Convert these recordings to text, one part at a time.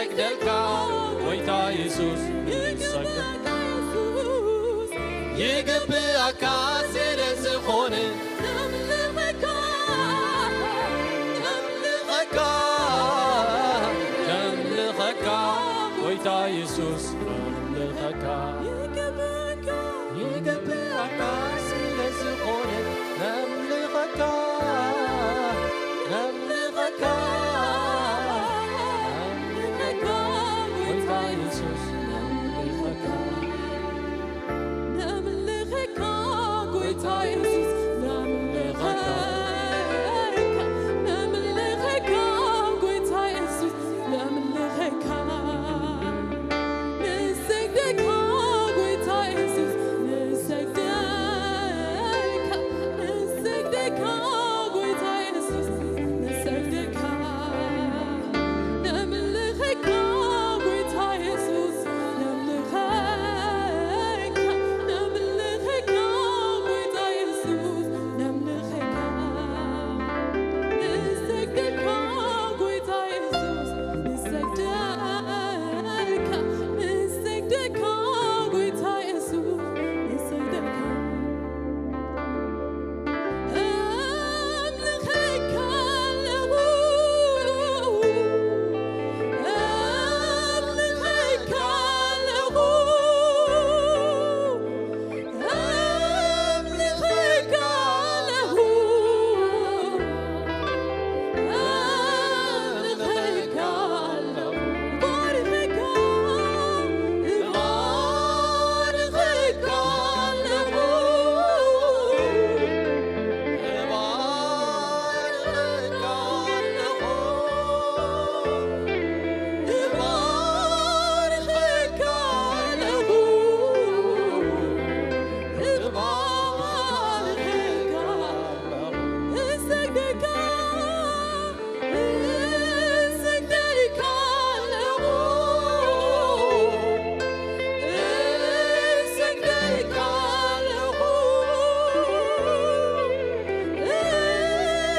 ንሰግደልካ ጎይታ የሱስ ንሰግደ ይግብኣካ ስለ ዝኾነ ነምልኸካ ነምልኸካ ነምልኸካ ጎይታ የሱስ ነምልኸካ ይግብኣካ ስለ ዝኾነ ነምልኸካ ነምልኸካ ነምልኸካ ጎይታ የሱስ ነምልኸካ ነምልኸካ ጎይታ የሱስ ነምልኸካ ነምልኸካ ጎይታ የሱስ ነምልኸካ ንሰግደካ ጎይታ የሱስ ንሰግደካ ንሰግደካ ጎይታ የሱስ ንሰግደካ ነምልኸካ ጎይታ የሱስ ነምልኸካ ነምልኸካ ጎይታ የሱስ ነምልኸካ ንሰግደካ ጎይታ የሱስ ንሰግደካ ንሰግደካ ጎይታ የሱስ ንሰግደካ ኣምልኸካ ኣለኹ ኣምልኸካ ኣለኹ ኣምልኸካ ኣለኹ ኣምልኸካ ኣለኹ ባርኸካ እባርኸካ ኣለኹ እባርኸካ ኣለኹ እባርኸካ ኣለኹ እባርኸካ ኣለኹ እሰግደካ እሰግደልካ ኣለኹ እሰግደልካ ኣለኹ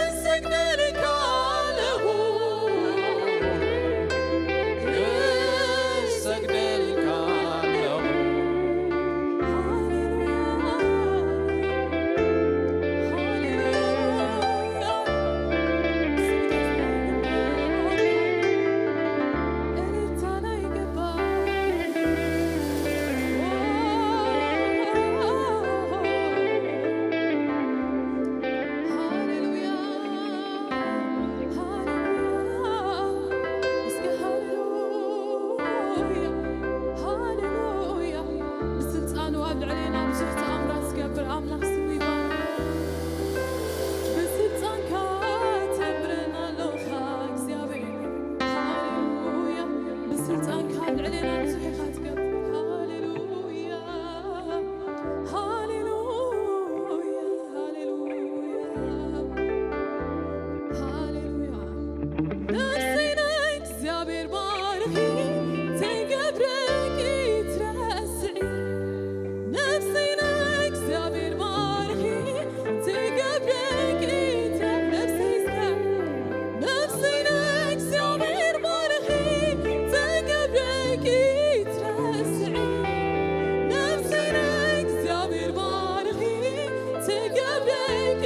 እሰግደልካ ኣለኹ እሰግደልካ ኣለኹ ሃሌሉያ ሃሌሉያ ብስልጣኑ ኣብ ልዕሌና ብዙሕ ተኣምራት ዝገብር ኣምላኽ ስሙ ይባረክ። ብስልጣንካ ተምረና ኣለኻ እግዚኣብሔር። ሃሌሉያ። ብስልጣንካ ኣብ ልዕሌና ብዙሕ ኢኻ ትገብር። ሃሌሉያ። ሃሌሉያ። ሃሌሉያ። ሃሌሉያ። ነፍሰይ ንእግዚኣብሔር ባርኺ፣ ትገብረኪ ትረስዒ። ነፍሰይ ንእግዚኣብሔር ባርኺ፣ ትገብረኪ ትረ-፣ ነፍሰይ እስከ፣ ነፍሰይ ንእግዚኣብሔር ባርኺ፣ ትገብረኪ ትረስዒ። ነፍሰይ ንእግዚኣብሔር ባርኺ፣ ትገብረኪ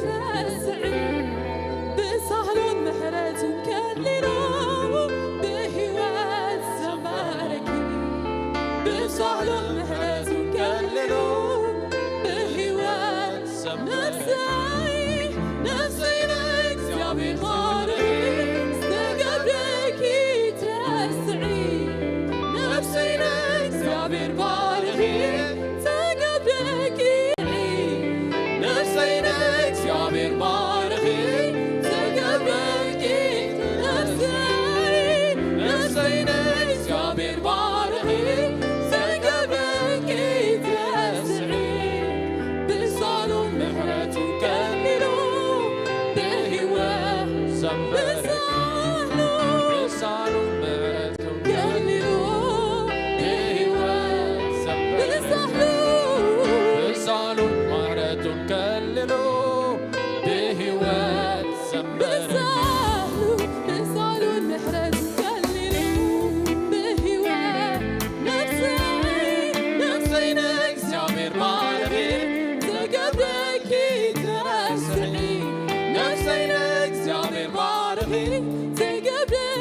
ትረስዒ። ብሳህሉን ምሕረቱን ከሊሉ ብህይወት ዘንበረኪ። ብሳህሉን ምሕረቱን ከሊሉ ብህይወት ዘንበረኪ። ነፍሰይ፣ ነፍሰይ ንእግዚኣብሔር ባርኺ፣ ዝተገብረኪ ትረስዒ። ነፍሰይ ንእግዚኣብሔር ባርኺ፣ ዝተገብረኪ ነፍሰይ ንእግዚኣብሔር ባርኺ፣ ዝተገብረኪ ነፍሰይ፣ ነፍሰይ ንእግዚኣብሔር ባርኺ፣ ዝተገ-፣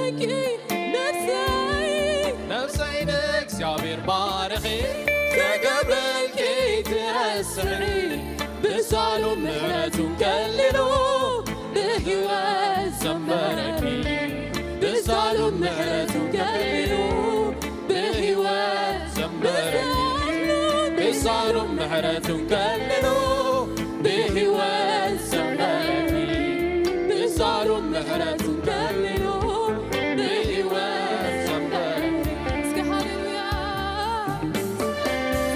ነፍሰይ ነፍሰይ ንእግዚኣብሔር ባርኺ፣ ተገብረልኪ ትረስዒ፣ ብሳሉ ምሕረቱ ከሊሉ ብህይወት ዘንበረኪ፣ ብሳሉ ምሕረቱ ከሊሉ ብህይወት ዘንበረኪ፣ ብሳሉ ምሕረቱ ከሊሉ ብህይወት ዘንበረኪ፣ ብሳሉ ምሕረቱ ከሊሉ ብህይወት ዘንበረኪ። እስኪ ሃሌሉያ።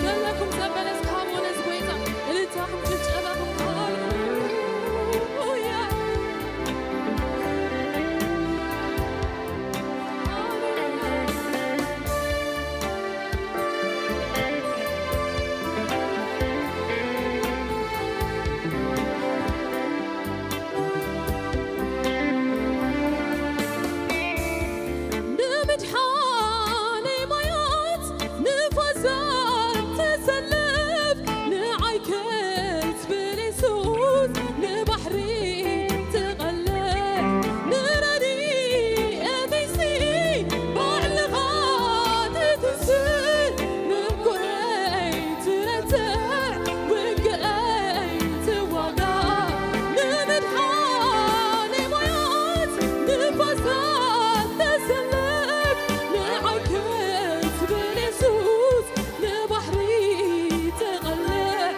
ዘለኩም ዘበለ እስኪ ሃብዎ ነዚ ጎይታ። እልልታኹም ጭብጨባኹም ሃሌሉያ። ንምድሓነይ ማያት ንፋሳት ተሰልፍ፣ ንዓይ ክትብል የሱስ ንባሕሪ ትቐልዕ፣ ንረድኤተይሲ ባዕልኻ ትትስእ፣ ምኩረይ ትረትዕ፣ ውግኣይ ትዋጋእ፣ ንምድሓነይ ማያት ንፋሳት ተሰልፍ፣ ንዓይ ክትብል የሱስ ንባሕሪ ተቐልዕ፣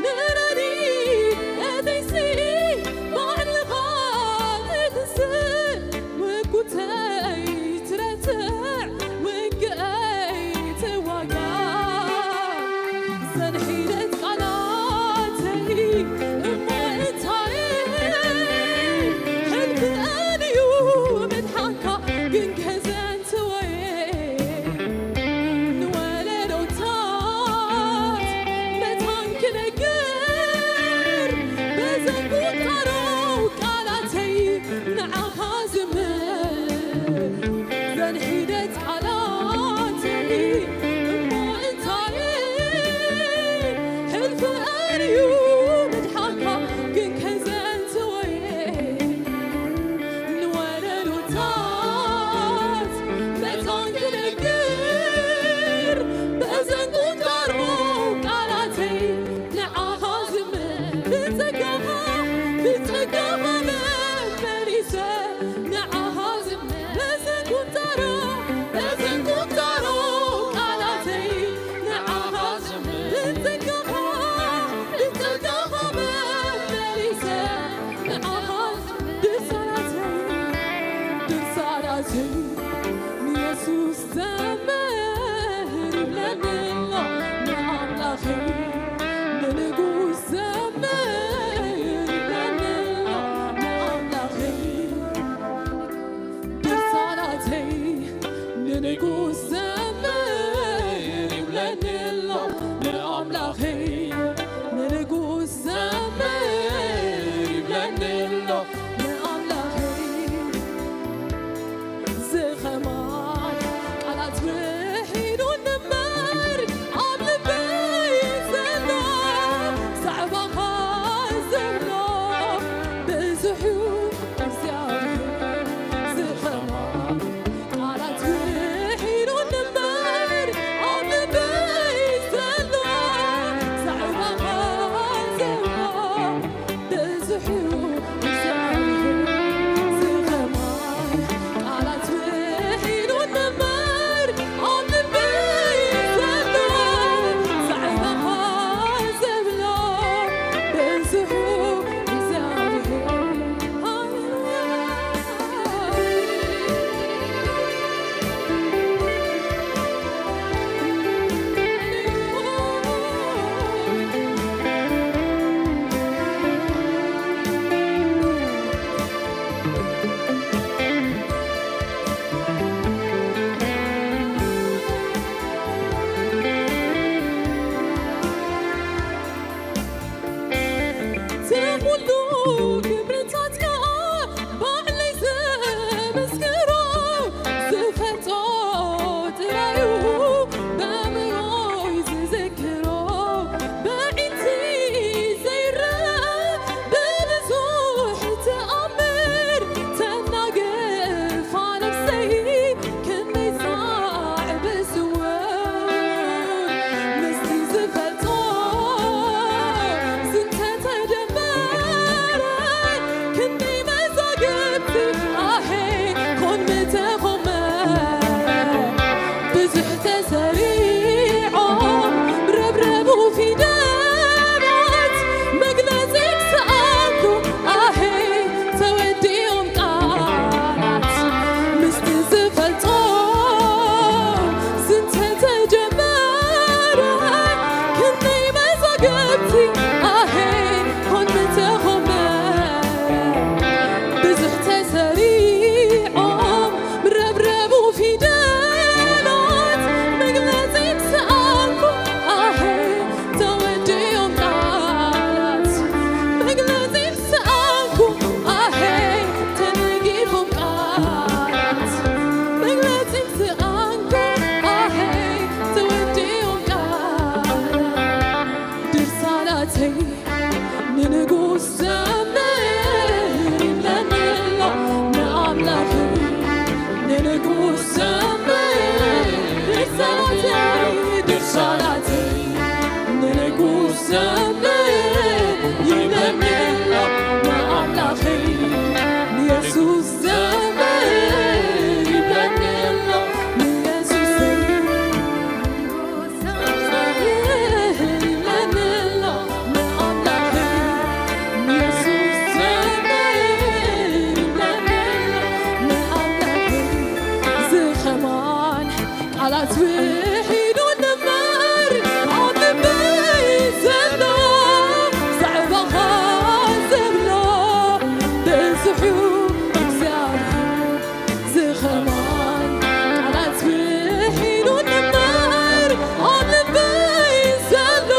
ንረድኤተይሲ ባዕልኻ ትትስእ፣ ምኩረይ ትረትዕ፣ ውግኣይ ትዋጋእ። ዘንሒደት ቃላተይ እሞ እንታይ ሕልፊ እዩ ምድሓንካ ግን ከዘንትወየ ንወለዶታት መታን ክነግር በዘን ቁንጣሮ ቃላተይ ንዓኻ ዝምር ዘንሒደት ቃላተይ እሞ እንታይ ሕልፊ እዩ ምድሓንካ ግን ከዘንትወየ ንወለዶታት መታን ክነግር በዘን ቁንጣሮ ቃላተይ ንዓኻ ዝምር ብጸጋኻ ብጸጋኻ መመሊሰ ንዓኻ ዝምር በዘን ቁንጣሮ በዘን ቁንጣሮ ቃላተይ ንዓኻ ዝምር ብጸጋኻ ብጸጋኻ መመሊሰ ንዓኻ ድርሳናተይ ድርሳናተይ ንየሱስ ዘምር ይብለኒ ኣሎ ንኣምላኸይ ንንጉስ ዘምር ይብለኒ ኣሎ ንኣምላኸይ ድርሳናተይ ንንጉስ ዘምር ይብለኒ ኣሎ ንኣምላኸይ ንንጉስ ዘምር ይብለኒ ኣሎ ንኣምላኸይ ዝኸማን ቃላት ውሒዱ እምበር ኣብ ልበይ ዘሎ ዛዕባኻ ዘሎ ብዙሕ እዩ እግዚኣብሔር ዝኸማን ቃላት ውሒዱ እምበር ኣብ ልበይ ፈልጦ ስንተተጀመረ ክንደይ መዛግብቲ ኣሄ ኮን ምተኾመ ብዙሕ ተሰሪዖም ምረብረቡ ፊደላት መግለጺ ምሰኣንኩ ኣሄ ተወዲኦም ቃላት መግለጺ ምሰኣንኩ ኣሄ ተነጊፎም ቃላት መግለጺ ምሰኣንኩ ኣሄ ተወዲኦም ቃላት ድርሳናተይ ንንጉስ ዘምር ይብለኒ ኣሎ ንኣምላኽ ንንጉስ ዘምር ድርሳናተይ ድርሳናተይ ንንጉስ ዘምር ይብለኒ ኣሎ ንኣምላኽ ንየሱስ ዘምር ይብለኒ ኣሎ ንየሱሰይ ቃላት ውሒዱ ንበር ኣብ ልበይ ዘሎ ዛዕባኻ ዘብሎ ብዙሑ እግዚኣብሔር ዝኸማን ቃላት ውሒዱ ንበር ኣብ ልበይ ዘሎ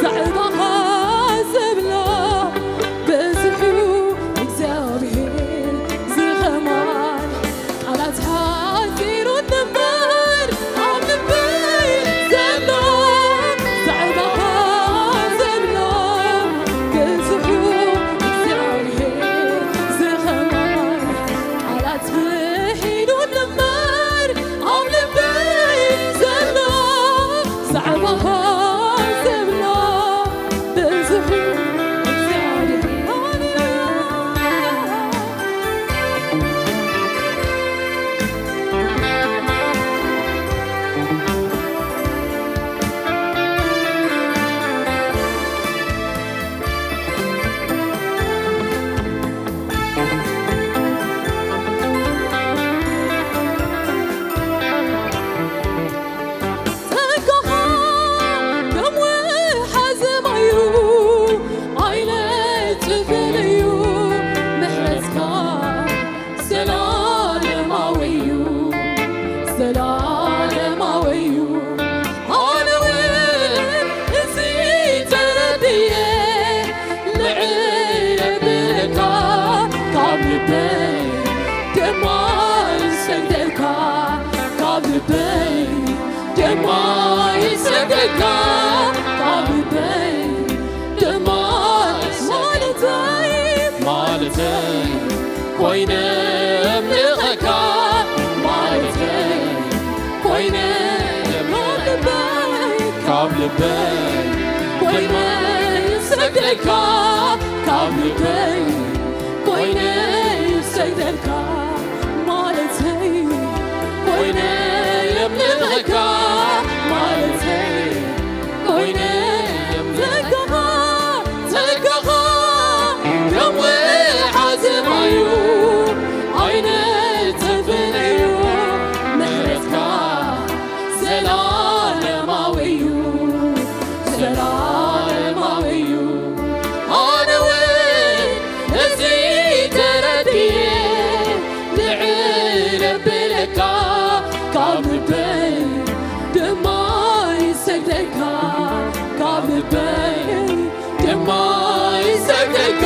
ዛዕባኻ ዘብሎ ብዙሑ እግዚኣብሔር ዝኸማን ቃላት ሓፂሩ ንበር ኣብ ልበይ ዘሎ ዛዕባኻ ዘብሎ ብዙሑ እግዚኣብሔር ዝኸማን ቃላት ውሒዱ ንበር ኣብ ልበይ ዘሎ ዛዕባኻ ዘብሎ ብዙሕ እግዚኣብሔር ሃሌሉያ ጸጋኻ ከም ወሓዚ ማዩ ኣይነጽፍን እዩ ምሕረትካ ዘላለማዊ እዩ ዘላለማዊ እዩ ኣነ እውን እዚ ተረድየ ንዕይ የብለካ ካብ ልበይ ድማ ይሰግደልካ ካብ ልበይ ድማ ይሰግደልካ ካብ ልበይ ድማ ማለተይ ማለተይ ኮይነ እምልኸካ ማለተይ ኮይነ ካብ ልበይ ካብ ልበይ ኮይነ ይሰግደልካ ካብ ልበይ ኮይነ ይሰግደልካ ማለተይ ኮይነ የምልኸካ ማለተይ ኮይነ የምልኸካ ጸጋኻ ከም ወሓዚ ማዩ ኣይነጽፍን እዩ ምሕረትካ ዘላለማዊ እዩ ዘላለማዊ እዩ ኣነ እውን እዚ ተረድየ ልዕል ብለካ ካብ ልበይ ድማ ይሰግደልካ ካብ ልበይ ድማ ይሰግደልካ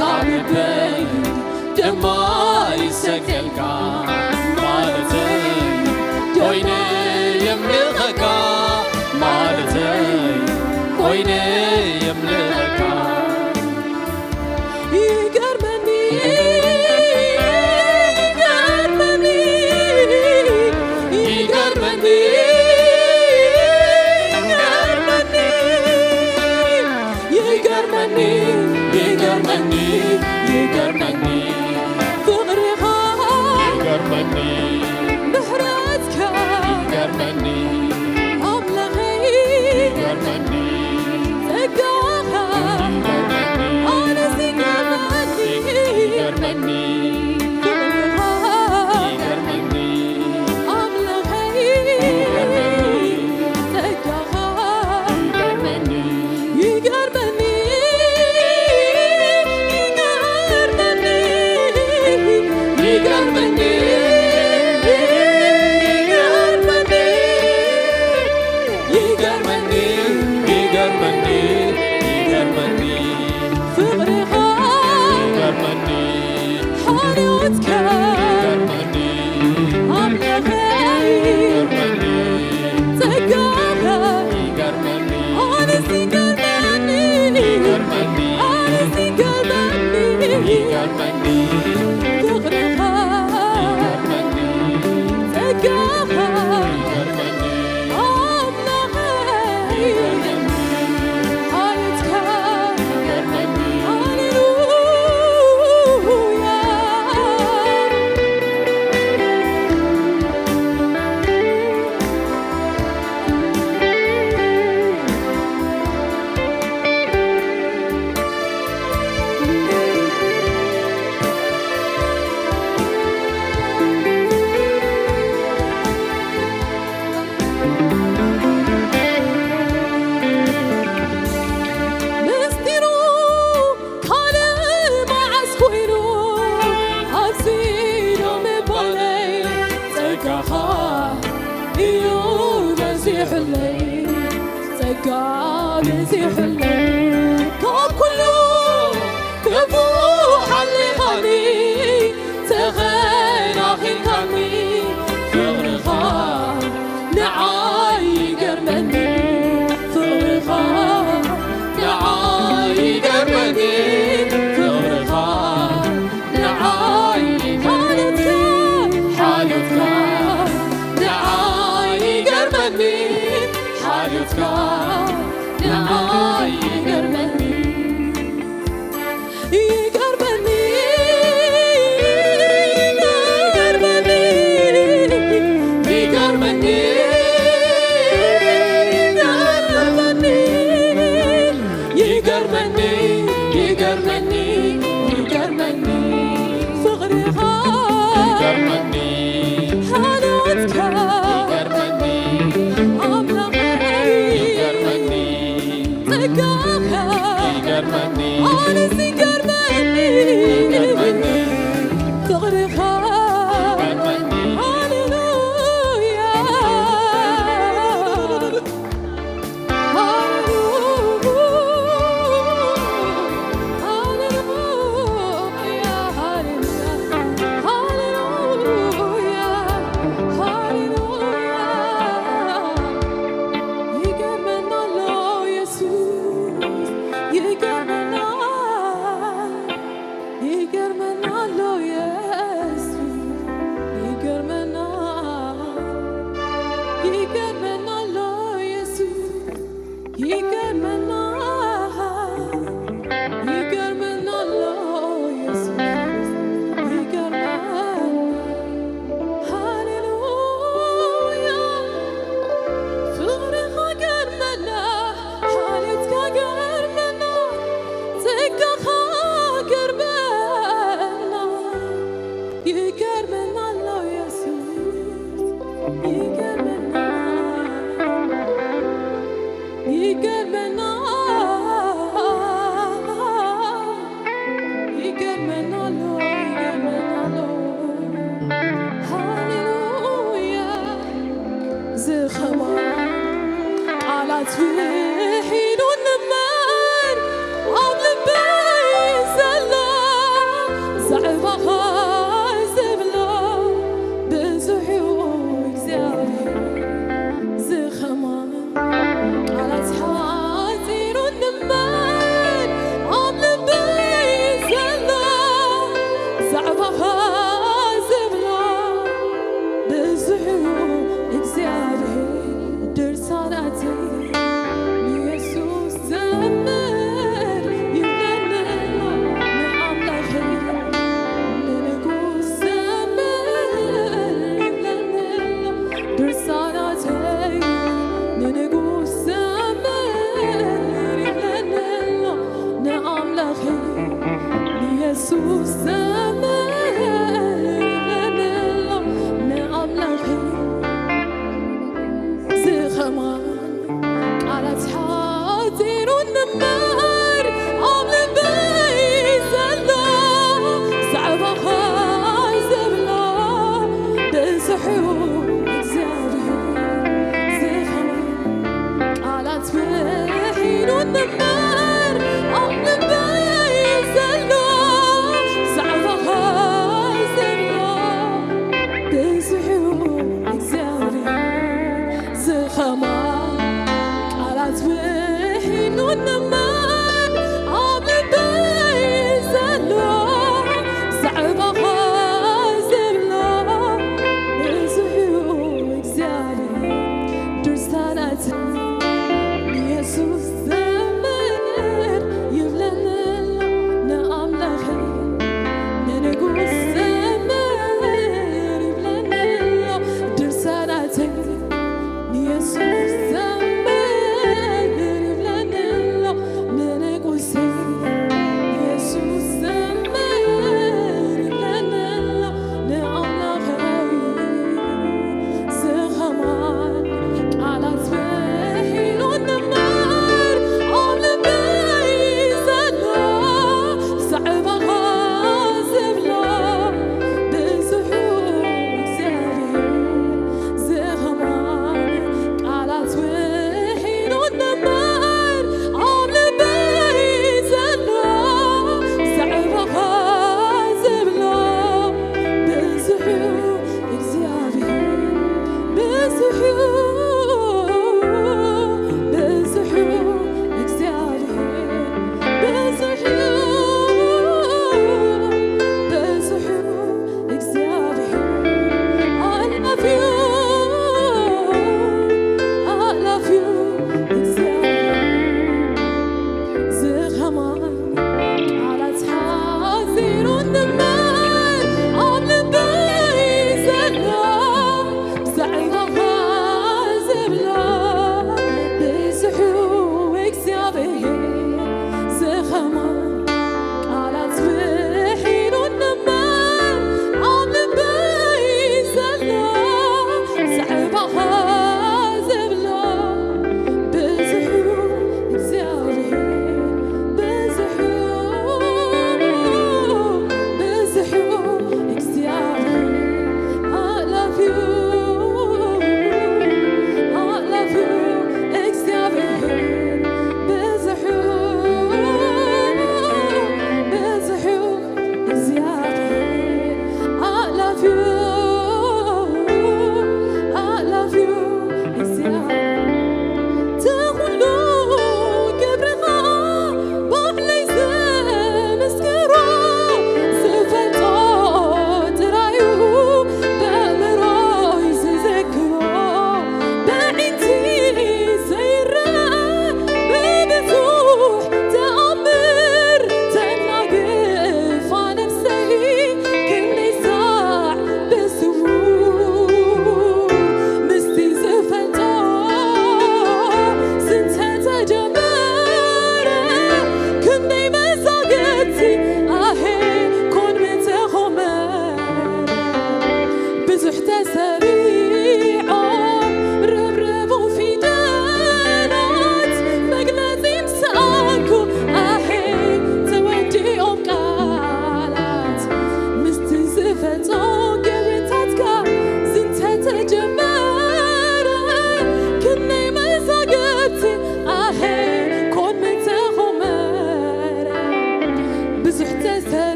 ካብ ልበይ ድማ ይሰግደልካ ማለተይ ኮይነ የምልኸካ ማለተይ ኮይነ የምልኸካ ይገርመኒ ይገርመኒ ይገርመኒ ይገርመኒ ይገርመኒ ይገርመኒ ይገርመኒ ፍቕርኻ ይገርመኒ ምሕረትካ ይገርመኒ ኣምላኸይ ይገርመኒ ጸጋኻ ይገርመኒ ኣነስ ይገርመኒ ይገርመኒ ፍቕርኻ ይገርመኒ ይገርመኒ፣ ይገርመኒ፣ ይገርመኒ፣ ይገርመኒ፣ ይገርመኒ። ፍቕርኻ ይገርመኒ፣ ሓልዮትካ ይገርመኒ፣ ኣምላኸይ ይገርመኒ፣ ጸጋኻ ይገርመኒ፣ ኣነስ ይገርመኒ፣ ይገርመኒ፣ ኣነስ ይገርመኒ፣ ይገርመኒ፣ ፍቕርኻ ይገርመኒ፣ ጸጋኻ ይገርመኒ፣ ኣምላኸይ ይገርመኒ፣ ሓልዮትካ ይገርመኒ። ሃሌሉያ። ምስጢሩ ካልእ መዓስ ኮይኑ፣ ኣዚሉ ምባለይ ጸጋኻ እዩ በዚሑለይ፣ ጸጋ በዚሑለይ። ካብ ኩሉ ክፉእ ሓሊኻኒ፣ ተኸናኺንካኒ፣ ፍቕርኻ ንዓይ ይገርመኒ፣ ፍቕርኻ ንዓይ ይገርመኒ፣ ፍቕርኻ ንዓይ ሓልዮትካ፣ ሓልዮትካ ንዓይ ይገርመኒ፣ ሓልዮትካ ንዓይ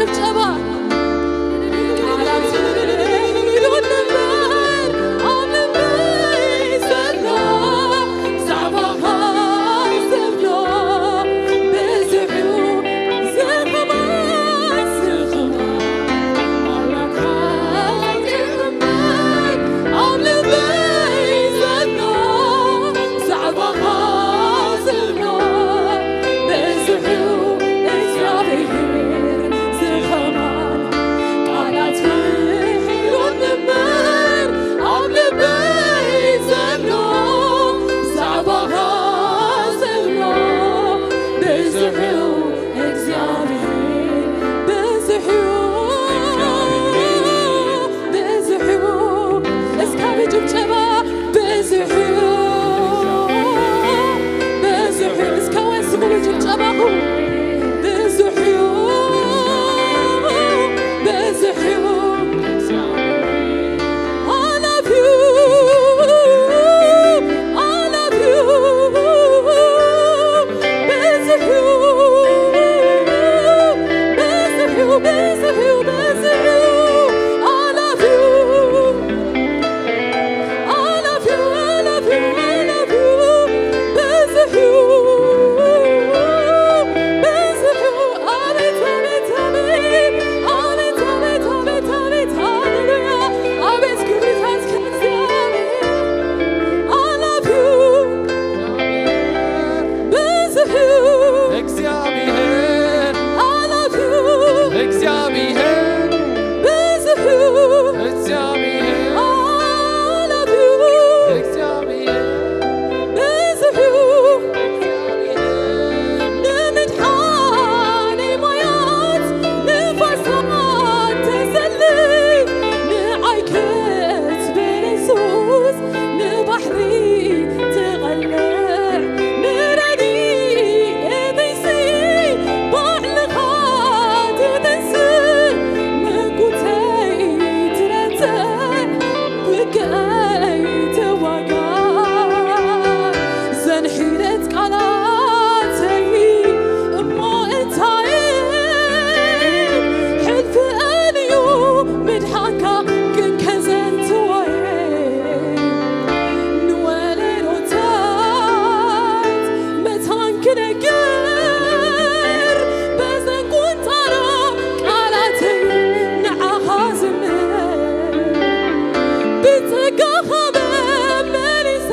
ጭብጨባ። ቃላት ኢሉን እምበር ኣብ ልበይ ዘሎ፣ ብዛዕባኻ ዝብሎ ብዙሕ እዩ። ዝኽማን፣ ዝኽማን ኣምላኽ እምበር ኣብ ልበይ ዘሎ፣ ብዛዕባኻ ዝብሎ ብዙሕ እዩ። እግዚኣብሔር ዝኸማን ቃላት ውሒዶም እምበር ኣብ ልበይ ዘሎ ብዛዕባኻ ዝብሎ ብዙሕ እዩ። እግዚኣብሔር ብዙሕ እዩ። ብዙሕ እዩ። እስካብ ጭብጨባ ብዙሕ እዩ። ብዙሕ እዩ። እስከ ወስኹ ጭብጨባኹም። ብዙሕ እዩ። ብዙሕ እዩ። I love you. I love you. ብዙሕ እዩ። ብዙሕ እዩ። ብዙሕ እዩ። ብዙሕ እዩ። I love you. I love you, I love you, I love you. ብዙሕ እዩ፣ ብዙሕ እዩ። ኣቤት፣ ኣቤት፣ ኣቤት፣ ኣቤት፣ ኣቤት፣ ኣቤት፣ ኣቤት። ሃሌሉያ። ኣቤት ክብርታት ከእግዚኣብሔር። I love you። ብዙሕ እዩ። እግዚኣብሔር I love you። እግዚኣብሔር ብዙሕ እዩ። እግዚኣብሔር I love you። እግዚኣብሔር ብዙሕ እዩ። ንምድሓነይ ማያት ንፋሳት ተሰልፍ፣ ንዓይ ክትብል የሱስ ንባሕሪ ትቐልዕ፣ ንረድኤተይሲ ባዕልኻ ትተንስእ፣ ምጉተይ ትረትዕ፣ ብግአይ ትዋጋእ። ዘንሒረት ቃላተይ እሞ እንታይ ሕልፊ እዩ ምድሓንካ ግን ከዘንትወይ ንወለዶታት መታን ክነግር በዘን ቁንጣሮ ቃላተይ ንዓኻ ዝምር ብጸጋኻ መመሊሰ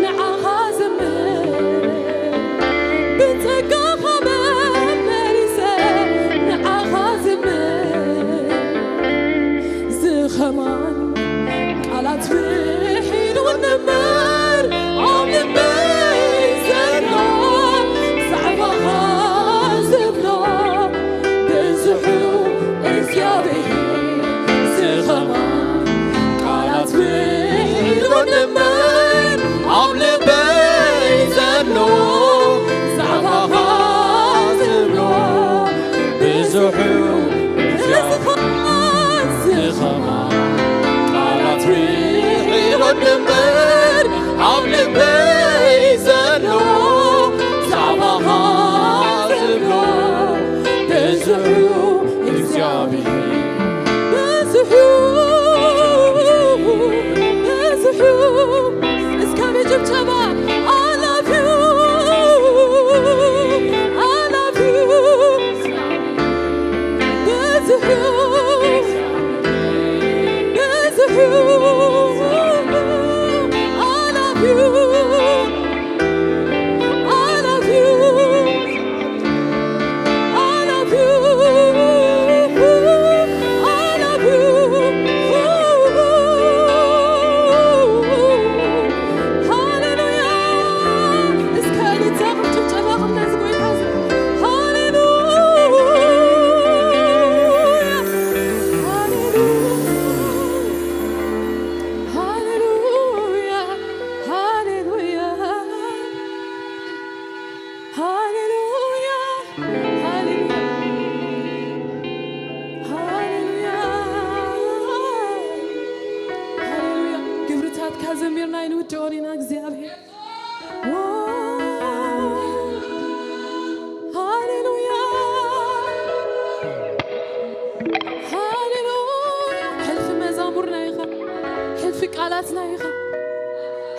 ንዓኻ ዝምር ብጸጋኻ መመሊሰ ንዓኻ ዝምር ዝኸማን ቃላት ውሒዶም እምበር ኣብ ልበይ ዘሎ ብዛዕባኻ ዝብሎ ብዙሕ እግዚኣብሔር ዝኸማን ቃላት ውሒዶም እምበር ኣብ ልበይ ዘሎ ብዛዕባኻ ዝብሎ ብዙሕ እዩ። ዝኸማን ቃላት ውሒዶም እምበር ኣብ ልበይ ዘሎ ብዛዕባኻ ዝብሎ ብዙሕ እዩ። እግዚኣብሔር ብዙሕ እዩ። ብዙሕ እዩ። እስከ ብጭብጨባ I love you. I love you. ብዙሕ እዩ። ብዙሕ እዩ። I love you. I love you. I love you. I love you. ሃሌሉያ። እስከ እልልታኹም ጭብጨባኹም ነዚ ጎይታ እዚ። ሃሌሉያ። ሃሌሉያ። ሃሌሉያ። ሃሌሉያ። ሃሌሉያ። ሃሌሉያ። ሃሌሉያ። ሃሌሉያ። ግብርታትካ ዘሚርና ኣይንውድኦን ኢና እግዚኣብሔር። ሃሌሉያ። ቃላትና ኢኻ፣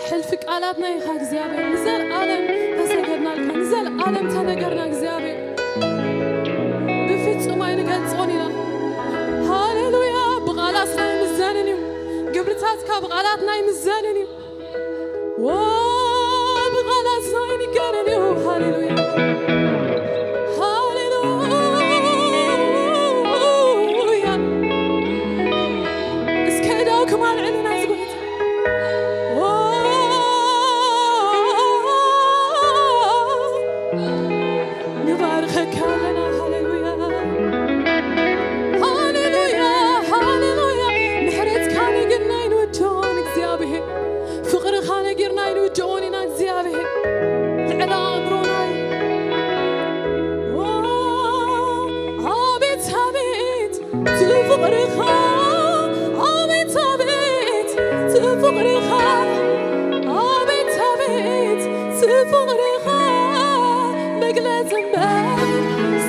ሕልፊ ቃላትና ኢኻ እግዚኣብሔር። ንዘለኣለም ተሰገድናልካ፣ ንዘለኣለም ተነገርና እግዚኣብሔር። ብፍጹም ኣይንገልጾን ኢና። ሃሌሉያ። ብቓላትና ኣይምዘንን እዩ፣ ግብርታትካ ብቓላትና ኣይምዘንን እዩ። ዎ፣ ብቓላትና ኣይንገርን እዩ። ሃሌሉያ፣ ሃሌሉያ። እስከ እዳውኩም ኣልዕሉ ናይዚ ጎይታ። ዎ፣ ንባርኸካ ኣለና። ሃሌሉያ፣ ሃሌሉያ፣ ሃሌሉያ። ምሕረትካ ነጊርና ኣይንውድኦን እግዚኣብሔር። ፍቕርኻ ነጊርና ኣይንውድኦን ኢና እግዚኣብሔር። ልዕሊ ኣእምሮና እዩ። ዎ፣ ኣቤት ኣቤት እቲ ፍቕርኻ፣ ኣቤት ኣቤት እቲ ፍቕርኻ፣ ኣቤት ኣቤት እቲ ፍቕርኻ መግለጺ እምበር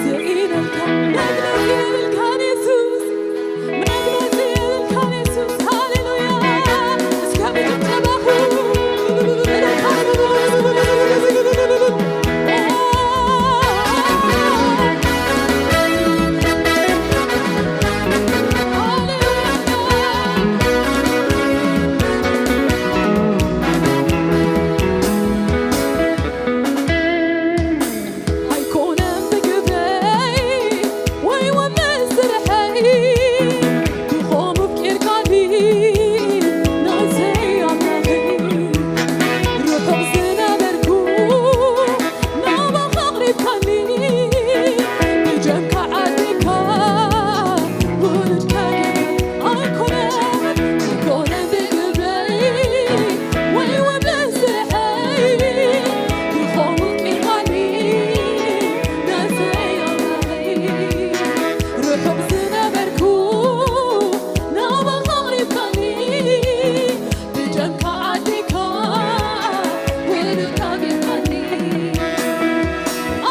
ስኢነልካ። መግለጺ የብልካን የሱስ፣ መግለጺ የብልካን የሱስ። ሃሌሉያ። እስከ ብጭብጨባኹም ኣይኮነን ብግብረይ ወይ ወመን ስርሐይ፣ ብኸምኡ ኣፍቂርካኒ ናተይ ኣምላኸይ። ርሑቕ ዝነበርኩ ናባኻ ኣቕሪብካኒ፣ ብደምካ ዓዲካ ውሉድካ ጌርካኒ። ኣይኮነን፣ ኣይኮነን ብግብረይ ወይ ወመን ስርሐይ፣ ብኸምኡ ኣፍቂርካኒ ናተይ ኣምላኸይ። ርሑቕ ዝነበርኩ ናባኻ ኣቕሪብካኒ፣ ብደምካ ዓዲካ ውሉድካ ጌርካኒ።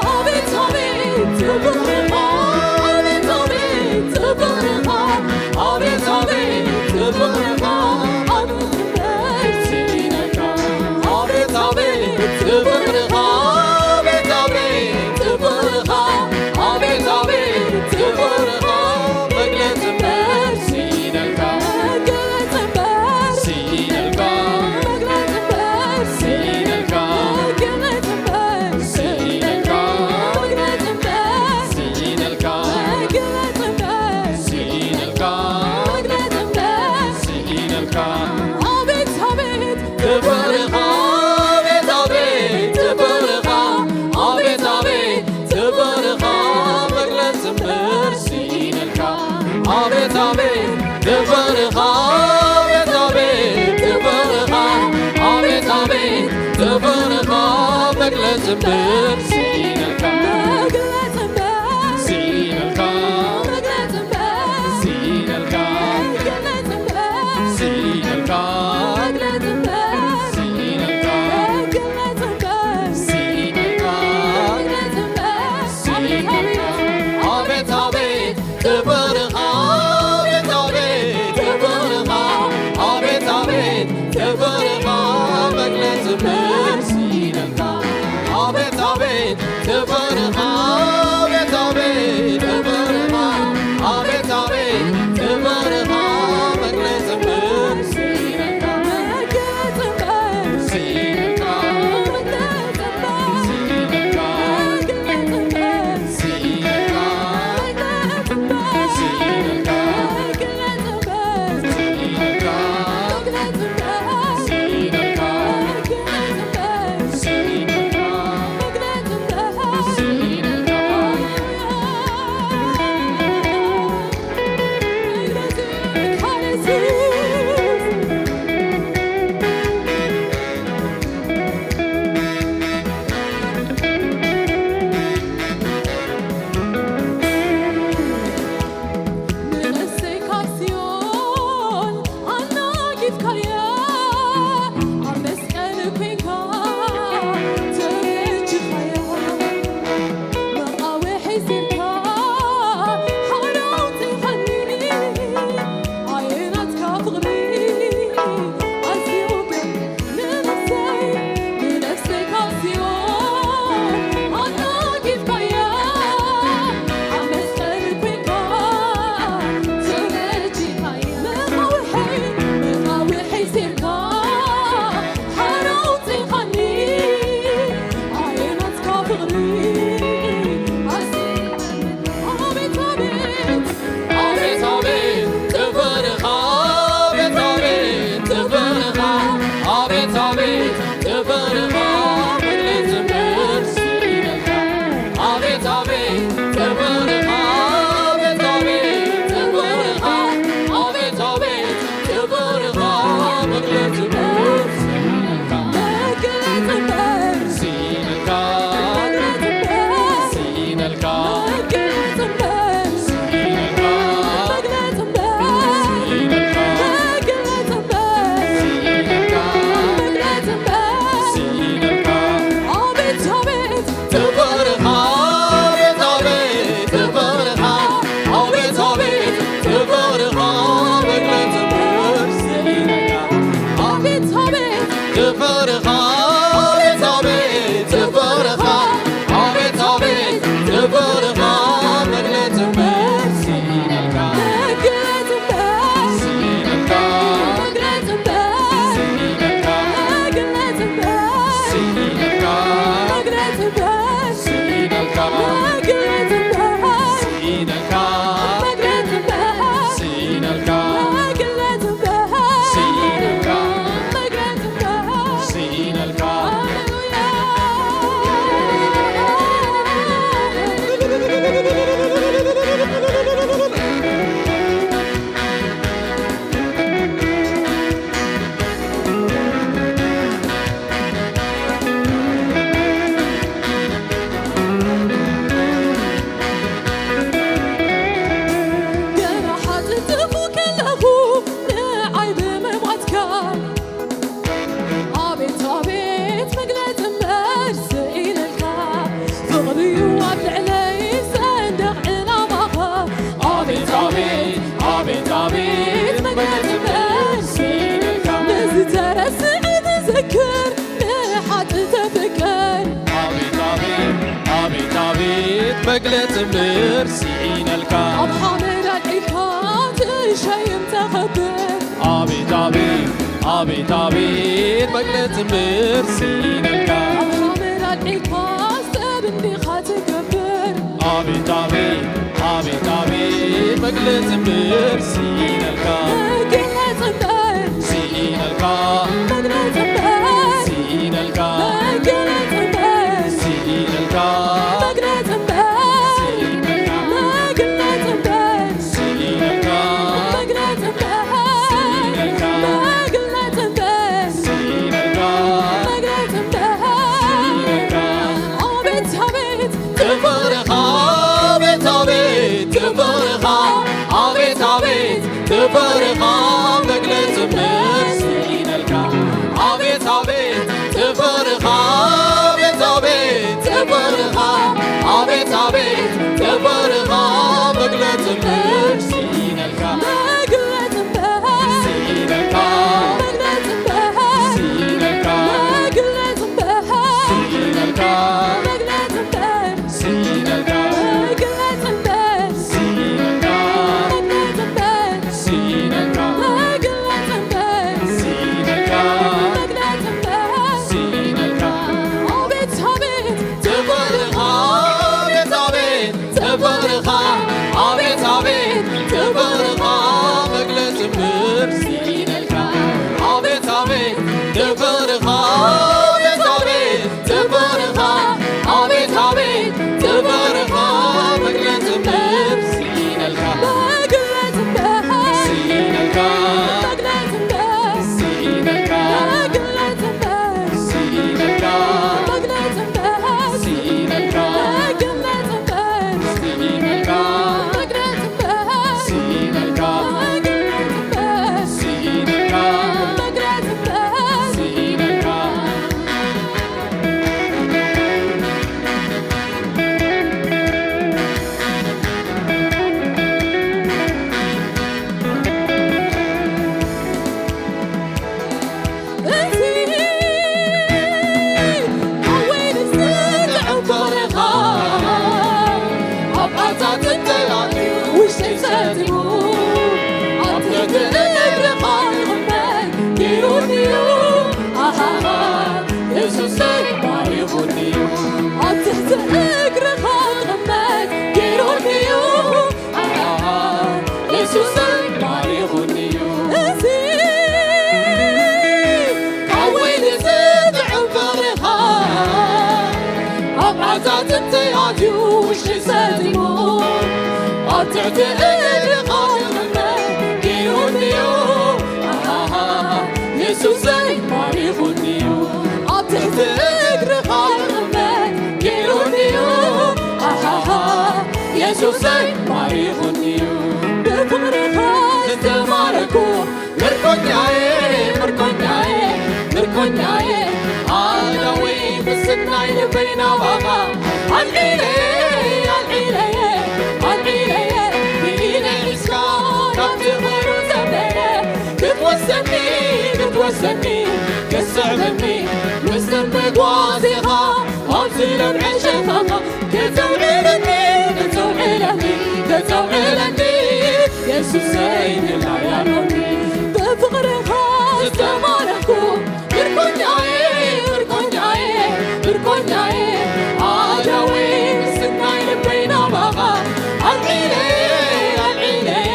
ኣቤት ኣቤት ፍቕርኻ፣ ኣቤት ኣቤት ፍቕርኻ፣ ኣቤት ኣቤት ፍቕርኻ፣ ኣቤት ኣቤት ፍቕርኻ፣ ኣቤት ኣቤት ፍቕርኻ፣ ኣቤት ኣቤት ፍቕርኻ መግለጺ እምበር ስኢነልካ። መግለጺ እምበር ስኢነልካ። መግለጺ እምበር ስኢነልካ። መግለጺ እምበር ስኢነልካ። መግለጺ እምበር ስኢነልካ። መግለጺ እምበር ስኢነልካ። መግለጺ እምበር ስኢነልካ። ኣቤት ኣቤት ፍቕርኻ፣ ኣቤት ኣቤት ፍቕርኻ፣ ኣቤት ኣቤት ፍቕርኻ መግለጺ እምበር ስኢነልካ። ኣቤት ኣቤት ፍቕርኻ፣ ኣቤት ኣቤት ፍቕርኻ፣ ኣቤት ኣቤት ፍቕርኻ መግለጺ እምበር ስኢነልካ። መግለጺ እምበር ስኢነልካ። መግለጺ እምበር ስኢነልካ። መግለጺ እምበር ስኢነልካ። መግለጺ እምበር ስኢነልካ። መግለጺ እምበር ስኢነልካ። መግለጺ እምበር ስኢነልካ። ኣቤት ኣቤት ፍቕርኻ፣ ኣቤት ኣቤት ፍቕርኻ፣ ኣቤት ኣቤት ፍቕርኻ መግለጺ እምበር ስኢነልካ። ኣቤት ኣቤት ፍቕርኻ፣ ኣቤት ኣቤት ፍቕርኻ፣ ኣቤት ኣቤት ፍቕርኻ መግለጺ እምበር ስኢነልካ። መግለጺ እምበር ስኢነልካ። መግለጺ እምበር ስኢነልካ። መግለጺ እምበር ንነፍሰይ ካብ ሲኦል ኣናጊፍካያ፣ ኣብ መስቀል ኮይንካ ተበጅኻያ። መቓውሒ ሒዝካ ሓራ ኣውጺኻኒ፣ ኣየ ናትካ ፍቕሪ፣ መግለጽ እምበር ስኢነልካ። ኣብ ሓመድ ኣልዒልካ ትሸይም ተኸብር። ኣቤት ኣቤት ኣቤት ኣቤት መግለጽ እምበር ስኢነልካ። ኣብ ሓመድ ኣልዒልካ ሰብ እንዲኻ ትገብር። ኣቤት ኣቤት ኣቤት ኣቤት መግለጽ እምበር ስኢነልካ። መግለጽ እምበር ስኢነልካ። መግለጽ እምበር ስኢነልካ። መግለጽ እምበር ስኢነልካ። መግለጽ እምበር ስኢነልካ። መግለጽ እምበር ስኢነልካ። መግለጽ እምበር ስኢነልካ። መግለጽ እምበር ስኢነልካ። መግለጽ እምበር ስኢነልካ። ኣቤት ኣቤት ትፍቕርኻ፣ ኣቤት ኣቤት ትፍቕርኻ፣ ኣቤት ኣቤት ትፍቕርኻ መግለጽ እምበር ስኢነልካ። ኣቤት ኣቤት ትፍቕርኻ፣ ኣቤት ኣቤት ትፍቕርኻ፣ ኣቤት ኣቤት ትፍቕርኻ መግለጽ እምበር ስኢነልካ። መግለጽ እምበር ስኢነልካ። መግለጽ እምበር ስኢነልካ። መግለጽ እምበር ስኢነልካ። መግለጽ እምበር ስኢነልካ። መግለጽ እምበር ስኢነልካ። መግለጽ እምበር ስኢነልካ። መግለጽ እምበር ስኢነልካ። መግለጽ እምበር ስኢነልካ። ኣቤት ኣቤት ትፍቕርኻ፣ ኣቤት ኣቤት ትፍቕርኻ፣ ኣቤት ኣቤት ትፍቕርኻ መግለጽ እምበር ስኢነልካ። ኣቤት ኣቤት ትፍቕርኻ፣ ኣቤት ኣቤት ትፍቕርኻ፣ ኣቤት ኣቤት ትፍቕርኻ መግለጽ እምበር ስኢነልካ። መግለጽ እምበር ስኢነልካ። መግለጽ እምበር ስኢነልካ። መግለጽ እምበር ስኢነልካ። መግለጽ እምበር ስኢነልካ። መግለጽ እምበር ስኢነልካ። መግለጽ እምበር ስኢነልካ። መግለጽ እምበር ስኢነልካ። መግለጽ እምበር ስኢነልካ። እቲ ሓወይ ንዝጥዕም ፍቕርኻ ኣብ ኣጻጽንተይ ኣትዩ ውሽጠይ ሰጢሙ ኣብ ትሕቲ እግርኻ ክቕመጥ ገይሩኒ'ዩ። ኣሃሃ የሱሰይ ባሪኹኒ'ዩ። ኣብ ትሕቲ እግርኻ ክቕመጥ ገይሩኒ'ዩ። ኣሃሃ የሱሰይ ባሪኹኒ'ዩ። እዚ ካብ ወይኒ ዝጥዕም ፍቕርኻ ኣብ ኣጻጽንተይ ኣትዩ ውሽጠይ ሰጢሙ ኣብ ትሕቲ እግርኻ ክቕመጥ ገይሩኒ'ዩ። ኣሃሃ የሱሰይ ባሪኹኒ'ዩ። ኣብ ትሕቲ እግርኻ ክቕመጥ ገይሩኒ'ዩ። ኣሃሃ የሱሰይ ባሪኹኒ'ዩ። ብፍቕርኻ ዝተማረኩ ምርኮኛየ፣ ምርኮኛየ፣ ምርኮኛየ፣ ኣዳወይ ምስናይ ልበይ ናባኻ ኣልዒለየ፣ ኣልዒለየ፣ ኣልዒለየ፣ ብኢደይ ሒዝካ ናብቲ ኸይሩ ዘበለ ክትወስደኒ፣ ክትወስደኒ፣ ክትስዕበኒ ምስቲ መጓሴኻ ኣብዚ ለምዐ ሸኻኻ ከተውዕለኒ፣ ከተውዕለኒ፣ ከተውዕለኒ የሱሰይ ንላይ ኣሎኒ። ብፍቕርኻ ዝተማረኹ ምርኮኛየ፣ ምርኮኛየ፣ ምርኮኛየ፣ ኣዳወይ ምስናይ ልበይ ናባኻ ኣልዒለየ፣ ኣልዒለየ፣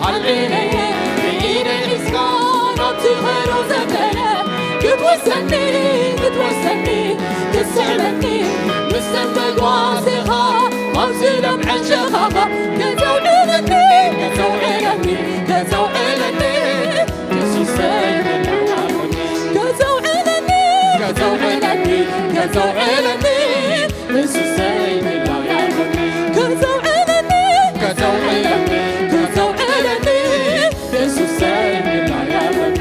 ኣልዒለየ፣ ብኢደይ ሒዝካ ናብቲ ኸይሩ ዘበለ ክትወስደኒ፣ ክትወስደኒ፣ ክትስዕበኒ፣ ምስቲ መጓሴኻ ኣብዚ ለምዐ ሸኻኻ ከተውዕለኒ፣ ከተውዕለኒ፣ ከተውዕለኒ፣ የሱሰይ ከተውዕለኒ፣ ከተውዕለኒ፣ ከተውዕለኒ፣ የሱሰይ ከተውዕለኒ፣ ከተውዕለኒ፣ ከተውዕለኒ፣ ከተውዕለኒ፣ የሱሰይ ከተውዕለኒ።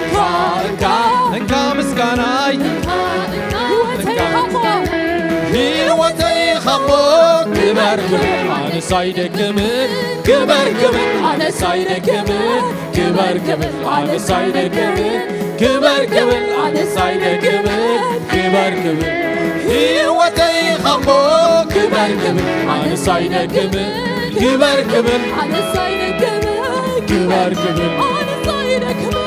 እንካ እንካ እንካ ምስጋናይ ህይወተይ ሃቦ ህይወተይ ኻቦ ክበር ክብል ኣነስ ኣይደክምን ክበር ክብል ኣነስ ኣይደክምን ክበር ክብል ኣነስ ኣይደክምን ክበር ክብል ኣነስ ኣይደክምን ክበር ክብል ህይወተይ ኻሞ ክበር ክብል ኣነስ ኣይደክምን። ክበር ክብል ኣነስ ኣይደክምን። ክበር ክብል ኣነስ ኣይደክምን።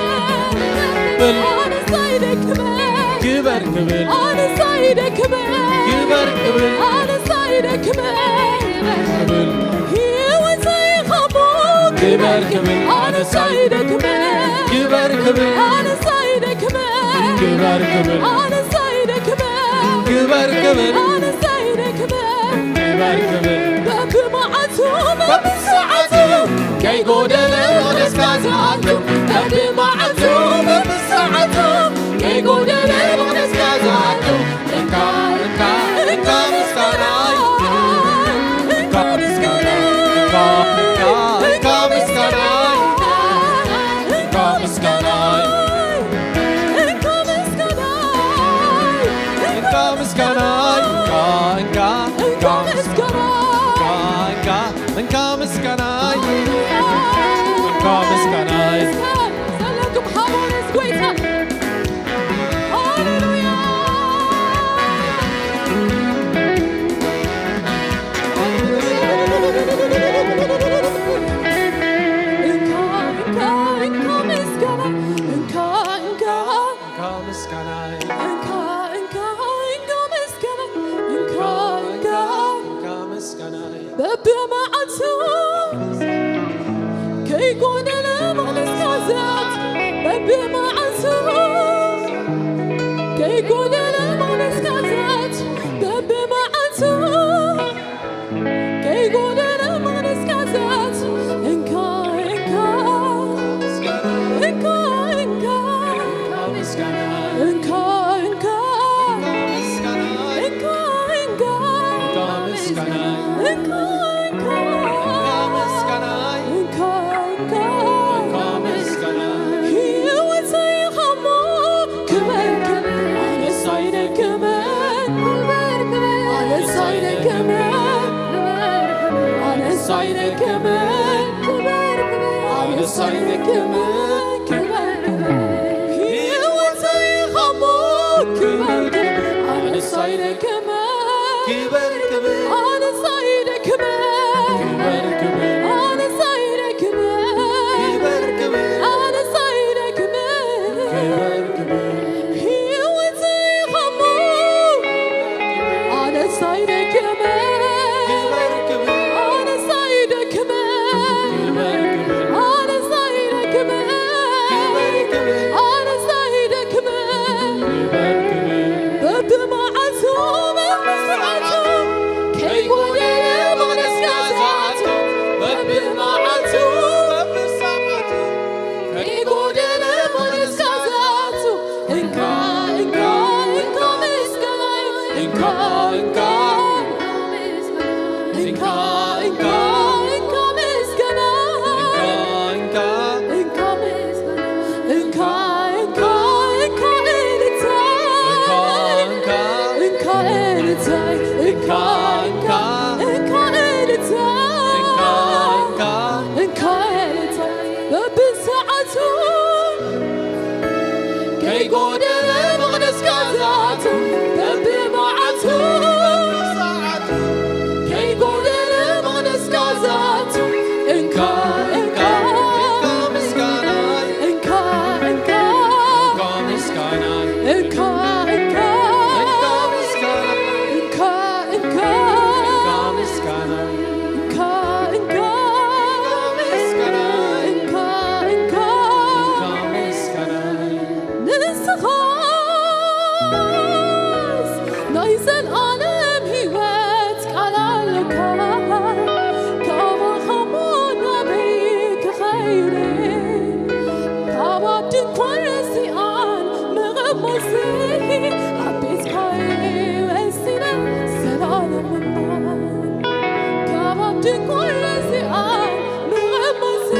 ክበር ክብል ኣነስ ኣይደክምን። ክበር ክብል ኣነስ ኣይደክምን። ክበር ክብል ኣነስ ኣይደክምን። ክብል ህይወተይ ኻሞ ክበር ክብል ኣነስ ኣይደክምን። ክበር ክብል ኣነስ ኣይደክምን። ክበር ክብል ኣነስ ኣይደክምን። ክበር ክብል ኣነስ ኣይደክምን። ክበር ክብል በብመዓልቱ በብሰዓቱ ከይጎደለ መቕደስካ ዝኣቱ። በብመዓልቱ በብሰዓቱ ከይጎደለ መቕደስካ ዝኣቱ። እንካ እንካ እንካ ምስጋናይ፣ እንካ ምስጋናይ፣ እንካ እንካ እንካ ምስጋናይ፣ እንካ ምስጋናይ፣ እንካ ምስጋናይ፣ እንካ ምስጋናይ፣ እንካ እንካ እንካ ምስጋናይ፣ እንካ እንካ እንካ ምስጋናይ፣ እንካ ምስጋናይ። ዘለኩም ሓጎስ ጎይታ። ሃሌሉያ። እንካ፣ እንካ፣ እንካ ምስጋና፣ እንካ፣ እንካ፣ እንካ ምስጋናይ፣ እንካ፣ እንካ፣ እንካ ምስጋና፣ እንካ፣ እንካ፣ እንካ ምስጋናይ። በብመዓልቱ ከይጎደለ መቕደስካ ዝኣቱ፣ በብመዓልቱ ከይጎደለ መቕደስካ ዝኣቱ፣ በብመዓልቱ ከይጎደለ መቕደስካ ዝኣቱ፣ እንካ፣ እንካ፣ እንካ፣ እንካ፣ እንካ፣ እንካ፣ እንካ፣ እንካ፣ እንካ፣ እንካ፣ እንካ፣ እንካ፣ ህይወተይ ኻሞ ክበር ክብል ኣነስ ኣይደክምን። ኣነስ ኣይደክምን። ኣነስ ኣይደክምን። ኣነስ ኣይደክምን። ክበር ክብል ህይወተይ ኻሞ ክበር ክብል ኣነስ ኣይደክምን። ክበር ክብል ኣነስ ኣይደክምን። ክበር ክብል ኣነስ ኣይደክምን። ክበር ክብል ኣነስ ኣይደክምን። ክበር ክብል ህይወተይ ኻሞ ኣነስ ኣይደክምን። ክበር ክብል ኣነስ ኣይደክምን። ክበር ክብል ኣነስ ኣይደክምን። ክበር ክብል ኣነስ ኣይደክምን። ክበር ክብል በብመዓልቱ በብሰዓቱ ከይጎደለ መቕደስካ ዝኣቱ። በብመዓልቱ በብሰዓቱ ከይጎደለ መቕደስካ ዝኣቱ። እንካ፣ እንካ፣ እንካ ምስጋናይ። እንካ፣ እንካ፣ እንካ፣ እንካ፣ እንካ ምስጋናይ። እንካ፣ እንካ፣ እንካ፣ እንካ፣ እንካ እልልታ። እንካ፣ እንካ እልልታ። እንካ፣ እንካ፣ እንካ እልልታ። እንካ፣ እንካ፣ እንካ እልልታ። በብሰዓቱ ከይጎደለ መቕደስካ ዝኣቱ። በብመዓልቱ ከይጎደለ መቕደስካ ዝኣቱ። እንካ፣ እንካ፣ እንካ ምስጋናይ። እንካ፣ እንካ፣ እንካ ምስጋናይ። እንካ፣ እንካ፣ እንካ ምስጋናይ። እንካ፣ እንካ፣ እንካ ምስጋናይ። እንካ፣ እንካ፣ እንካ ምስጋናይ። እንካ፣ እንካ፣ እንካ ምስጋናይ። ንስኻስ ናይ ዘልኣለም ህይወት ቃል ኣለካ። ካባኻ እሞ ናበይ ክኸይድ? ካብ ኣብ ድንኳን ርሲኣን መቐመሲ ኣብ ቤትካ'የ ወሲነ ዘላለም ምንባር። ካብ ኣብ ድንኳን ርሲኣን መቐመሲ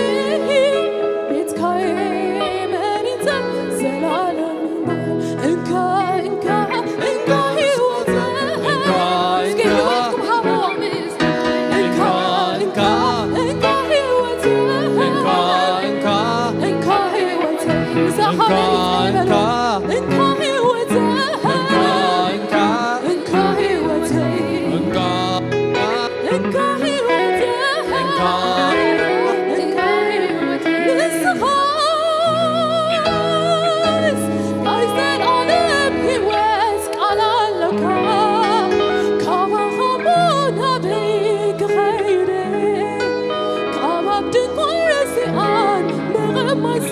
ቤትካ'የ መሪጸ ዘላለም ምንባር። እንካ፣ እንካ፣ እንካ ህይወት። እንካ፣ እስኪ እንካ። ህይወትኩም ሃቦ። እንካ፣ እንካ፣ እንካ ህይወት። እንካ፣ እንካ። እንካ ህይወት። እንካ፣ እንካ። እንካ ህይወት። እንካ፣ እንካ። እንካ እንካ ህይወት እንካ ህይወት ንስኻስ ናይ ዘላለም ህይወት ቃል ኣለካ። ካባኻ እሞ ናበይ ክኸይድ? ካብ ኣብ ድንኳን ርሲኣን ምቕማሲ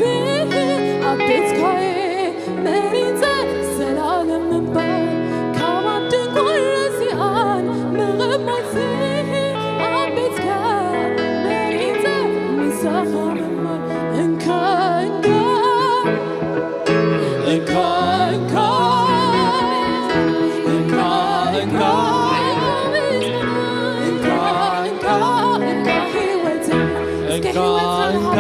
ኣብ ቤትካየ መሪጸ ዘላለም ምንባር ካብ ኣብ ድንኳን ርሲኣን ምቕማሲ ኣብ ቤትካ መሪጸ ምሳኻ ምንባር እንካ እንካ እንካ እንካ እንካ እንካ እንካ እንካ እንካ ህይወት እስከ ህይወት እንካ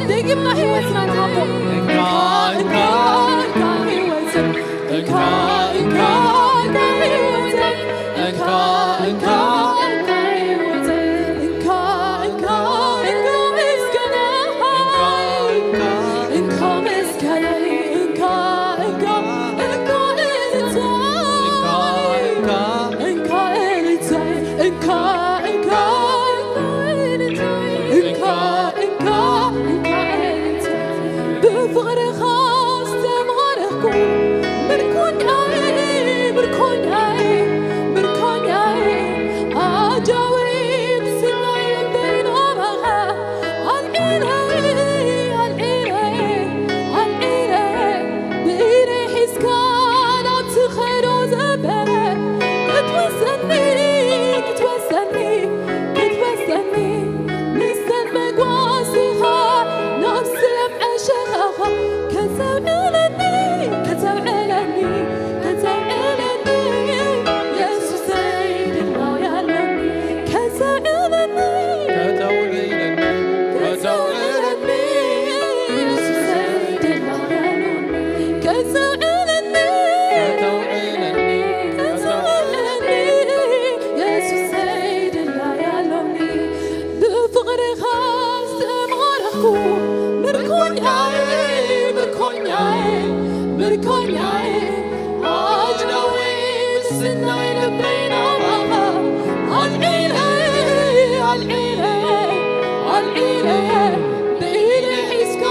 ደጊምና ህይወትና ንሃቦ። እንካ እንካ እንካ ህይወት እንካ እንካ እንካ ህይወት እንካ እንካ እንካ ህይወት እንካ እንካ እንካ ምስጋና እንካ እንካ ምስጋና እንካ እንካ እንካ እልልታ እንካ እልልታ እንካ እንካ እንካ እንካ እንካ እልልታ ብፍቕርኻ ዝተማረኽኩ ምርኮኛዬ ምርኮኛዬ ምርኮኛዬ ኣጃዊ ብስናይ ልበይ ናባኻ ኣልዒለ ኣልዒለ ኣልዒለ ብኢደይ ሒዝካ ናብ ትኸዶ ዘበለ ክትወስደኒ ክትወስደኒ ክትወስደኒ ምስተን መጓስኻ ናብ ስለም ዕሸኻኻ ከተውዕለኒ ከተውዕለኒ ከተውዕለኒ የሱሰይ ድላዊ ኣለኒ ከተውዕለኒ ከተውዕለኒ ከተውዕለኒ የሱሰይ ድላዊ ኣለኒ ከተውዕለኒ ከተውዕለኒ ከተውዕለኒ የሱሰይ ድላዊ ኣለኒ ብፍቕርኻ ዝተማረኽኩ ምርኮኛዬ ምርኮኛዬ ምርኮኛዬ ኣጅነዊ ስናይ ልበይ ናባኻ ኣልዒለ ኣልዒለ ኣልዒለ ብኢደ ሒዝካ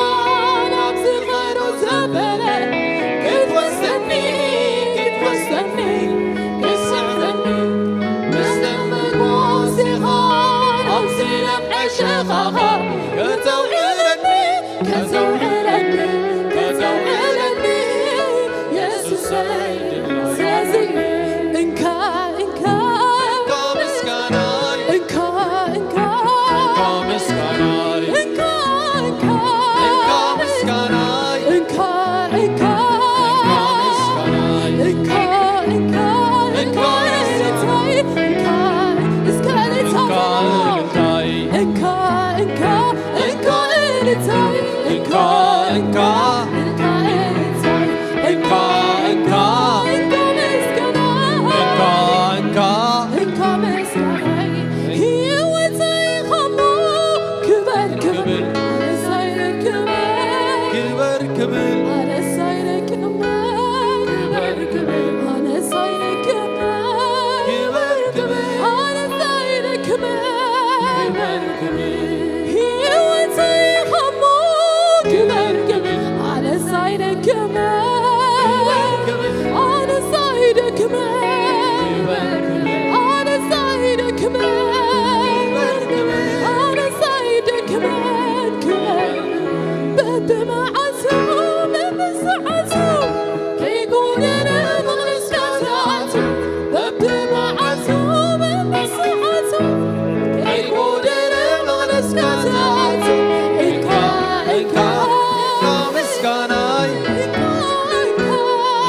ናብ ዝኸዶ ዘበለ ክትወስደኒ ክትወስደኒ ክትስሕተኒ ምስለ መጓሲኻ ኣብዚ ናብ ዕሸኻኻ ከተውዕለኒ ከተውዕለኒ ከተውዕለኒ የሱሰይ ስለዚ እንካ እንካ ምስጋናይ እንካ እንካ እንካ ምስጋናይ እንካ እንካ እንካ ምስጋናይ እንካ እንካ እንካ ምስጋናይ እንካ እንካ እንካ እልልታይ እንካ እስከ እልልታ እንካ እልልታይ እንካ እንካ እንካ እልልታይ እንካ እንካ እንካ እልልታይ እንካ እንካ እንካ ምስጋና እንካ እንካ እንካ ምስጋና ህይወተይ ኸሞ ክበር ክብል ኣነሳይ ክበር ክበር ክብል ኣነሳይ ክበር ክበር ክብል ኣነሳይ ክበር ክበር ክብል ኣነሳይ ክበር ክበር ክብል ህይወተይ ኸሞ ክበር ክብል ኣነሳይ ክበር ኣነሳይ ክበር ኣነሳይ ክበር ኣነሳይ ክበር ክበር በብመዓልቱ በብሰዓቱ ከይጎደለ መቕደስካ ዝኣቱ በብመዓልቱ በብሰዓቱ ከይጎደለ መቕደስካ ዝኣቱ እንካ እንካ እንካ ምስጋናይ እንካ እንካ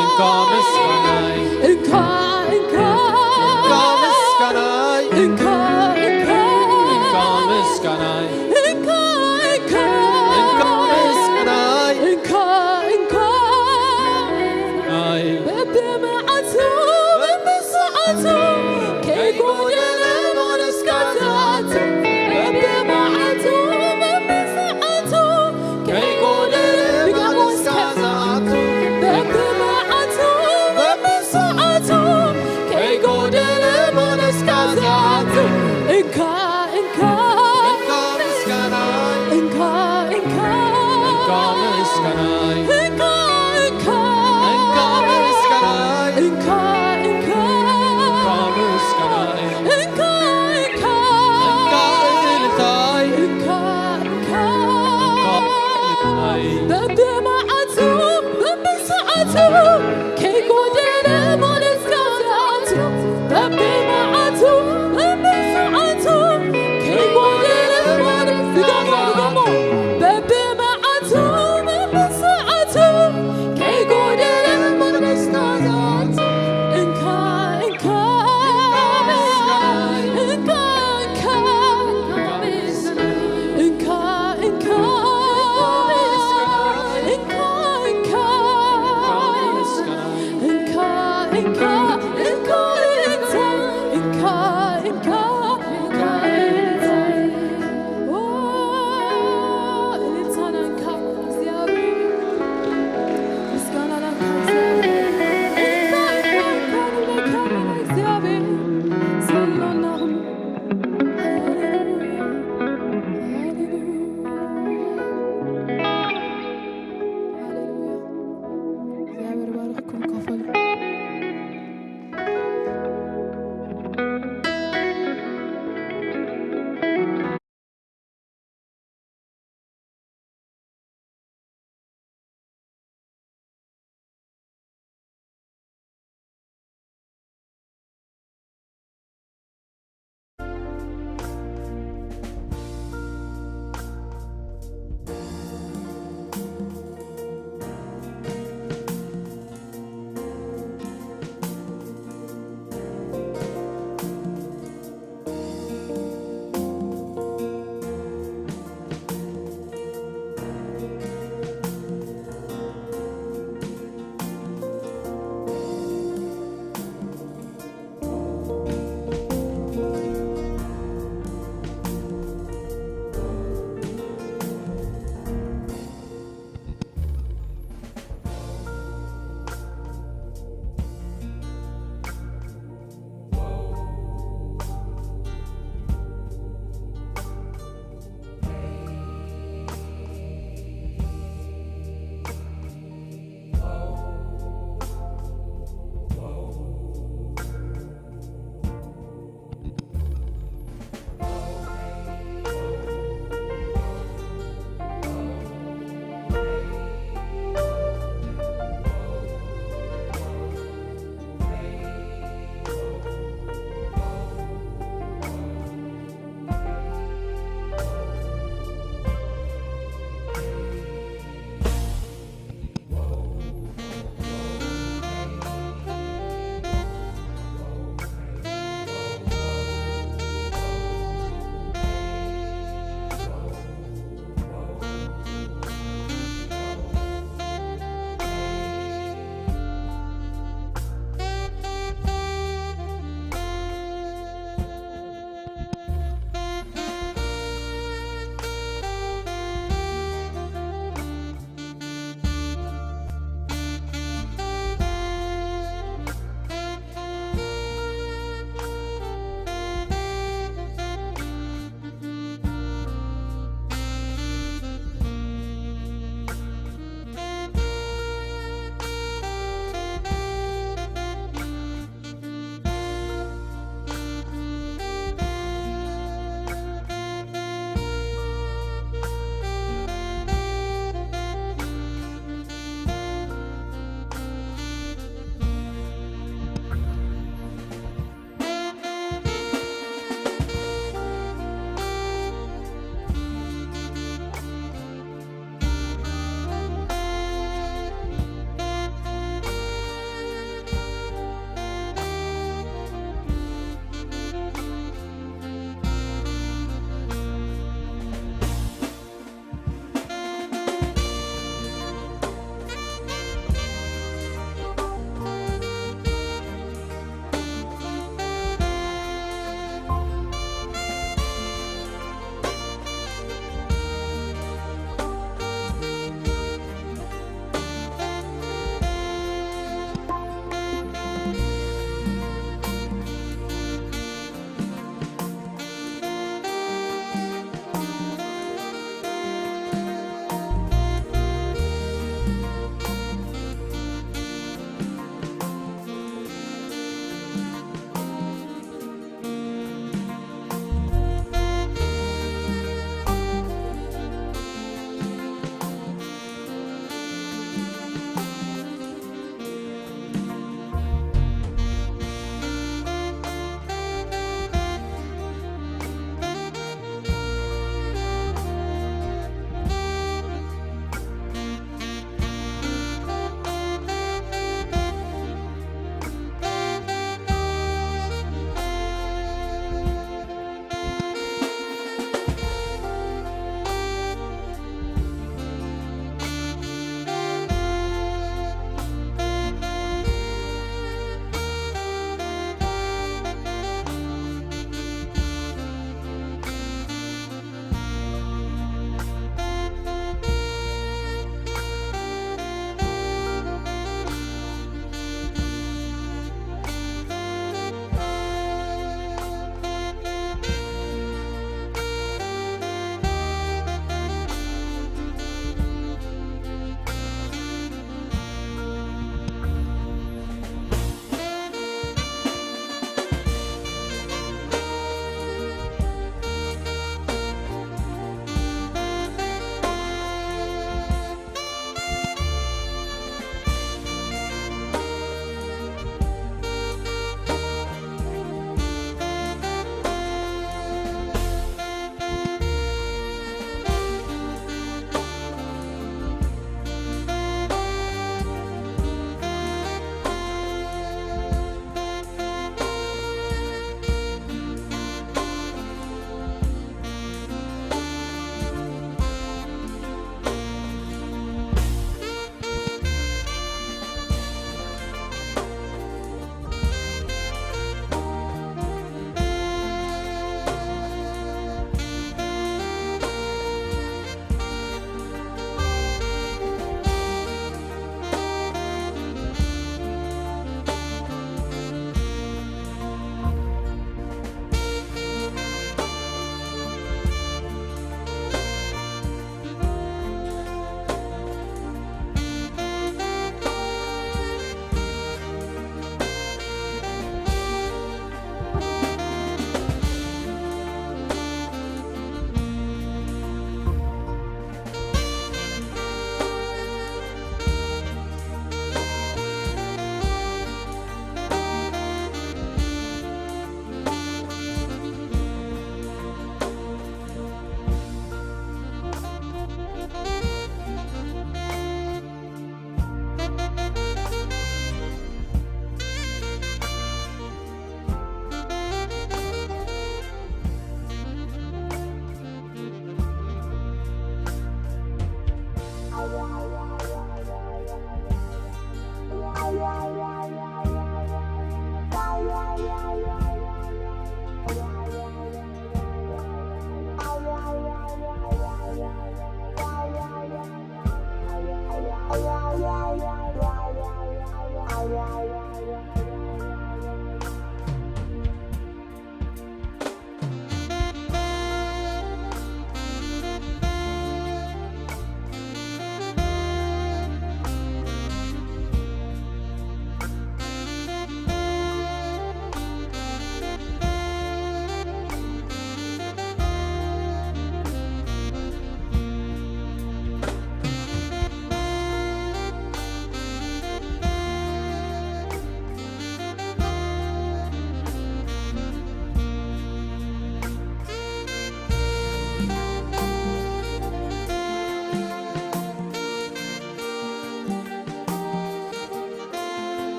እንካ ምስጋናይ እንካ እንካ እንካ ምስጋናይ እንካ እንካ እንካ ምስጋናይ እንካ እንካ እንካ ምስጋናይ እንካ እንካ ናይ በብመዓልቱ በብሰዓቱ ከይጎደለ መቕደስካ ዝኣቱ በብመዓልቱ በብሰዓቱ ከይጎደለ መቕደስካ ዝኣቱ በብመዓልቱ በብሰዓቱ ከይጎደለ መቕደስካ ዝኣቱ እንካ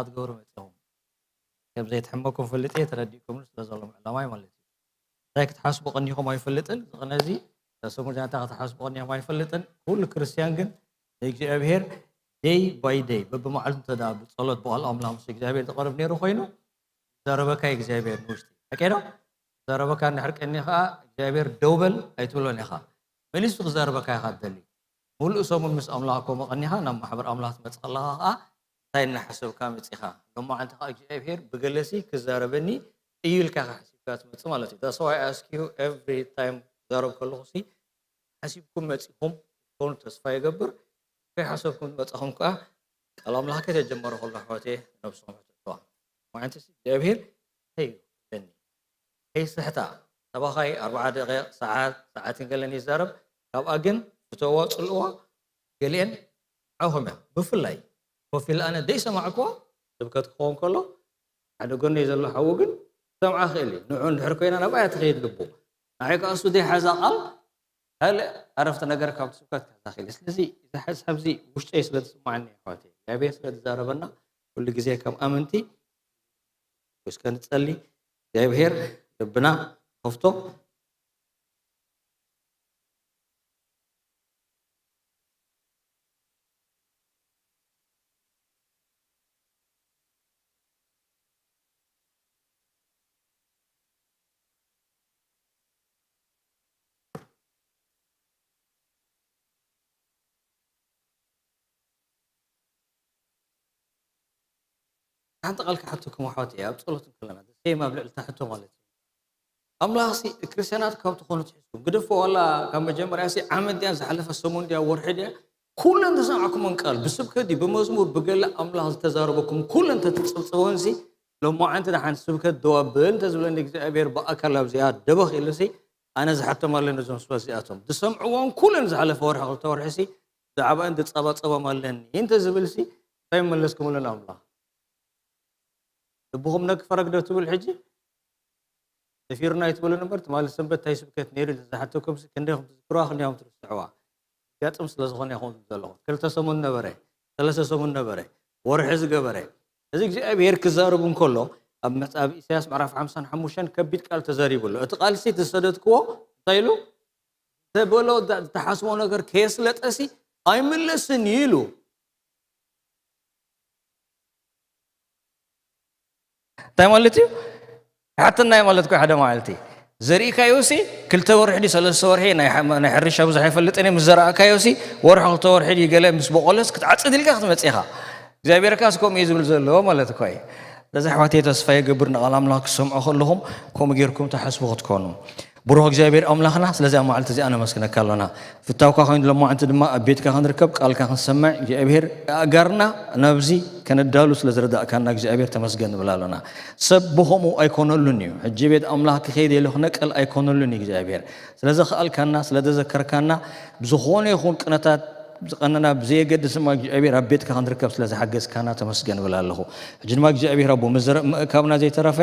ክትገብሩ መጺኹም? ከም ዘይትሕመኩም ፈልጥ እየ፣ ተረዲእኩምኒ ስለ ዘሎ ምዕላማይ ማለት እዩ። እንታይ ክትሓስቡ ቀኒኹም ኣይፈልጥን። እዚ ቅነ እዚ፣ እዛ ሰሙን እዚኣ እንታይ ክትሓስቡ ቀኒኹም ኣይፈልጥን። ኩሉ ክርስትያን ግን ንእግዚኣብሔር ደይ ባይ ደይ፣ በብመዓልቱ እንተ ደኣ ብጸሎት ብቓል ኣምላኽ ምስ እግዚኣብሔር ዝቐርብ ነይሩ ኮይኑ፣ ይዛረበካ እዩ እግዚኣብሔር ንውሽጢ። ሓቂ ዶ? ይዛረበካ እንድሕር ቀኒ ከኣ እግዚኣብሔር ደው በል ኣይትብሎን ኢኻ። መሊሱ ክዛረበካ ኢኻ ትደሊ። ሙሉእ ሰሙን ምስ ኣምላኽ ኮሞ ቀኒኻ ናብ ማሕበር ኣምላኽ ትመጽእ ከለኻ ከኣ እንታይ እናሓሰብካ መጺኻ? ሎማዓንቲ ከኣ እግዚኣብሔር ብገለሲ ክዛረበኒ እዩ ኢልካ ኢኻ ሓሲብካ ትመጽእ ማለት እዩ። That's why I ask you every time ክዛረብ ከለኹ ሲ ሓሲብኩም መጺኹም ክትኮኑ ተስፋ ይገብር። ከይሓሰብኩም ዝመጻኹም ከኣ ቃል ኣምላኽ ከይተጀመረ ከሎ ኣሕዋተየ ነብስኹም ሕተትዋ። ሎማዓንቲ ሲ እግዚኣብሔር እንታይ እዩ ክብለኒ? ከይስሕታ። ሰባኻይ ኣርብዓ ደቂቕ፣ ሰዓት፣ ሰዓትን ገለን ይዛረብ። ካብኣ ግን ፍተዋ፣ ጽልእዋ፣ ገሊአን ንዓኹም እያ። ብፍላይ ኮፍ ኢለ ኣነ ዘይሰማዕክዋ ስብከት ክኸውን ከሎ፣ ሓደ ጎነይ ዘሎ ሓዉ ግን ክሰምዓ ክእል እዩ። ንዑ እንድሕር ኮይና ናብኣ እያ ትኸይድ ልቡ። ንዓይ ከኣ እሱ ዘይሓዛ ቃል ካልእ ዓረፍተ ነገር ካብቲ ስብከት ክሕዛ ክእል እዩ። ስለዚ እዚ ሓሳብ እዚ ውሽጠይ ስለ ዝስማዓኒ እዩ ኣሕዋተይ። እግዚኣብሔር ስለ ዝዛረበና ኩሉ ግዜ ከም ኣመንቲ እስከ ንጸሊ። እግዚኣብሔር ልብና ከፍቶ። ሓንቲ ቃል ክሓተኩም ኣሕዋት እየ ኣብ ጸሎት እንከለና ደሴም ኣብ ልዕሊ ታሕቶ ማለት እዩ። ኣምላኽ ሲ ክርስትያናት ካብ ትኾኑ ትሕዝኩም ግደፎ ዋላ ካብ መጀመርያ ሲ ዓመት ድያ ዝሓለፈ ሰሙን ድያ ወርሒ ድያ ኩለን ተሰማዕኩመን ቃል ብስብከት ድዩ ብመዝሙር ብገለ ኣምላኽ ዝተዛረበኩም ኩለን ተትጽብጽበን ሲ ሎማዓንቲ ደሓን ስብከት ደው ኣብል እንተዝብለኒ እግዚኣብሔር ብኣካል ኣብዚኣ ደበኽ ኢሉ ሲ ኣነ ዝሓቶም ኣለኒ እዞም ስባት እዚኣቶም ዝሰምዕዎም ኩለን ዝሓለፈ ወርሒ ክልተ ወርሒ ሲ ብዛዕባእን ዝጸባጸቦም ኣለኒ እንተዝብል ሲ እንታይ ምመለስኩምሉ ንኣምላኽ? ልብኹም ነኪ ፈረግ ዶ ትብል ሕጂ? ደፊርና ኣይትበሉን እምበር ትማሊ ሰንበት እንታይ ስብከት ነይሩ ኢለ ዝሓተኩምሲ ክንደይኹም ትዝክርዋ ክንደይኹም ትርስዕዋ? ዘጋጥም ስለ ዝኾነ ኢኹም ትብሉ ዘለኹም። ክልተ ሰሙን ነበረ፣ ሰለስተ ሰሙን ነበረ፣ ወርሒ ዝገበረ። እዚ እግዚኣብሄር ክዛረብ እንከሎ ኣብ መጽ- ኣብ ኢሳያስ ምዕራፍ ሓምሳን ሓሙሽተን ከቢድ ቃል ተዛሪቡ ኣሎ። እቲ ቃልሲ ዝሰደድክዎ እንታይ ኢሉ? ዘበሎ ዳ- ዝተሓስቦ ነገር ከየስለጠሲ ኣይምለስን እዩ ኢሉ። እንታይ ማለት እዩ? ሓትናይ ማለት ኮ ሓደ መዓልቲ ዘርእካዮ ሲ ክልተ ወርሒ ድዩ ሰለስተ ወርሒ ናይ ሓ- ናይ ሕርሻ ብዙሕ ኣይፈልጥን እየ ምስ ዘረእካዮ ሲ ወርሒ ክልተ ወርሒ ድዩ ገለ ምስ በቆለስ ክትዓፅድ ኢልካ ክትመፅእ ኢኻ እግዚኣብሔር ካስ ከምኡ እዩ ዝብል ዘለዎ ማለት እኳ እዩ ስለዚ ኣሕዋተይ ተስፋ የገብር ንቓል ኣምላኽ ክሰምዖ ከለኹም ከምኡ ጌርኩም ትሓስቡ ክትኮኑ ብሩኽ እግዚኣብሔር ኣምላኽና ስለዚኣ መዓልቲ እዚኣ ነመስግነካ ኣሎና ፍታውካ ኮይኑ ሎማዓንቲ ድማ ኣብ ቤትካ ክንርከብ ቃልካ ክንሰምዕ እግዚኣብሔር ኣእጋርና ናብዚ ከነዳሉ ስለ ዝረዳእካና እግዚኣብሔር ተመስገን ንብል ኣሎና ሰብ ብኸምኡ ኣይኮነሉን እዩ ሕጂ ቤት ኣምላኽ ክኸይድ ኢሉ ክነቀል ኣይኮነሉን እዩ እግዚኣብሔር ስለ ዘኽኣልካና ስለ ዘዘከርካና ብዝኾነ ይኹን ቅነታት ዝቐነና ብዘየገድስ ድማ እግዚኣብሔር ኣብ ቤትካ ክንርከብ ስለ ዝሓገዝካና ተመስገን ብል ኣለኹ ሕጂ ድማ እግዚኣብሔር ኣቦ ምዘረእ ምእካብና ዘይተረፈ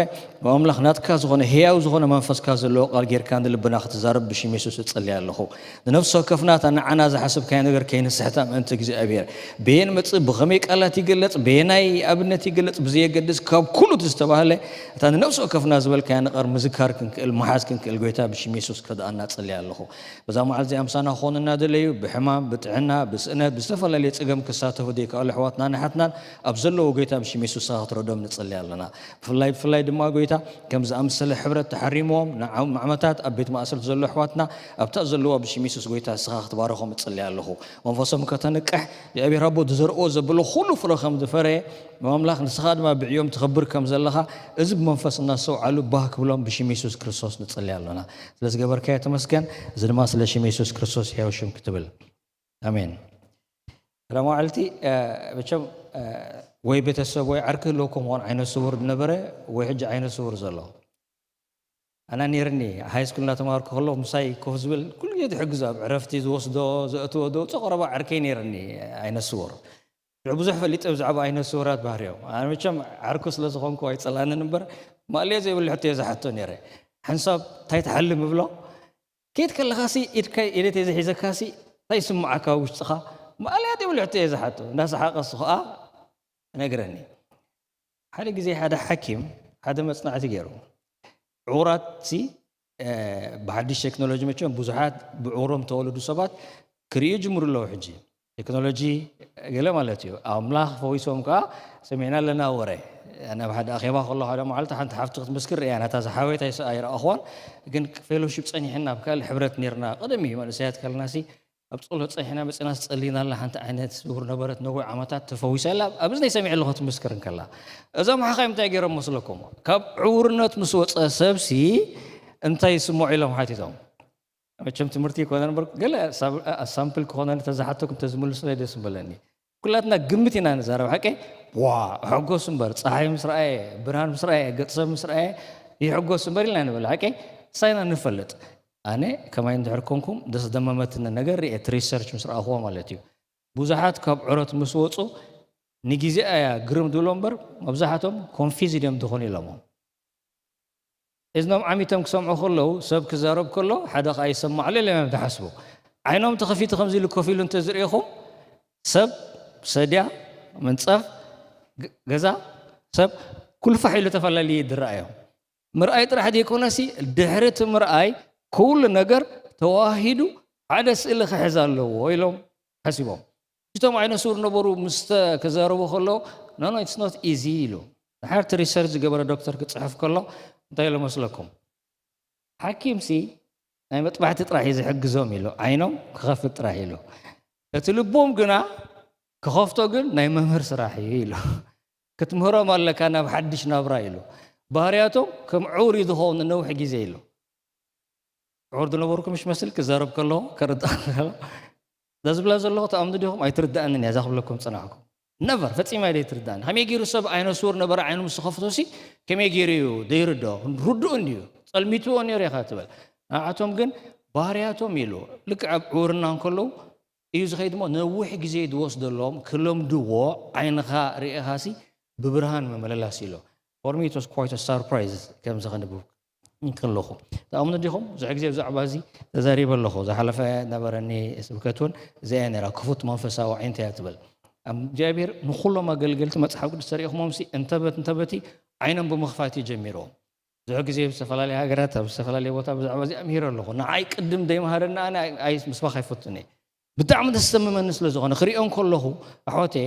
ኣምላኽ ናትካ ዝኾነ ህያው ዝኾነ መንፈስካ ዘለዎ ቃል ጌርካ ንልብና ክትዛረብ ብሽም የሱስ እጸልይ ኣለኹ ንነፍሲ ወከፍና እታ ንዓና ዝሓሰብካዮ ነገር ከይንስሕታ ምእንቲ እግዚኣብሔር በየን መጽእ ብኸመይ ቃላት ይግለጽ በየናይ ኣብነት ይግለጽ ብዘየገድስ ካብ ኩሉ እቲ ዝተባህለ እታ ንነፍሲ ወከፍና ዝበልካያ ንቐር ምዝካር ክንክእል ምሓዝ ክንክእል ጎይታ ብሽም የሱስ ክርድኣና እጸልይ ኣለኹ በዛ መዓልቲ እዚኣ ምሳና ክኾኑ እናደለዩ ብሕማም ብጥዕና ብስእነት ብዝተፈላለየ ጸገም ክሳተፉ ዘይከኣሉ ኣሕዋትና ንሓትናን ኣብ ዘለዎ ጎይታ ብሽም የሱስ ስኻ ክትረዶም ንጸልይ ኣለና ብፍላይ ብፍላይ ድማ ጎይታ ከም ዝኣምሰለ ሕብረት ተሓሪምዎም ንዓም ዓመታት ኣብ ቤት ማእሰርቲ ዘሎ ኣሕዋትና ኣብታ ዘለዋ ብሽም የሱስ ጎይታ ስኻ ክትባረኾም እጸልይ ኣለኹ መንፈሶም ከተንቅሕ እግዚኣብሔር ኣቦ ዝዘርኦ ዘብሎ ኩሉ ፍረ ከም ዝፈረየ ኣምላኽ ንስኻ ድማ ብዕዮም ትኸብር ከም ዘለኻ እዚ ብመንፈስ እናስተውዓሉ ባህ ክብሎም ብሽም የሱስ ክርስቶስ ንጽሊ ኣሎና ስለ ዝገበርካዮ ተመስገን እዚ ድማ ስለ ሽም የሱስ ክርስቶስ ሕያው ሽም ክትብል ኣሜን ቀዳማ ዓልቲ መቸም ወይ ቤተሰብ ወይ ዓርኪ ህልወኩም ኾን ዓይነት ስውር ዝነበረ ወይ ሕጂ ዓይነት ስውር ዘሎ ኣና ነይርኒ ሃይ ስኩል እናተማሃርኩ ከለኹ ምሳይ ኮፍ ዝብል ኩሉ ግዜ ዝሕግዞ ኣብ ዕረፍቲ ዝወስዶ ዘእትዎ ዘውፅኦ ቀረባ ዓርከይ ነይርኒ ኣይነስውር ሽዑ ብዙሕ ፈሊጠ ብዛዕባ ኣይነስውራት ባህርዮም ኣነ መቸም ዓርኩ ስለ ዝኾንኩ ኣይፀላንን እምበር ማእለዮ ዘይብሉ ሕቶ እየ ዝሓቶ ነይረ ሓንሳብ እንታይ ትሓልም እብሎ ከይድ ከለኻሲ ኢድካ ኢደት እየ ዝሒዘካሲ እንታይ ይስምዓካ ውሽጥኻ ማእለያ ዘይብሉ ሕቶ እየ ዝሓቶ እንዳሰሓቀ እሱ ከዓ ነግረኒ ሓደ ግዜ ሓደ ሓኪም ሓደ መጽናዕቲ ገይሩ። ዕውራት ሲ ብሓድሽ ቴክኖሎጂ መቸም ብዙሓት ብዕውሮም ተወለዱ ሰባት ክርእዩ ጅምሩ ኣለዉ። ሕጂ ቴክኖሎጂ ገለ ማለት እዩ። ኣምላኽ ፈዊሶም ከዓ ሰሚዕና ኣለና ወረ። ናብ ሓደ ኣኼባ ከሎ ሓደ መዓልቲ ሓንቲ ሓፍቲ ክትምስክር ርያ ናታ ዝሓወይት ኣይረኣኽዋን። ግን ፌሎሺፕ ጸኒሕና ኣብ ካልእ ሕብረት ነርና። ቀደም እዩ መንእሰያት ከለናሲ ኣብ ጸሎት ጸኒሕና መጺና ጸሊና ኣላ። ሓንቲ ዓይነት ስውር ነበረት ነዊሕ ዓመታት ተፈዊሳ ኣላ። ኣብ እዝነይ ሰሚዐ ኣለኹ ትምስክር እንከላ። እዞም ሓኻይም እንታይ ገይሮም መስለኩም? ካብ ዕውርነት ምስ ወጸ ሰብሲ እንታይ ይስምዖ ኢሎም ሓቲቶም። መቸም ትምህርቲ ይኮነ ነበር ገለ ሳምፕል ክኾነ ተዝሓተኩም ተዝምልሱለይ ደስ ምበለኒ። ኩላትና ግምት ኢና ንዛረብ ሓቂ። ዋ ሕጎስ እምበር ፀሓይ ምስ ረኣየ ብርሃን ምስ ረኣየ ገፅሰብ ምስ ረኣየ ይሕጎስ እምበር ኢልና ንብል ሓቂ። ሳይና ንፈልጥ። ኣነ ከማይ እንድሕር ኮንኩም ደስ ደመመትኒ ነገር ሪኤት ሪሰርች ምስ ረኣኽዎ ማለት እዩ። ብዙሓት ካብ ዕረት ምስ ወፁ ንግዜ ኣያ ግርም ድብሎ እምበር መብዛሕቶም ኮንፊዝ ድዮም ዝኾኑ ኢሎሞ። እዝኖም ዓሚቶም ክሰምዑ ከለዉ ሰብ ክዛረብ ከሎ ሓደ ኸዓ ይሰማዕ ኣሎ ኢሎም እዮም ዝሓስቡ። ዓይኖም ተኸፊቱ ከምዚ ኢሉ ኮፍ ኢሉ እንተዝርእኹም ሰብ ሰድያ ምንጻፍ ገዛ ሰብ ኩልፋሕ ኢሉ ተፈላለዩ ድረኣዮም። ምርኣይ ጥራሕ ዘይኮነሲ ድሕሪ እቲ ምርኣይ ኩሉ ነገር ተዋሂዱ ሓደ ስእሊ ክሕዝ ኣለዎ ኢሎም ሓሲቦም። እቶም ዓይነ ስውር ነበሩ ምስ ክዛረቡ ከለዉ no no it's not easy ኢሉ። ድሓር እቲ ሪሰርች ዝገበረ ዶክተር ክፅሕፍ ከሎ እንታይ ኢሉ መስለኩም? ሓኪምሲ ናይ መጥባሕቲ ጥራሕ እዩ ዝሕግዞም ኢሉ፣ ዓይኖም ክኸፍት ጥራሕ ኢሉ። እቲ ልቦም ግና ክኸፍቶ ግን ናይ መምህር ስራሕ እዩ ኢሉ። ክትምህሮም ኣለካ ናብ ሓድሽ ናብራ ኢሉ። ባህርያቶም ከም ዕውር እዩ ዝኸውን ነዊሕ ግዜ ኢሉ። ዕውር ዝነበርኩም ምሽ መስል ክዛረብ ከለኹ ከርዳእ ከሎ እዛ ዝብላ ዘለኹ ተኣምኑ ዲኹም ኣይትርዳእንን እያ እዛ ክብለኩም ፅናሕኩም። ነቨር ፈፂማ እየ ትርዳእኒ። ከመይ ገይሩ ሰብ ዓይነ ስውር ነበረ ዓይኑ ምስ ከፍቶሲ ከመይ ገይሩ እዩ ዘይርድኦ? ርዱእ እንድዩ ጸልሚትዎ ነይሩ ኢኻ ትብል። ንዓቶም ግን ባህርያቶም ኢሉ ልክዕ ኣብ ዕውርና እንከለዉ እዩ ዝኸይድ እሞ ነዊሕ ግዜ ዝወስደሎም ክለምድዎ ዓይንኻ ርኢኻሲ ብብርሃን ምምልላስ ኢሎ። For me it was quite a surprise ከምዚ ከንብብ እንከለኹ። ተኣምኑ ዲኹም? ብዙሕ ግዜ ብዛዕባ እዚ ተዛሪበ ኣለኹ። ዝሓለፈ ነበረኒ ስብከት እውን እዚኣ እያ ነይራ፣ ክፉት መንፈሳዊ ኣዒንቲ እያ ትብል። እግዚኣብሔር ንኹሎም ኣገልገልቲ መጽሓፍ ቅዱስ ተሪእኹሞምሲ እንተበት እንተበቲ ዓይኖም ብምኽፋት እዩ ጀሚርዎም። ብዙሕ ግዜ ኣብ ዝተፈላለየ ሃገራት ኣብ ዝተፈላለየ ቦታ ብዛዕባ እዚ ኣምሂረ ኣለኹ። ንዓይ ቅድም ዘይምሃረኒ ኣነ ኣይ ምስባኽ ኣይፈቱን እየ። ብጣዕሚ ዘስተምመኒ ስለ ዝኾነ ክሪኦ እንከለኹ ኣሕዋተየ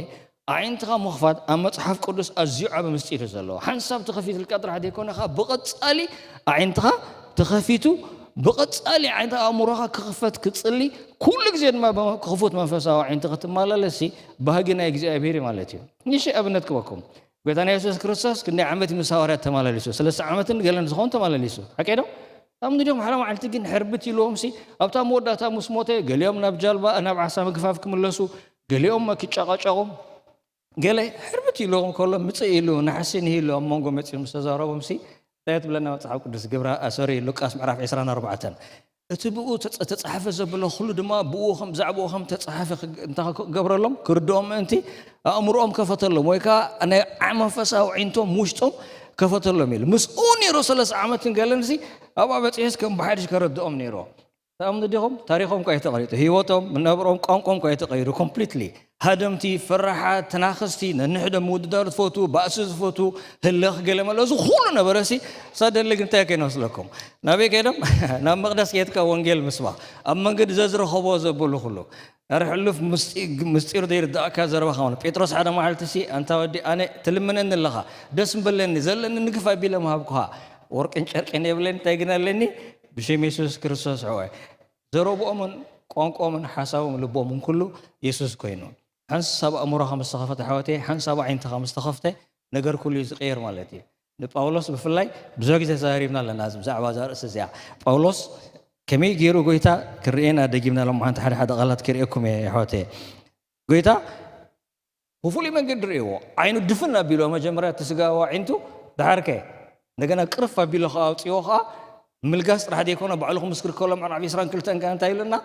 ኣዒንትኻ ምኽፋት ኣብ መጽሓፍ ቅዱስ ኣዝዩ ዓቢ ምስጢር እዩ ዘለዎ። ሓንሳብ ተኸፊትልካ ጥራሕ ዘይኮነኻ ብቐጻሊ ኣዒንትኻ ተኸፊቱ ብቐጻሊ ኣዒንቲ ኣእምሮኻ ክኽፈት ክጽሊ ኩሉ ግዜ ድማ ክፉት መንፈሳዊ ኣዒንቲ ክትመላለሲ ባህጊ ናይ እግዚኣብሔር ማለት እዩ። ንሽ ኣብነት ክበኩም ጎይታና የሱስ ክርስቶስ ክንደይ ዓመት ምስ ሃዋርያት ተመላሊሱ? ሰለስተ ዓመትን ገለን ዝኾን ተመላሊሱ። ሓቂ ዶ? ኣብ ንዲኦም ሓደ መዓልቲ ግን ሕርብት ኢልዎም ሲ ኣብታ መወዳእታ ምስ ሞተ ገሊኦም ናብ ጃልባ ናብ ዓሳ ምግፋፍ ክምለሱ ገሊኦም ክጨቃጨቁ ገለ ሕርብት ኢልዎም ከሎ ምጽእ ኢሉ ናሕሲ ንሂሉ ኣብ መንጎ መጺኡ ምስ ተዛረቦም ሲ እንታይ ትብለና መጽሓፍ ቅዱስ ግብራ ኣሶሪ ሉቃስ ምዕራፍ ዕስራን ኣርባዕተን እቲ ብኡ ተጸ- ተጻሓፈ ዘብሎ ኩሉ ድማ ብኡ ከም ብዛዕባኡ ከም ተጻሓፈ ክግ- እንታይ ክገብረሎም ክርድኦም ምእንቲ ኣእምሮኦም ከፈተሎም ወይ ከዓ ናይ ዓ- መንፈሳዊ ዒንቶም ውሽጦም ከፈተሎም ኢሉ ምስኡ ነይሩ ሰለስተ ዓመትን ገለን ሲ ኣብኣ በፂሑስ ከም ብሓድሽ ከረድኦም ነይሩ ተኣምኑ ዲኹም ታሪኾም እኳ የተቐሪጡ ህይወቶም ምነብሮም ቋንቋም እኳ የተቐይሩ ኮምፕሊትሊ ሃደምቲ፣ ፈራሓት፣ ተናኸስቲ፣ ነንሕዶም ምውድዳር ዝፈቱ፣ ባእሲ ዝፈቱ፣ ህልኽ ገለ መለ እዚ ኩሉ ነበረሲ ሳደሊ ግን እንታይ ከይመስለኩም ናበይ ከይዶም ናብ መቕደስ ከየትካ ወንጌል ምስባኽ ኣብ መንገዲ ዘዝረኸቦ ዘበሉ ኩሉ ር ሕሉፍ ምስጢር ዘይርዳእካ ዘረባ ከማን ጴጥሮስ ሓደ መዓልቲ ሲ ኣንታ ወዲ ኣነ ትልምነኒ ኣለኻ ደስ ምበለኒ ዘለኒ ንግፍ ኣቢለ ምሃብኩኻ ወርቅን ጨርቅን የብለኒ እንታይ ግን ኣለኒ ብሽም የሱስ ክርስቶስ ሕዋይ ዘረብኦምን ቋንቋኦምን ሓሳቦም ልቦምን ኩሉ የሱስ ኮይኑ ሓንሳብ ኣእምሮኻ ምስ ተኸፈተ ኣሕዋተይ ሓንሳብ ዓይንትኻ ምስ ተኸፍተ ነገር ኩሉ እዩ ዝቕየር ማለት እዩ ንጳውሎስ ብፍላይ ብዙሕ ግዜ ተዛሪብና ኣለና ብዛዕባ እዛ ርእሲ እዚኣ ጳውሎስ ከመይ ገይሩ ጎይታ ክርእየና ደጊምና ሎም ሓንቲ ሓደ ሓደ ቃላት ክርእየኩም እየ ኣሕዋተይ ጎይታ ብፍሉይ መንገዲ ርእይዎ ዓይኑ ድፍን ኣቢሎ መጀመርያ እቲ ስጋዊ ኣዒንቱ ድሓርከ እንደገና ቅርፍ ኣቢሎ ከዓ ኣውፅዎ ከዓ ምልጋስ ጥራሕ ዘይኮነ ባዕሉ ክምስክር ከሎ ምዕራፍ ዕስራን ክልተን ከዓ እንታይ ኢሉና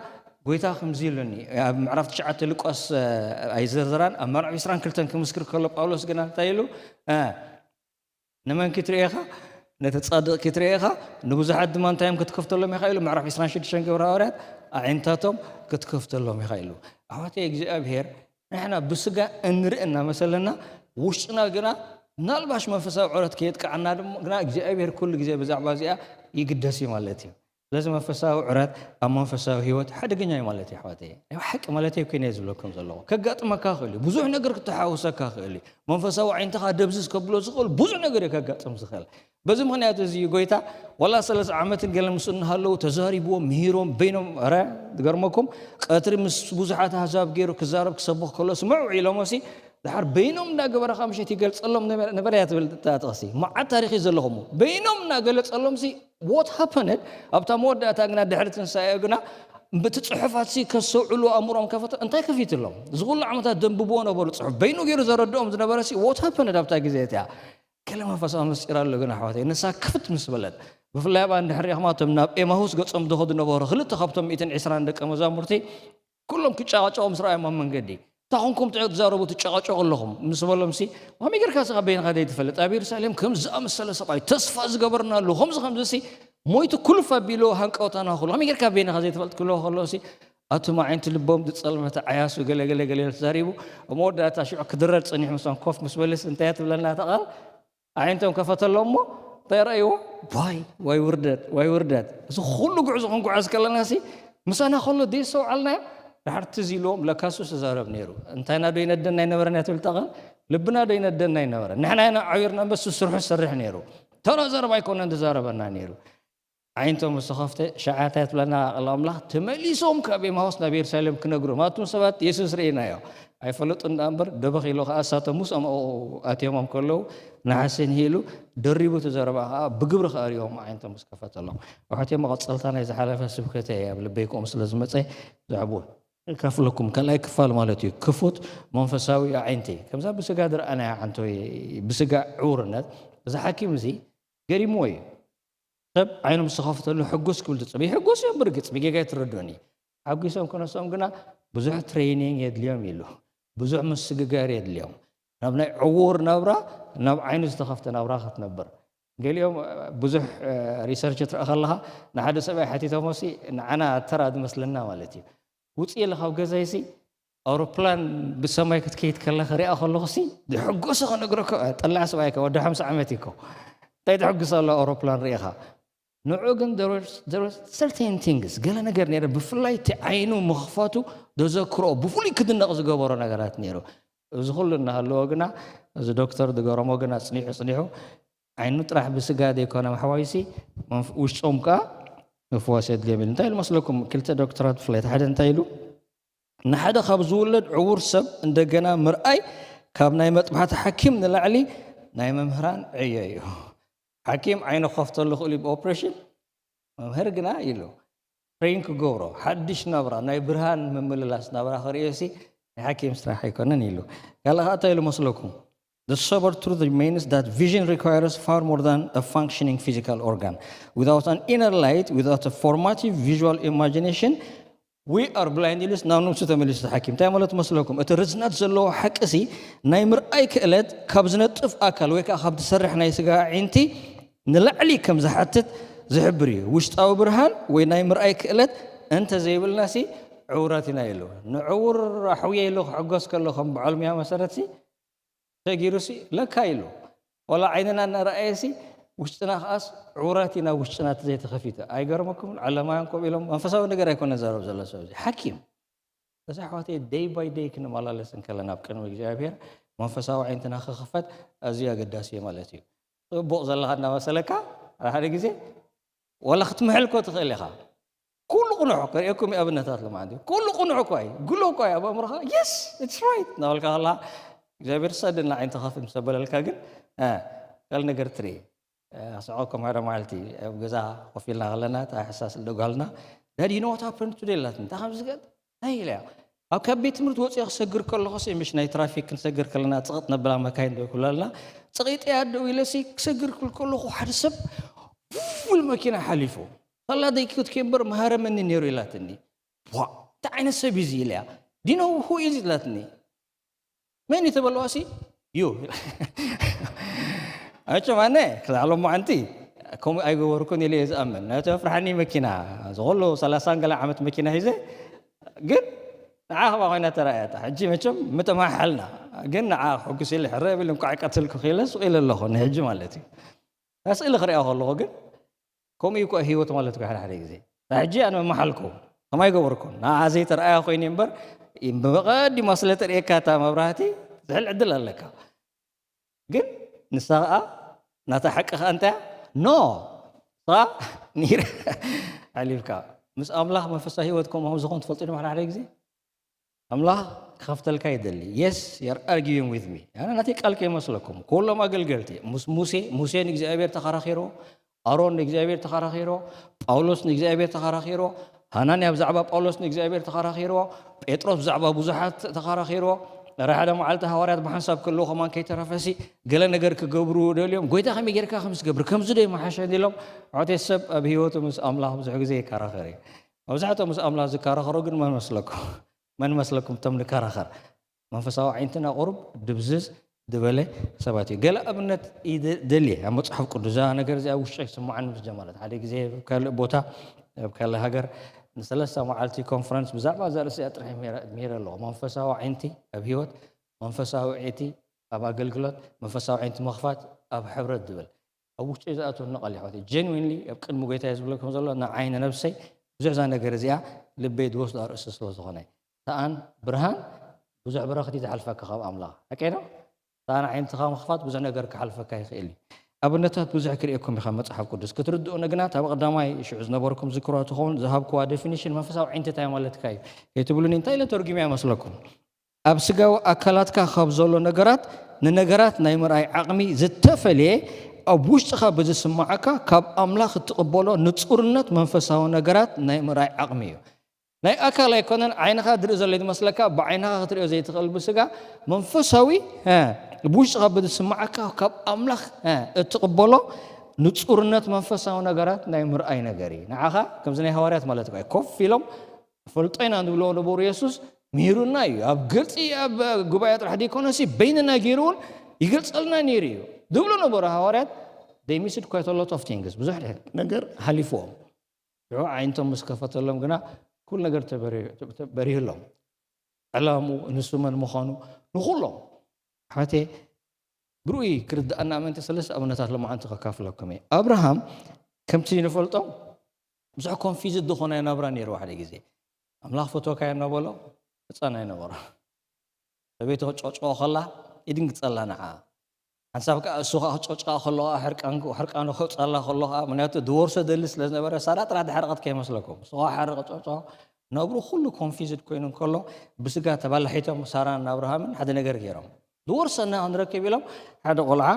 ጎይታ ከምዚ ኢሉኒ ኣብ ምዕራፍ ትሽዓተ ሉቃስ ኣይዘርዘራን ኣብ ምዕራፍ ዕስራን ክልተን ክምስክር ከሎ ጳውሎስ ግና እንታይ ኢሉ ንመን ክትርኢ ኢኻ ነቲ ጻድቕ ክትርኢ ኢኻ ንብዙሓት ድማ እንታይ እዮም ክትከፍተሎም ኢኻ ኢሉ ምዕራፍ ዕስራን ሽዱሽተን ግብረ ሃዋርያት ኣዒንታቶም ክትከፍተሎም ኢኻ ኢሉ ኣሕዋተይ እግዚኣብሄር ንሕና ብስጋ እንርኢ እናመሰለና ውሽጥና ግና ምናልባሽ መንፈሳዊ ዕረት ከየጥቅዓና ድማ ግና እግዚኣብሔር ኩሉ ግዜ ብዛዕባ እዚኣ ይግደስ እዩ ማለት እዩ። ስለዚ መንፈሳዊ ዕረት ኣብ መንፈሳዊ ህይወት ሓደገኛ እዩ ማለት እዩ ኣሕዋተይ። ናይ ሓቂ ማለት ኣይኮነ እየ ዝብለኩም ዘለኹ። ከጋጥመካ ይኽእል እዩ። ብዙሕ ነገር ክተሓውሰካ ይኽእል እዩ። መንፈሳዊ ዓይንትኻ ደብዝዝ ከብሎ ዝኽእል ብዙሕ ነገር እዩ ከጋጥም ዝኽእል። በዚ ምኽንያት እዚ እዩ ጎይታ ዋላ ሰለስተ ዓመትን ገለ ምስ እናሃለዉ ተዛሪብዎም ምሂሮም በይኖም ረ ዝገርመኩም ቀትሪ ምስ ብዙሓት ኣህዛብ ገይሩ ክዛረብ ክሰብኽ ከሎ ስምዑ ኢሎሞ ሲ ድሓር በይኖም እንዳገበረ ካብ ምሸት ይገልጸሎም ነበረ እያ ትብል እታ ጥቕሲ። መዓት ታሪኽ እዩ ዘለኹም በይኖም እናገለጸሎም ሲ what happened ኣብታ መወዳእታ ግና ድሕሪ ትንሳኤ ግና በቲ ጽሑፋት ሲ ከስተውዕሉ ኣእምሮም ከፈተ እንታይ ከፊትሎም እዚ ኩሉ ዓመታት ደንብብዎ ነበሩ ጽሑፍ በይኑ ገይሩ ዘረድኦም ዝነበረ ሲ what happened ኣብታ ግዜ እቲያ ገለ መንፈሳዊ ምስጢር ኣሎ ግን ኣሕዋተይ ንሳ ክፍት ምስ በለት ብፍላይ ኣብ እንድሕር ሪኢኽማ እቶም ናብ ኤማሁስ ገጾም ዝኸዱ ነበሩ ክልተ ካብቶም ሚእትን ዕስራን ደቀ መዛሙርቲ ኩሎም ክጨቃጨቁ ምስ ረኣዮም ኣብ መንገዲ እንታይ ኮንኩም ትዛረቡ ትጨቃጨቁ ኣለኹም ምስ በሎም ሲ ከመይ ጌርካ ስኻ በይንኻ ዘይትፈልጥ ኣብ የሩሳሌም ከም ዝኣመሰለ ሰብኣይ ተስፋ ዝገበርናሉ ከምዚ ከምዚ ሲ ሞይቱ ኩልፍ ኣቢሉ ሃንቀውታና ኩሉ ከመይ ጌርካ በይንኻ ዘይትፈልጥ ክብሎ ከሎ ሲ ኣቱም ኣዒንቲ ልቦም ዝጸልመተ ዓያሱ ገለ ገለ ገለ ተዛሪቡ ኣብ መወዳእታ ሽዑ ክድረር ጸኒሑ ምሳም ኮፍ ምስ በልስ እንታይ ትብለና ተቓል ኣዒንቶም ከፈተሎም እሞ እንታይ ረእይዎ ዋይ ዋይ ውርደት ዋይ ውርደት እዚ ኩሉ ጉዕዞ ክንጉዓዝ ከለና ሲ ምሳና ከሎ ደይስተውዓልናዮ ድሓር ትዝ ኢልዎም ለካሱ ተዛረብ ነይሩ እንታይና ዶ ይነደና ኣይነበረን እያ ትብል ጠቐል ልብና ዶ ይነደና ኣይነበረ ንሕና ኢና ዓቢርና እምበስ ስርሑ ዝሰርሕ ነይሩ ተራ ዘረባ ኣይኮነን ዝዛረበና ነይሩ ዓይንቶም ምስ ተኸፍተ ሸዓታ ትብለና ቃል ኣምላኽ ተመሊሶም ካብ ኤማሆስ ናብ የሩሳሌም ክነግሩ ማቱም ሰባት የሱስ ርኢናዮ ኣይፈለጡ እንዳ እምበር ደበኽ ኢሎ ከዓ እሳቶም ምስኦም ኣብኡ ኣትዮሞም ከለዉ ነሓሰ ንሂሉ ደሪቡ እቲ ዘረባ ከዓ ብግብሪ ከኣርዮም ዓይነቶም ምስ ከፈተሎም ኣሕዋትዮ መቐፀልታ ናይ ዝሓለፈ ስብከተ እየ ኣብ ልበይ ከምኡ ስለ ዝመፀ ዘዕቡ ከፍለኩም ካልኣይ ክፋል ማለት እዩ ክፉት መንፈሳዊ ኣዒንቲ ከምዛ ብስጋ ዝረኣናያ ዓንቶ ብስጋ ዕውርነት እዚ ሓኪም እዚ ገሪምዎ እዩ ሰብ ዓይኑ ምስ ተኸፍተሉ ሕጉስ ክብል ትፅብ ይሕጉስ እዮም ብርግፅ ብጌጋ ትረድኡኒ ሓጒሶም ክነሶም ግና ብዙሕ ትሬኒንግ የድልዮም ኢሉ ብዙሕ ምስግጋር የድልዮም ናብ ናይ ዕዉር ናብራ ናብ ዓይኑ ዝተኸፍተ ናብራ ክትነብር ገሊኦም ብዙሕ ሪሰርች ትረአ ከለኻ ንሓደ ሰብኣይ ሓቲቶሞሲ ንዓና ተራ ዝመስለና ማለት እዩ ውፅእ ኢለ ካብ ገዛይሲ ኣውሮፕላን ብሰማይ ክትከይድ ከላ ክሪኣ ከለኹሲ ዝሕጎሰ ክነግረካ ጠላዕ ሰብኣይ ወዲ ሓምሳ ዓመት ይኮ እንታይ ትሕጉስ ኣሎ ኣውሮፕላን ሪኢኻ ንዑ ግን certain things ገለ ነገር ነረ ብፍላይ እቲ ዓይኑ ምኽፋቱ ደዘክሮ ብፍሉይ ክድነቕ ዝገበሮ ነገራት ነይሩ እዚ ኩሉ እናሃለዎ ግና እዚ ዶክተር ዝገረሞ ግን ኣፅኒሑ ፅኒሑ ዓይኑ ጥራሕ ብስጋ ዘይኮነ ማሕዋይሲ ውሽጦም ከዓ ምፍዋስ የድልዮም ኢሉ እንታይ ኢሉ መስለኩም ክልተ ዶክተራት ብፍላይ ሓደ እንታይ ኢሉ ንሓደ ካብ ዝውለድ ዕዉር ሰብ እንደገና ምርኣይ ካብ ናይ መጥባሕቲ ሓኪም ንላዕሊ ናይ መምህራን ዕዮ እዩ። ሓኪም ዓይኑ ክኸፍተሉ ይኽእል እዩ ብኦፕሬሽን፣ መምህር ግና ኢሉ ትሬን ክገብሮ ሓድሽ ናብራ ናይ ብርሃን ምምልላስ ናብራ ክርእዮ ሲ ናይ ሓኪም ስራሕ ኣይኮነን ኢሉ። ካልእ ከዓ እንታይ ኢሉ መስለኩም? The sober truth remains that vision requires far more than a functioning physical organ. Without an inner light, without a formative visual imagination, we are blind ኢሉስ ናብ ነብሱ ተመሊሱ ሓኪም እንታይ ማለት መስለኩም? እቲ ርዝነት ዘለዎ ሓቂ ሲ ናይ ምርኣይ ክእለት ካብ ዝነጥፍ ኣካል ወይ ከዓ ካብ ዝሰርሕ ናይ ስጋ ኣዒንቲ ንላዕሊ ከም ዝሓትት ዝሕብር እዩ። ውሽጣዊ ብርሃን ወይ ናይ ምርኣይ ክእለት እንተ ዘይብልና ሲ ዕውራት ኢና ኢሉ። ንዕውር ኣሕውየ ኢሉ ክሕጎስ ከሎ ከም በዓል ሙያ መሰረት ሲ ሰጊሩ ሲ ለካ ኢሉ ዋላ ዓይንና እናረኣየ ሲ ውሽጥና ከዓስ ዕውራት ኢና ውሽጥና ተዘይተኸፊተ ኣይገርመኩም ዓለማውያን ኮም ኢሎም መንፈሳዊ ነገር ኣይኮነ ዘረብ ዘሎ ሰብ እዚ ሓኪም እዚ ኣሕዋተይ ደይ ባይ ደይ ክንመላለስ እንከለና ኣብ ቅድሚ እግዚኣብሔር መንፈሳዊ ዓይንትና ክኽፈት ኣዝዩ ኣገዳሲ እዩ ማለት እዩ ጽቡቕ ዘለኻ እናመሰለካ ሓደ ግዜ ወላ ክትምሕል ኮ ትኽእል ኢኻ ኩሉ ቁኑዕ ከርእየኩም ኣብነታት ለማዓንቲ ኩሉ ቁኑዕ እኳ እዩ ጉሎ እኳ እዩ ኣብ ኣእምሮኻ yes it's right እናበልካ ከላ እግዚኣብሔር ሳድና ዓይንትኻ ምስ ኣበለልካ ግን ካልእ ነገር ትርኢ ኣስዕቐኩም ሓደ መዓልቲ ኣብ ገዛ ኮፍ ኢልና ከለና እታ ሕሳስ ደጓልና ዳዲ you know what happened today ላትኒ እንታይ ከም ዝገጥ እንታይ ኢለያ ኣብ ካብ ቤት ትምህርቲ ወፂኦ ክሰግር ከለኹ ምሽ ናይ ትራፊክ ክንሰግር ከለና ፅቕጥ ነብላ መካይን ዶ ይኩላልና ፅቒጠያ ደው ኢለሲ ክሰግር ክብል ከለኹ ሓደ ሰብ ፉል መኪና ሓሊፉ ሳላ ደይክት ኬምበር መሃረመኒ ነይሩ ኢላትኒ ዋ እንታይ ዓይነት ሰብ እዩ ኢለያ ዲኖ ሁ ኢዝ ኢላትኒ መን እዩ ተበለዋሲ እዩ ኣቸም ኣነ ክዛዕሎም መዓንቲ ከምኡ ኣይገበርኩን ኢለ እየ ዝኣምን ናቲ ኣፍርሓኒ መኪና ዝኮሎ ሰላሳን ገለ ዓመት መኪና ሒዘ ግን ንዓ ከባ ኮይና ተረኣያታ ሕጂ መቸም ምተማሓልና ግን ንዓ ሕጉስ ኢለ ሕረ ብል እንኳዕ ቀትልኩ ክኢለ ስቕ ኢለ ኣለኹ ንሕጂ ማለት እዩ። ስእሊ ክሪኣ ከለኹ ግን ከምኡ እዩ እኮ ህይወት ማለት እኮ ሓደ ሓደ ግዜ። ሕጂ ኣነ መሓልኩ ከማይ ገበርኩ ንዓ ዘይተረኣያ ኮይኑ እምበር ብቐዲማ ስለ ተርእየካ እታ መብራህቲ ዝሕል ዕድል ኣለካ። ግን ንሳ ኸዓ ናታ ሓቂ ኸዓ እንታይ ኖ ሳ ኒር ሓሊፍካ ምስ ኣምላኽ መንፈሳዊ ህይወት ከምኡ ዝኾን ትፈልጡ ድማ ሓደ ግዜ ኣምላኽ ክኸፍተልካ ይደሊ። የስ you're arguing with me ኣነ ናተይ ቃል ከይመስለኩም ኩሎም ኣገልገልቲ ምስ ሙሴ ሙሴ ንእግዚኣብሔር ተኸራኺሮ ኣሮን ንእግዚኣብሔር ተኸራኺሮ ጳውሎስ ንእግዚኣብሔር ተኸራኺሮ ሃናንያ ብዛዕባ ጳውሎስ ንእግዚኣብሔር ተኸራኺርዎ፣ ጴጥሮስ ብዛዕባ ብዙሓት ተኸራኺርዎ። ድሕሪ ሓደ መዓልቲ ሃዋርያት ብሓንሳብ ከለዉ ከማን ከይተረፈሲ ገለ ነገር ክገብሩ ደልዮም፣ ጎይታ ከመይ ጌርካ ከም ዝገብር ከምዚ ዶ ይመሓሸ ኢሎም። ኣሕዋተይ ሰብ ኣብ ህይወቱ ምስ ኣምላኽ ብዙሕ ግዜ ይከራኸር እዩ። መብዛሕትኦም ምስ ኣምላኽ ዝከራኸሩ ግን መን መስለኩም? መን መስለኩም እቶም ንከራኸር? መንፈሳዊ ዓይንትና ቁሩብ ድብዝዝ ዝበለ ሰባት እዩ። ገለ ኣብነት ይደሊ ኣብ መጽሓፍ ቅዱስ እዛ ነገር እዚኣ ውሽጢ ክስምዓኒ ምስ ጀመረት ሓደ ግዜ ኣብ ካልእ ቦታ ኣብ ካልእ ሃገር ንሰለስተ መዓልቲ ኮንፈረንስ ብዛዕባ እዛ ርእሲ እያ ጥራሕ ሚረ ኣለኹ። መንፈሳዊ ዓይንቲ ኣብ ህይወት፣ መንፈሳዊ ዓይንቲ ኣብ ኣገልግሎት፣ መንፈሳዊ ዓይንቲ ምኽፋት ኣብ ሕብረት ዝብል ኣብ ውሽጢ ዝኣትወኒ ቃል ይሕዋት ጀንዊንሊ ኣብ ቅድሚ ጎይታ ዝብለኩም ዘሎ ንዓይኒ ነብሰይ ብዙሕ እዛ ነገር እዚኣ ልበይ ዝወስዶ ኣርእስቲ ስለ ዝኾነ ሰኣን ብርሃን ብዙሕ በረኸት እዩ ዝሓልፈካ ካብ ኣምላኽ ሓቀይ ነው። ሰኣን ዓይንትኻ ምኽፋት ብዙሕ ነገር ክሓልፈካ ይኽእል እዩ። ኣብነታት ብዙሕ ክርእየኩም ኢኻ መጽሓፍ ቅዱስ ክትርድኡኒ ግና እታ ብቐዳማይ ሽዑ ዝነበርኩም ዝክሮ ትኸውን ዝሃብክዋ ዴፊኒሽን መንፈሳዊ ዓይንቲ እንታይ ማለትካ እዩ ከይትብሉኒ እንታይ ኢለ ተርጉምያ መስለኩም? ኣብ ስጋዊ ኣካላትካ ካብ ዘሎ ነገራት ንነገራት ናይ ምርኣይ ዓቕሚ ዝተፈልየ ኣብ ውሽጥኻ ብዝስምዓካ ካብ ኣምላኽ እትቕበሎ ንጹርነት መንፈሳዊ ነገራት ናይ ምርኣይ ዓቕሚ እዩ። ናይ ኣካል ኣይኮነን ዓይንኻ ድርኢ ዘሎ ዝመስለካ ብዓይንኻ ክትሪኦ ዘይትኽእል ብስጋ መንፈሳዊ ብውሽጥኻ ብዝስምዓካ ካብ ኣምላኽ እትቕበሎ ንጹርነት መንፈሳዊ ነገራት ናይ ምርኣይ ነገር እዩ። ንዓኻ ከምዚ ናይ ሃዋርያት ማለት እዩ ኮፍ ኢሎም ፈልጦ ኢና ንብሎ ነበሩ የሱስ ምሂሩና እዩ። ኣብ ግልፂ ኣብ ጉባኤ ጥራሕ ዘይኮነሲ በይንና ገይሩ እውን ይገልፀልና ነይሩ እዩ ዝብሉ ነበሩ ሃዋርያት። They missed quite a lot of things ብዙሕ ነገር ሓሊፍዎም። ሽዑ ዓይንቶም ምስ ከፈተሎም ግና ኩሉ ነገር በሪህሎም። ዕላምኡ ንሱ መን ምዃኑ ንኹሎም ሓቴ ብርኡይ ክርድኣና ምእንቲ ሰለስተ ኣብነታት ሎማዓንቲ ከካፍለኩም እየ። ኣብርሃም ከምቲ ንፈልጦ ብዙሕ ኮንፊዝድ ዝኾነ ናብራ ነይርዎ። ሓደ ግዜ ኣምላኽ ፈትወካ እናበሎ ህፃን ኣይነበሮ። ሰበይቲ ክጨጭቆ ከላ ይድንግፀላ ንዓ ሓንሳብ ከዓ እሱ ከዓ ክጨጭቃ ከሎ ሕርቃኑ ከውፀላ ከሎ ከዓ ምክንያቱ ድወርሶ ደሊ ስለ ዝነበረ ሳራ ጥራሕ ድሓረቀት ከይመስለኩም እሱ ከዓ ሓረቀ ጨጭቆ ነብሩ ኩሉ ኮንፊዝድ ኮይኑ እንከሎ ብስጋ ተባላሒቶም ሳራን ኣብርሃምን ሓደ ነገር ገይሮም ዝወርሰና ክንረክብ ኢሎም ሓደ ቆልዓ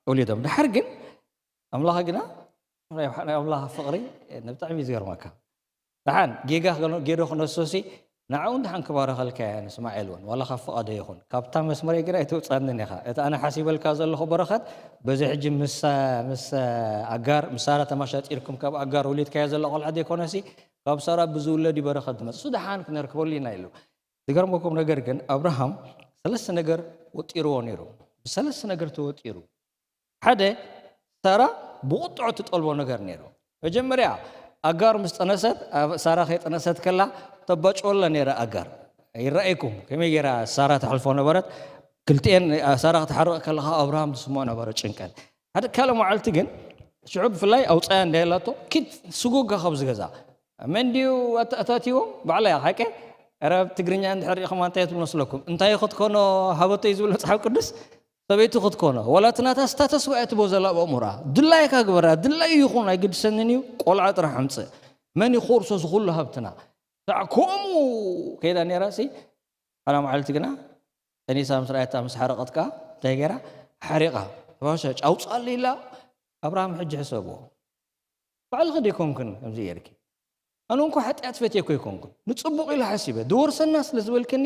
ወሊዶም። ድሓር ግን ኣምላኽ ግና ናይ ኣምላኽ ፍቕሪ ብጣዕሚ እዩ ዝገርመካ። ደሓን ጌጋ ጌዶ ክነሶሲ ንዓኡ ደሓን ክባረኸልካ እያ ንስማኤል እውን ዋላ ካብ ፍቓዶ ይኹን ካብታ መስመረይ ግና ኣይትውፃንን ኢኻ። እቲ ኣነ ሓሲበልካ ዘለኹ በረኸት በዚ ሕጂ ምስ ምስ ኣጋር ምስ ሳራ ተማሻጢርኩም ካብ ኣጋር ወሊድካዮ ዘሎ ቆልዓ ዘይኮነሲ ካብ ሳራ ብዝውለድ እዩ በረኸት ዝመፅእ። እሱ ደሓን ክነርክበሉ ኢና ኢሉ። ዝገርመኩም ነገር ግን ኣብርሃም ሰለስተ ነገር ወጢርዎ ነይሩ። ብሰለስተ ነገር ተወጢሩ ሓደ ሳራ ብቁጥዖ ትጠልቦ ነገር ነይሩ። መጀመርያ ኣጋር ምስ ጠነሰት ሳራ ከይጠነሰት ከላ ተባጭወላ ነይራ ኣጋር። ይረኣይኩም ከመይ ገይራ ሳራ ትሓልፎ ነበረት። ክልቲኤን ሳራ ክትሓርቕ ከለኻ ኣብርሃም ዝስምዖ ነበረ ጭንቀት። ሓደ ካልእ መዓልቲ ግን ሽዑ ብፍላይ ኣውፃያ እንዳየላቶ ኪድ ስጎጋ ካብዚ ገዛ መን ድዩ ኣታእታትዎም ባዕላ እያ ሓቀ። ኧረ ኣብ ትግርኛ እንድሕር ሪኢኹማ እንታይ ትብሉ መስለኩም እንታይ ክትኮኖ ሃበተይ ዝብል መፅሓፍ ቅዱስ ሰበይቲ ክትኮኖ ዋላ እቲ ናታ ስታተስ እያ ትቦ ዘላ ኣእምሮኣ ድላይካ ግበራ ድላዩ ይኹን ኣይግድሰንን እዩ ቆልዓ ጥራሕ ኣምፅእ መን ይኮርሶ ዝኹሉ ሃብትና ሳዕ ከምኡ ከይዳ ነይራ ሲ ሓላ መዓልቲ ግና ጠኒሳ ምስ ረኣየታ ምስ ሓረቐት ከዓ እንታይ ገይራ ሓሪቓ ተባሻጭ ኣውፅኣሉ ኢላ ኣብርሃም ሕጂ ሕሰብዎ ባዕልኺ ደይኮንክን ከምዚ ጌርኪ ኣነ እንኳ ሓጢኣት ፈትየኮ ኣይኮንኩን ንፅቡቕ ኢለ ሓሲበ ዝወርሰና ስለ ዝበልክኒ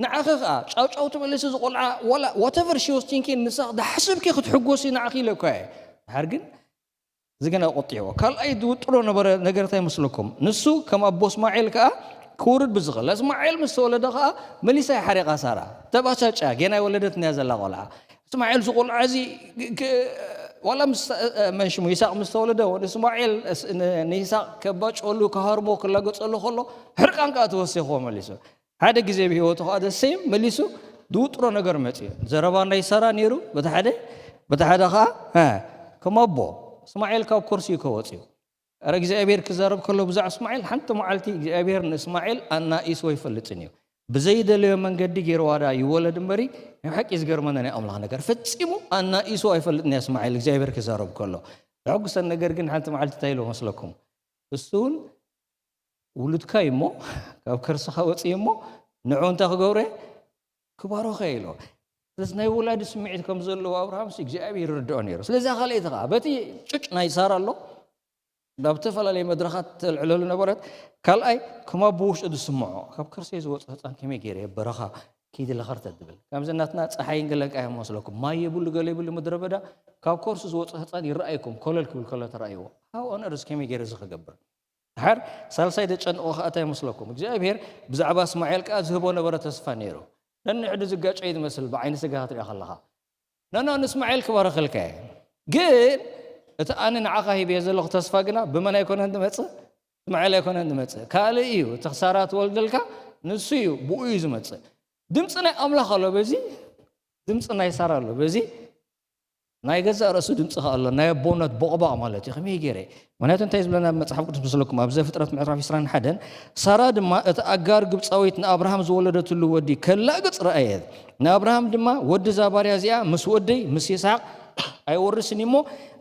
ንዓኺ ከዓ ጫውጫው ትመልሲ ዝቆልዓ ዋላ whatever she was thinking ንሳ ዝሓስብኪ ክትሕጎሲ ንዓኺ ኢለ እኳ እየ ድሓር ግን እዚ ገና ቆጢዕዎ ካልኣይ ዝውጥሮ ነበረ ነገር እንታይ መስለኩም ንሱ ከም ኣቦ እስማኤል ከዓ ክውርድ ብዝኽእል እስማኤል ምስ ተወለደ ከዓ መሊሳ ይሓሪቓ ሳራ ተባቻጫ ጌና የወለደት እያ ዘላ ቆልዓ እስማኤል ዝቆልዓ እዚ ዋላ ምስ መንሽሙ ይስሐቅ ምስ ተወለደ ወዲ እስማኤል ንይስሐቅ ከባጭወሉ ክሃርሞ ክላገጸሉ ከሎ ሕርቃን ከዓ ተወሲኽዎ መሊሱ ሓደ ግዜ ብህይወቱ ከዓ ደሰይም መሊሱ ዝውጥሮ ነገር መፅኡ። ዘረባ ናይ ሳራ ነይሩ በቲ ሓደ፣ በቲ ሓደ ከዓ እ፣ ከም ኣቦ እስማኤል ካብ ኮርሲ እዩ ከወፅኡ። ረ እግዚኣብሔር ክዛረብ ከሎ ብዛዕ እስማኤል ሓንቲ መዓልቲ እግዚኣብሔር ንእስማኤል ኣናኢስዎ ኣይፈልጥን እዩ። ብዘይደለዮ መንገዲ ገይርዋ ዳ ይወለድ እምበሪ፣ ናይ ሓቂ ዝገርመና ናይ ኣምላኽ ነገር ፈጺሙ ኣናኢስዎ ኣይፈልጥን እዩ እስማኤል እግዚኣብሔር ክዛረብ ከሎ። ዘሐጉሰን ነገር ግን ሓንቲ መዓልቲ እንታይ ኢሎ መስለኩም? እሱ እውን ውሉድካ እዩ እሞ፣ ካብ ከርስኻ ወፅኡ እሞ፣ ንዑ እንታይ ክገብሮ እየ? ክባርኾ እየ ኢሎ። ስለዚ ናይ ወላዲ ስምዒት ከም ዘለዎ ኣብርሃም ሲ እግዚኣብሔር ይርድኦ ነይሩ። ስለዚ ካልኣይቲ ከዓ በቲ ጭጭ ናይ ሳራ ኣሎ ናብ ዝተፈላለየ መድረኻት ተልዕለሉ ነበረት። ካልኣይ ከማ ብውሽጡ ዝስምዖ ካብ ከርሰይ ዝወፀ ህፃን ከመይ ገይረ በረኻ ኪዲ ለኸርተ ትብል ከምዚ እናትና ፀሓይን ገለቃ እዮም መስለኩም ማይ የብሉ ገለ የብሉ ምድረ በዳ ካብ ከርሱ ዝወፀ ህፃን ይረኣይኩም ኮለል ክብል ከሎ ተረኣይዎ how on earth ከመይ ገይረ እዚ ክገብር ድሓር ሳልሳይ ዘጨንቆ ከዓ እንታይ ይመስለኩም እግዚኣብሔር ብዛዕባ እስማኤል ከዓ ዝህቦ ነበረ ተስፋ ነይሩ ነንሕዱ ዝጋጨ እዩ ዝመስል ብዓይኒ ስጋ ክትሪኦ ከለካ ኖኖ ንእስማኤል ክባርኸልካ እየ ግን እቲ ኣነ ንዓኻ ሂበዮ ዘለኹ ተስፋ ግና ብመን ኣይኮነን ዝመፅእ እስማኤል ኣይኮነን ዝመፅእ ካልእ እዩ እቲ ክሳራ ትወልደልካ ንሱ እዩ ብኡ እዩ ዝመፅእ ድምፂ ናይ ኣምላኽ ኣሎ በዚ ድምፂ ናይ ሳራ ኣሎ በዚ ናይ ገዛእ ርእሱ ድምፂ ከ ኣሎ ናይ ኣቦነት ቦቕባቕ ማለት እዩ ከመይ ገይረ ምክንያቱ እንታይ ዝብለና መፅሓፍ ቅዱስ ምስለኩም ኣብ ዘፍጥረት ምዕራፍ 21 ሳራ ድማ እቲ ኣጋር ግብፃዊት ንኣብርሃም ዝወለደትሉ ወዲ ከላግፅ ረኣየት ንኣብርሃም ድማ ወዲ እዛ ባርያ እዚኣ ምስ ወደይ ምስ ይስሓቅ ኣይወርስን እሞ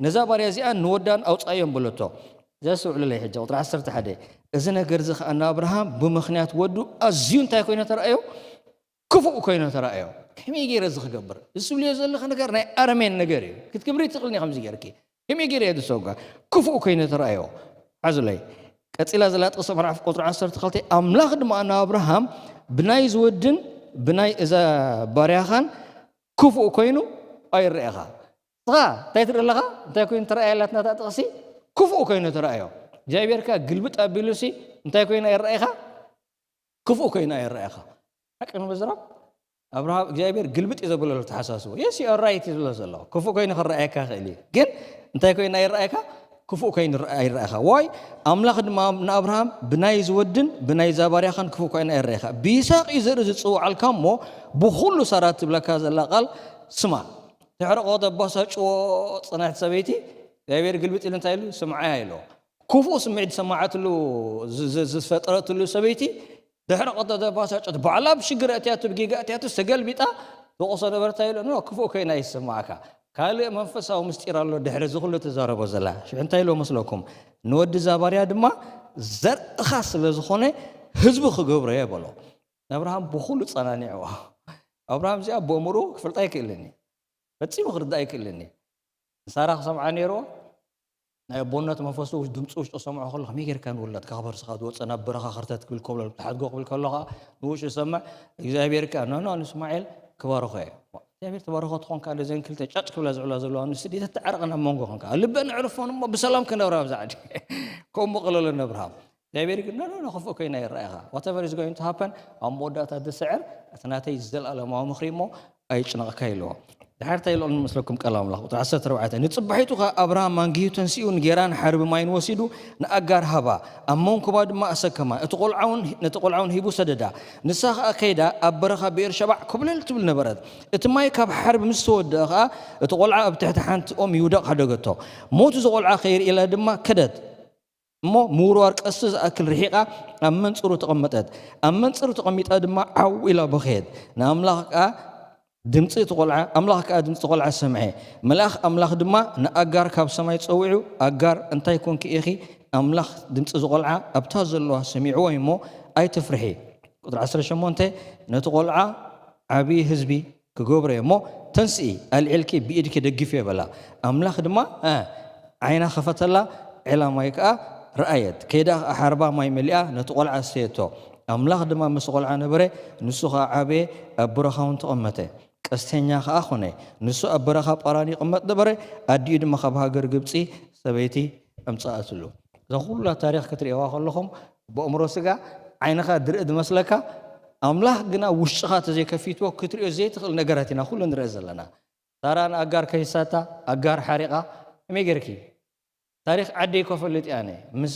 ነዛ ባርያ እዚኣ ንወዳን ኣውፃእዮም በለቶ ዘስተውዕሉለይ ሕጂ ቁጥሪ 11 እዚ ነገር እዚ ከዓ ንኣብርሃም ብምክንያት ወዱ ኣዝዩ እንታይ ኮይነ ተረኣዮ ክፉእ ኮይኑ ተራእዮ ከመይ ገይረ እዚ ክገብር እዚ ዝብልዮ ዘለኹ ነገር ናይ ኣረሜን ነገር እዩ ክትክብሪ ትኽእልኒ ከምዚ ገይርኪ ከመይ ገይረ እየ ዝሰጓ ክፉእ ኮይኑ ተራእዮ ሓዙለይ ቀፂላ ዘላ ጥቕሲ ምዕራፍ ቁፅሪ ዓሰርተ ክልተ ኣምላኽ ድማ ንኣብርሃም ብናይ ዝወድን ብናይ እዛ ባርያኻን ክፉእ ኮይኑ ኣይረኤኻ ስኻ እንታይ ትርኢ ኣለኻ እንታይ ኮይኑ ተረኣያ ኣላትናታ ጥቕሲ ክፉእ ኮይኑ ተረኣዮ እግዚኣብሔርካ ግልብጥ ኣቢሉሲ እንታይ ኮይኑ ኣይረኣይኻ ክፉእ ኮይኑ ኣይረኣኻ ሓቂ ንምዝራብ ኣብርሃም እግዚኣብሔር ግልብጥ እዩ ዘብለሉ ተሓሳስቡ የስ ራይት ዝብሎ ዘሎ ክፉእ ኮይኑ ክረኣየካ ክእል እዩ ግን እንታይ ኮይኑ ኣይረኣየካ ክፉእ ኮይኑ ኣይረኣኻ ዋይ ኣምላኽ ድማ ንኣብርሃም ብናይ ዝወድን ብናይ ዛባርያኻን ክፉእ ኮይኑ ኣይረኣኻ ብይስቅ እዩ ዘርኢ ዝፅውዓልካ እሞ ብኩሉ ሳራ ትብለካ ዘላ ቃል ስማ ትሕርቆ ተባሳጭዎ ፅናሕቲ ሰበይቲ እግዚኣብሔር ግልብጥ ኢሉ እንታይ ኢሉ ስምዓያ ኢሎ ክፉእ ስምዒት ዝሰማዓትሉ ዝፈጠረትሉ ሰበይቲ ድሕሪ ቀጠ ተባሳጨት ባዕላ ብሽግር ኣትያቱ ብጌጋ ኣትያቱ ዝተገልቢጣ ተቆሶ ነበርታ ኢሎ ኖ ክፉእ ኮይና ይስማዕካ ካልእ መንፈሳዊ ምስጢር ኣሎ ድሕሪ እዚ ኩሉ ትዛረቦ ዘላ ሽዑ እንታይ ኢሎ መስለኩም ንወዲ ዛባርያ ድማ ዘርእኻ ስለ ዝኾነ ህዝቢ ክገብሮ እየ በሎ ኣብርሃም ብኩሉ ጸናኒዕዎ ኣብርሃም እዚኣ ብእምሩ ክፈልጣ ኣይክእልን እዩ ፈጺሙ ክርዳእ ኣይክእልን እዩ ንሳራ ክሰምዓ ነይርዎ ናይ ኣቦነት መንፈሱ ድምፂ ውሽጡ ክሰምዖ ከሎ ከመይ ጌርካ ንውላድካ ክበርስኻ ዝወፀ ናብ በረኻ ክርተት ክብል ከሎ ትሓድጎ ክብል ከሎ ከዓ ንውሽጡ ዝሰምዕ እግዚኣብሔር ከዓ ኖኖ ንእስማኤል ክባርኾ እየ እግዚኣብሔር ተባርኾ ትኾን ከዓ ዘን ክልተ ጫጭ ክብላ ዝዕላ ዘለዋ ንስዲ ተተዓረቐ ናብ መንጎ ክንካ ልበን ዕርፎን እሞ ብሰላም ክነብራ ኣብዛ ዓዲ ከምኡ ቀለሎ ነብርሃም እግዚኣብሔር ግን ኖኖ ክፉእ ኮይና ይረኣኻ whatever is going to happen ኣብ መወዳእታ ዝስዕር እቲ ናተይ ዘለኣለማዊ ምኽሪ እሞ ኣይጭነቕካ ኢልዎ ድሓር እንታይ ኢልኦ ንመስለኩም ቃል ኣምላኽ ቁጥሪ ዓሰርተ ኣርባዕተ ንጽባሒቱ ኸኣ ኣብርሃም ማንጊዩ ተንሲኡ ንጌራን ሓርቢ ማይን ወሲዱ ንኣጋር ሃባ ኣብ መንኩባ ድማ ኣሰከማ እቲ ቆልዓውን ነቲ ቆልዓውን ሂቡ ሰደዳ ንሳ ኸኣ ከይዳ ኣብ በረኻ ብኤር ሸባዕ ኮብለል ትብል ነበረት እቲ ማይ ካብ ሓርቢ ምስ ተወደአ ኸኣ እቲ ቆልዓ ኣብ ትሕቲ ሓንቲ ኦም ይውደቕ ሓደገቶ ሞት እዚ ቆልዓ ከይርኢ ኢላ ድማ ከደት እሞ ምውርዋር ቀስቲ ዝኣክል ርሒቓ ኣብ መንጽሩ ተቐመጠት። ኣብ መንጽሩ ተቐሚጣ ድማ ዓው ኢላ በኸየት። ንኣምላኽ ከኣ ድምጺ እቲ ቆልዓ ኣምላኽ ከኣ ድምጺ ቆልዓ ሰምዐ። መልኣኽ ኣምላኽ ድማ ንኣጋር ካብ ሰማይ ጸዊዑ፣ ኣጋር፣ እንታይ ኮንኪ ኢኺ? ኣምላኽ ድምጺ እዚ ቆልዓ ኣብታ ዘለዋ ሰሚዕዎ እዩ እሞ ኣይትፍርሒ። ቁጽሪ ዓሰርተ ሸሞንተ ነቲ ቆልዓ ዓቢ ህዝቢ ክገብሮ እየ እሞ ተንስኢ ኣልዒልኪ ብኢድኪ ደግፍዮ በላ ኣምላኽ ድማ ዓይና ኸፈተላ ዒላ ማይ ከኣ ረኣየት ከይዳ ኸዓ ሓርባ ማይ መሊኣ ነቲ ቖልዓ ኣስተየቶ ኣምላኽ ድማ ምስ ቖልዓ ነበረ ንሱ ኸዓ ዓበየ ኣብ በረኻውን ተቐመተ ቀስተኛ ኸዓ ኾነ ንሱ ኣብ በረኻ ጳራን ይቕመጥ ነበረ ኣዲኡ ድማ ካብ ሃገር ግብፂ ሰበይቲ ኣምፀኣትሉ እዛ ኩላ ታሪኽ ክትርእዋ ከለኹም ብእምሮ ስጋ ዓይንኻ ድርኢ ዝመስለካ ኣምላኽ ግና ውሽጥኻ ተዘይከፊትዎ ክትሪኦ ዘይትኽእል ነገራት ኢና ኩሉ ንርኢ ዘለና። ሳራ ንኣጋር ከይሳታ ኣጋር ሓሪቓ ከመይ ጌርኪ? ታሪኽ ዓደይ ኮፈልጥ እየ ኣነ ምስ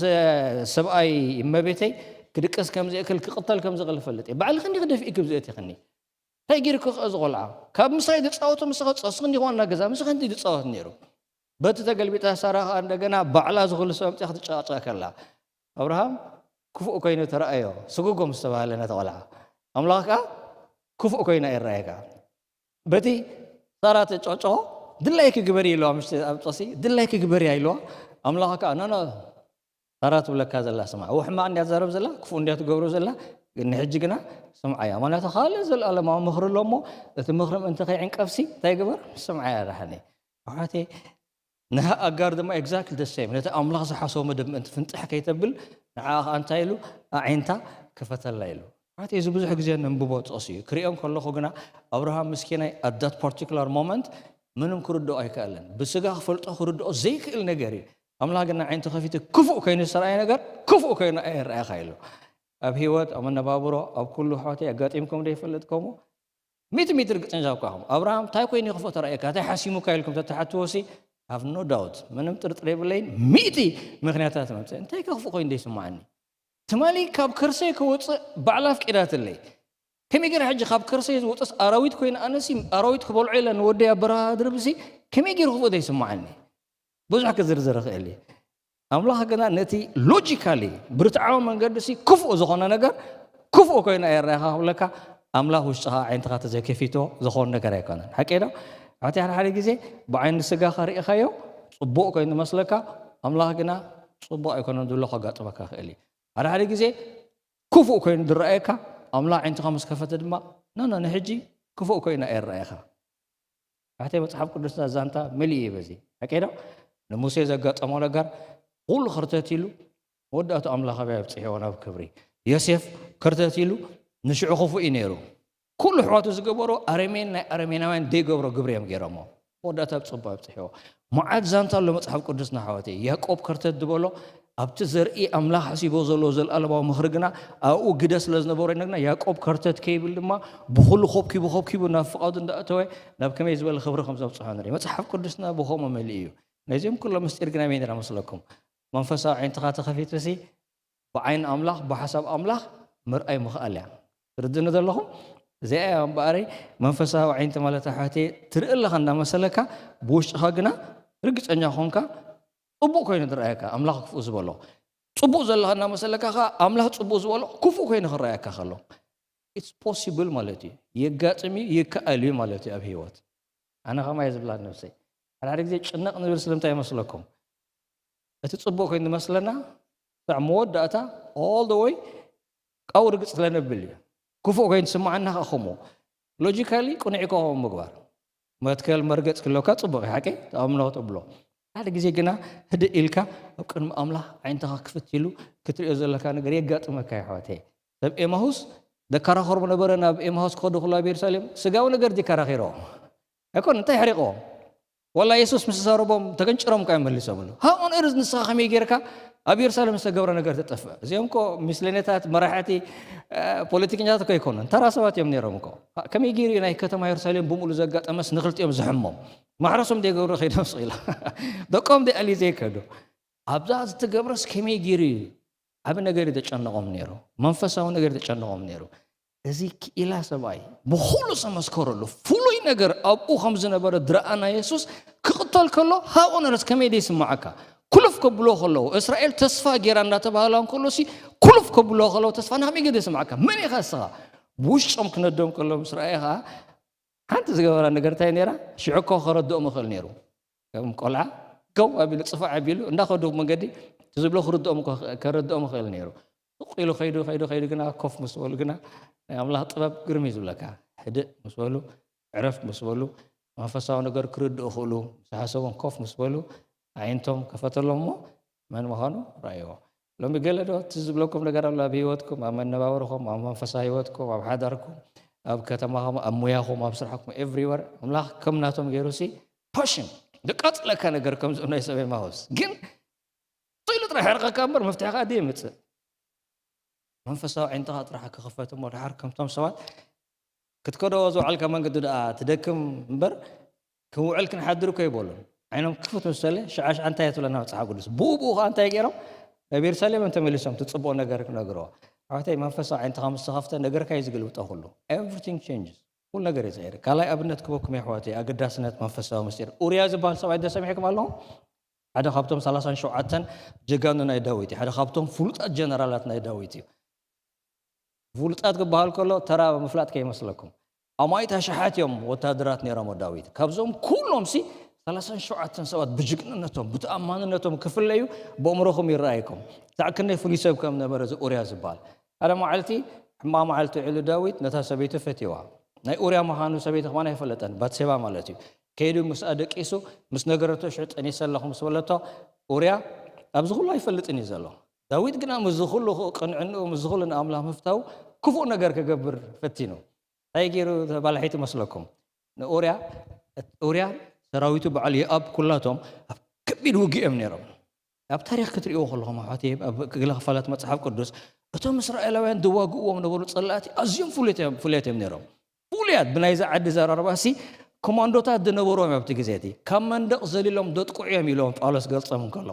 ሰብኣይ እመቤተይ ክድቅስ ከም ዝእክል ክቕተል ከም ዝኽእል እፈልጥ እየ። ባዕልኺ እንዲኺ ደፊእኪ ብዝእትኽኒ። እንታይ ጌርኩ ከ እዚ ቆልዓ? ካብ ምሳይ ዝጻወቱ ምሳኻ ጸስኽ እንዲኹ ዋና ገዛ ምሳኻ እንዲ ዝጻወት ነይሩ። በቲ ተገልቢጣ ሳራ ከኣ እንደገና ባዕላ ዝኽሉ ሰብ ኣምጺኣ ክትጨቃጨቅ ከላ፣ ኣብርሃም ክፉእ ኮይኑ ተረኣዮ። ስጉጎ ምስ ተባህለ ነቲ ቆልዓ፣ ኣምላኽ ከኣ ክፉእ ኮይኑ ኣይረኣየካ። በቲ ሳራ ተጨቅጨቆ፣ ድላይኪ ግበሪ ኢልዋ፣ ምሽ ኣብ ጥቕሲ ድላይኪ ግበሪ ኢልዋ። ኣምላኽ ከኣ ኖ ኖ፣ ሳራ ትብለካ ዘላ ስምዓ። እዎ ሕማቕ እንድያ ትዛረብ ዘላ፣ ክፉእ እንድያ ትገብሮ ዘላ፣ ግን ንሕጂ ግና ስምዓያ። ምኽንያቱ ካልእ ዘለኣለማዊ ምኽሪ ኣሎ እሞ፣ እቲ ምኽሪ ምእንቲ ከይዕንቀፍሲ እንታይ ግበር? ስምዓያ ዳሕኒ። ኣሕዋተይ፣ ንሃ ኣጋር ድማ exactly the same። ነቲ ኣምላኽ ዝሓሰቦ መደብ ምእንቲ ፍንጥሕ ከይተብል፣ ንዓኣ ከኣ እንታይ ኢሉ? ኣዒንታ ክፈተላ ኢሉ። ኣሕዋተይ፣ እዚ ብዙሕ ግዜ ነንብቦ ጥቕሲ እዩ። ክሪኦ እንከለኹ ግና፣ ኣብርሃም ምስኪናይ at that particular moment ምንም ክርድኦ ኣይከኣለን። ብስጋ ክፈልጦ ክርድኦ ዘይክእል ነገር እዩ። ኣምላኽ ግን ኣዒንቱ ከፊቱ ክፉእ ኮይኑ ዝተረኣየ ነገር ክፉእ ኮይኑ ኣየረኣየኻ ኢሉ። ኣብ ህይወት፣ ኣብ መነባብሮ፣ ኣብ ኩሉ ኣሕዋተይ ኣጋጢምኩም ዶ ይፈልጥ ከምኡ? ሚእቲ ሚእቲ ርግጸኛ እኳ ኢኹም። ኣብርሃም እንታይ ኮይኑ ክፉእ ተራእየካ? እንታይ ሓሲሙካ ኢልኩም ተትሓትዎሲ? Have no doubt፣ ምንም ጥርጥር የብለይን። ሚእቲ ምኽንያታት መምጽእ። እንታይ ከ ክፉእ ኮይኑ ዘይስምዓኒ? ትማሊ ካብ ከርሰይ ክወጽእ ባዕላ ኣፍቂዳትለይ። ከመይ ገይረ ሕጂ ካብ ከርሰይ ዝወጽእስ ኣራዊት ኮይኑ ኣነሲ ኣራዊት ክበልዖ ኢለ ንወደይ ኣብ በረኻ ድርብሲ ከመይ ገይሩ ክፉእ ዘይስምዓኒ? ብዙሕ ክዝርዝር እኽእል እየ። ኣምላኽ ግና ነቲ ሎጂካሊ ብርትዓዊ መንገዲ ሲ ክፉእ ዝኾነ ነገር ክፉእ ኮይኑ ኣየረኣኻ ክብለካ፣ ኣምላኽ ውሽጥኻ ኣዒንትኻ ተዘይከፊቶ ዝኾን ነገር ኣይኮነን። ሓቂ ዶ? ኣቲ ሓደ ሓደ ግዜ ብዓይኒ ስጋኻ ርኢኻዮ ጽቡቕ ኮይኑ መስለካ፣ ኣምላኽ ግና ጽቡቕ ኣይኮነን ዝብሎ ከጋጥመካ ይኽእል እዩ። ሓደ ሓደ ግዜ ክፉእ ኮይኑ ዝረኣየካ፣ ኣምላኽ ኣዒንትኻ ምስ ከፈተ ድማ፣ ኖ ኖ፣ ንሕጂ ክፉእ ኮይኑ ኣየረኣየኻ። ኣሕተይ፣ መጽሓፍ ቅዱስና ዛንታ መሊኡ እዩ በዚ። ሓቂ ዶ? ንሙሴ ዘጋጠሞ ነገር፣ ኩሉ ክርተት ኢሉ፣ መወዳእቱ ኣምላኽ ኣበይ ኣብጽሕዎ? ናብ ክብሪ። ዮሴፍ ክርተት ኢሉ፣ ንሽዑ ክፉእ እዩ ነይሩ። ኩሉ ኣሕዋቱ ዝገበሮ ኣረሜን ናይ ኣረሜናውያን ዘይገብሮ ግብሪ እዮም ገይሮሞ። መወዳእታ ኣብ ጽቡቕ ኣብጽሕዎ። መዓት ዛንታ ኣሎ መጽሓፍ ቅዱስና ኣሕዋተይ። ያዕቆብ ከርተት ዝበሎ ኣብቲ ዘርኢ ኣምላኽ ሓሲቦ ዘለዎ ዘለኣለማዊ ምኽሪ ግና ኣብኡ ግደ ስለ ዝነበሮ ኢና ግና ያዕቆብ ከርተት ከይብል ድማ ብኹሉ ኮብኪቡ ኮብኪቡ ናብ ፍቓዱ እንዳእተወ ናብ ከመይ ዝበለ ክብሪ ከም ዘብጽሖ ንርኢ። መጽሓፍ ቅዱስና ብኸምኡ መሊኡ እዩ። ነዚኦም ኩሎም ምስጢር ግና መን ይመስለኩም? መንፈሳዊ ዓይንትኻ ተኸፊቱሲ ብዓይኒ ኣምላኽ፣ ብሓሳብ ኣምላኽ ምርኣይ ምኽኣል እያ። ትርድእኒ ዘለኹም? እዚኣ እያ እምበኣረይ መንፈሳዊ ዓይንቲ ማለት ኣሕዋተይ ትርኢ ኣለኻ እንዳመሰለካ ብውሽጥኻ ግና ርግጸኛ ኾንካ ጽቡቕ ኮይኑ ዝረኣየካ ኣምላኽ ክፉእ ዝበሎ። ጽቡቕ ዘለኻ እናመሰለካ ኸኣ ኣምላኽ ጽቡቕ ዝበሎ ክፉእ ኮይኑ ክረኣየካ ከሎ። It's possible ማለት እዩ። የጋጥም እዩ፣ ይከኣል እዩ ማለት እዩ ኣብ ህይወት። ኣነ ኸማይ ዝብላ ነብሰይ። ሓደ ሓደ ግዜ ጭነቕ ንብል ስለምንታይ ይመስለኩም? እቲ ጽቡቕ ኮይኑ ዝመስለና፣ ክሳዕ መወዳእታ፣ all the way፣ ካብኡ ርግጽ ስለ ነብል እዩ። ክፉእ ኮይኑ ዝስምዓና ኸኣ ከምኡ። ሎጂካሊ ቅኑዕ እኮ ከምኡ ምግባር። መትከል መርገጽ ክህልወካ ጽቡቕ እዩ፣ ሓቂ? ተኣምኖ ተብሎ። ሓደ ግዜ ግና ህድእ ኢልካ ኣብ ቅድሚ ኣምላኽ ዓይንትኻ ክፍት ኢሉ ክትሪኦ ዘለካ ነገር የጋጥመካ እዩ፣ ኣሕዋተይ። ሰብ ኤማሁስ ዘከራኸርዎ ነበረ፣ ናብ ኤማሁስ ክኸዱ ከለዉ ኣብ የሩሳሌም ስጋዊ ነገር ድዩ ከራኺርዎ? ኣይኮነን፣ እንታይ ኣሕሪቕዎም? ዋላ የሱስ ምስ ተዛረቦም ተገንጭሮም እኮ እዮም መሊሶምሉ። How on earth ንስኻ ከመይ ጌርካ ኣብ የሩሳሌም ዝተገብረ ነገር ተጠፍእ? እዚኦም እኮ ሚስለኔታት፣ መራሕቲ፣ እ፣ ፖለቲከኛታት እኮ ኣይኮኑን። ተራ ሰባት እዮም ነይሮም እኮ። ከመይ ገይሩ እዩ ናይ ከተማ የሩሳሌም ብምሉእ ዘጋጠመስ ንክልቲኦም ዘሕሞም? ማሕረሶም ዘይገብሩ ከይዶም ስቕ ኢሎም። ደቆም ዘይኣልዩ ዘይከዱ። ኣብዛ ዝተገብረስ ከመይ ገይሩ እዩ? ዓቢ ነገር እዩ ዘጨነቖም ነይሩ። መንፈሳዊ ነገር እዩ ዘጨነቖም ነይሩ። እዚ ክኢላ ሰብኣይ ብኹሉ ዝተመስከረሉ ፍሉይ ነገር ኣብኡ ከም ዝነበረ ዝረኣና የሱስ ክቕተል ከሎ ሃብ ኦነርስ ከመይ ደይስምዓካ? ኩልፍ ከብሎ ከለዉ፣ እስራኤል ተስፋ ጌራ እንዳተባህላ እንከሎሲ ኩልፍ ከብሎ ከለዉ ተስፋ ንኸመይ ገደ ይስምዓካ? መን ኢኻ እስኻ? ብውሽጦም ክነዶም ከሎ ምስ ረኣየ ኸኣ ሓንቲ ዝገበራ ነገር እንታይ ነይራ? ሽዑ እኮ ከረድኦም ይኽእል ነይሩ። ከም ቆልዓ ገው ኣቢሉ ጽፉዕ ኣቢሉ እንዳኸዱ መንገዲ እቲ ዝብሎ ክርድኦም እኮ፣ ከረድኦም ይኽእል ነይሩ። ሱቕ ኢሉ ከይዱ፣ ከይዱ፣ ከይዱ ግና ኮፍ ምስ በሉ ግና ናይ ኣምላኽ ጥበብ ግርም እዩ ዝብለካ። ህድእ ምስ በሉ፣ ዕረፍ ምስ በሉ፣ መንፈሳዊ ነገር ክርድኡ ክእሉ ምስ ሓሰቦም ኮፍ ምስ በሉ፣ ኣዒንቶም ከፈተሎም እሞ መን ምዃኑ ረኣይዎ። ሎሚ ገለ ዶ እቲ ዝብለኩም ነገር ኣሎ ኣብ ህይወትኩም፣ ኣብ መነባብርኹም፣ ኣብ መንፈሳዊ ህይወትኩም፣ ኣብ ሓዳርኩም፣ ኣብ ከተማኹም፣ ኣብ ሙያኹም፣ ኣብ ስራሕኩም፣ ኤቭሪወር ኣምላኽ ከም ናቶም ገይሩሲ ፓሽን ዘቃጽለካ ነገር ከም ዝብሎ ናይ ሰብ ኤማሁስ። ግን ኢሉ ጥራሕ የሕርቐካ እምበር መፍትሒ ከኣ ደይምጽእ። መንፈሳዊ ዓይንትኻ ጥራሕ ክኽፈት እሞ ድሓር ከምቶም ሰባት ክትከዶ ዝውዓልካ መንገዲ ደኣ ትደክም እምበር ክንውዕል ክንሓድር እኮ ይበሉን። ዓይኖም ክፉት ምስ በለ ሽዓ ሽዓ እንታይ እያ ትብለና መጽሓፍ ቅዱስ? ብኡ ብኡ ከኣ እንታይ ገይሮም? ናብ የሩሳሌም እዮም ተመሊሶም እቲ ጽቡቕ ነገር ክነግርዎ። ኣሕዋተይ መንፈሳዊ ዓይንትኻ ምስ ተኸፍተ ነገርካ እዩ ዝግልብጦ ኩሉ። Everything changes። ኩሉ ነገር ይፅዕር። ካልኣይ ኣብነት ክበኩም የሕዋተይ፣ ኣገዳስነት መንፈሳዊ ምስጢር። ኡርያ ዝበሃል ሰብኣይ ዶ ሰሚዕኩም ኣለኹም? ሓደ ካብቶም ሰላሳን ሸውዓተን ጀጋኑ ናይ ዳዊት እዩ። ሓደ ካብቶም ፍሉጣት ጀነራላት ናይ ዳዊት እዩ። ፍሉጣት ክበሃል ከሎ ተራ ምፍላጥ ከይመስለኩም። ኣማኢት ኣሽሓት እዮም ወታደራት ነይሮም ዳዊት። ካብዞም ኩሎም ሲ ሰላሳን ሸውዓተን ሰባት ብጅግንነቶም ብተኣማንነቶም ክፍለዩ ብእምሮኹም ይረኣይኩም። ሳዕ ክንደይ ፍሉይ ሰብ ከም ነበረ እዚ ኡርያ ዝበሃል። ሓደ መዓልቲ ሕማቕ መዓልቲ ውዒሉ ዳዊት ነታ ሰበይቱ ፈትዋ። ናይ ኡርያ ምዃኑ ሰበይቲ ከማን ኣይፈለጠን፣ ባትሴባ ማለት እዩ። ከይዱ ምስኣ ደቂሱ ምስ ነገረቶ ሽዑ ጠኒሰ ኣለኹ ምስ በለቶ ኡርያ ኣብዚ ኩሉ ኣይፈልጥን እዩ ዘሎ። ዳዊት ግና ምስዚ ኩሉ ቅንዕንኡ ምስዚ ኩሉ ንኣምላኽ ምፍታው ክፉእ ነገር ክገብር ፈቲኑ። እንታይ ገይሩ ተባላሒ ትመስለኩም? ንኡርያ ኡርያ ሰራዊቱ በዓል የኣብ ኩላቶም ኣብ ከቢድ ውግእ እዮም ነይሮም። ኣብ ታሪኽ ክትርእይዎ ከለኹም ኣሕዋተይ ኣብ ገለ ክፋላት መጽሓፍ ቅዱስ እቶም እስራኤላውያን ዝዋግእዎም ነበሩ ጸላእቲ ኣዝዮም ፍሉያት እዮም ፍሉያት እዮም ነይሮም። ፍሉያት ብናይዚ ዓዲ ዘራርባሲ ኮማንዶታት ዝነበሮም ኣብቲ ግዜ እቲ ካብ መንደቕ ዘሊሎም ዘጥቅዑ እዮም ኢሎም ጳውሎስ ገልጾም እንከሎ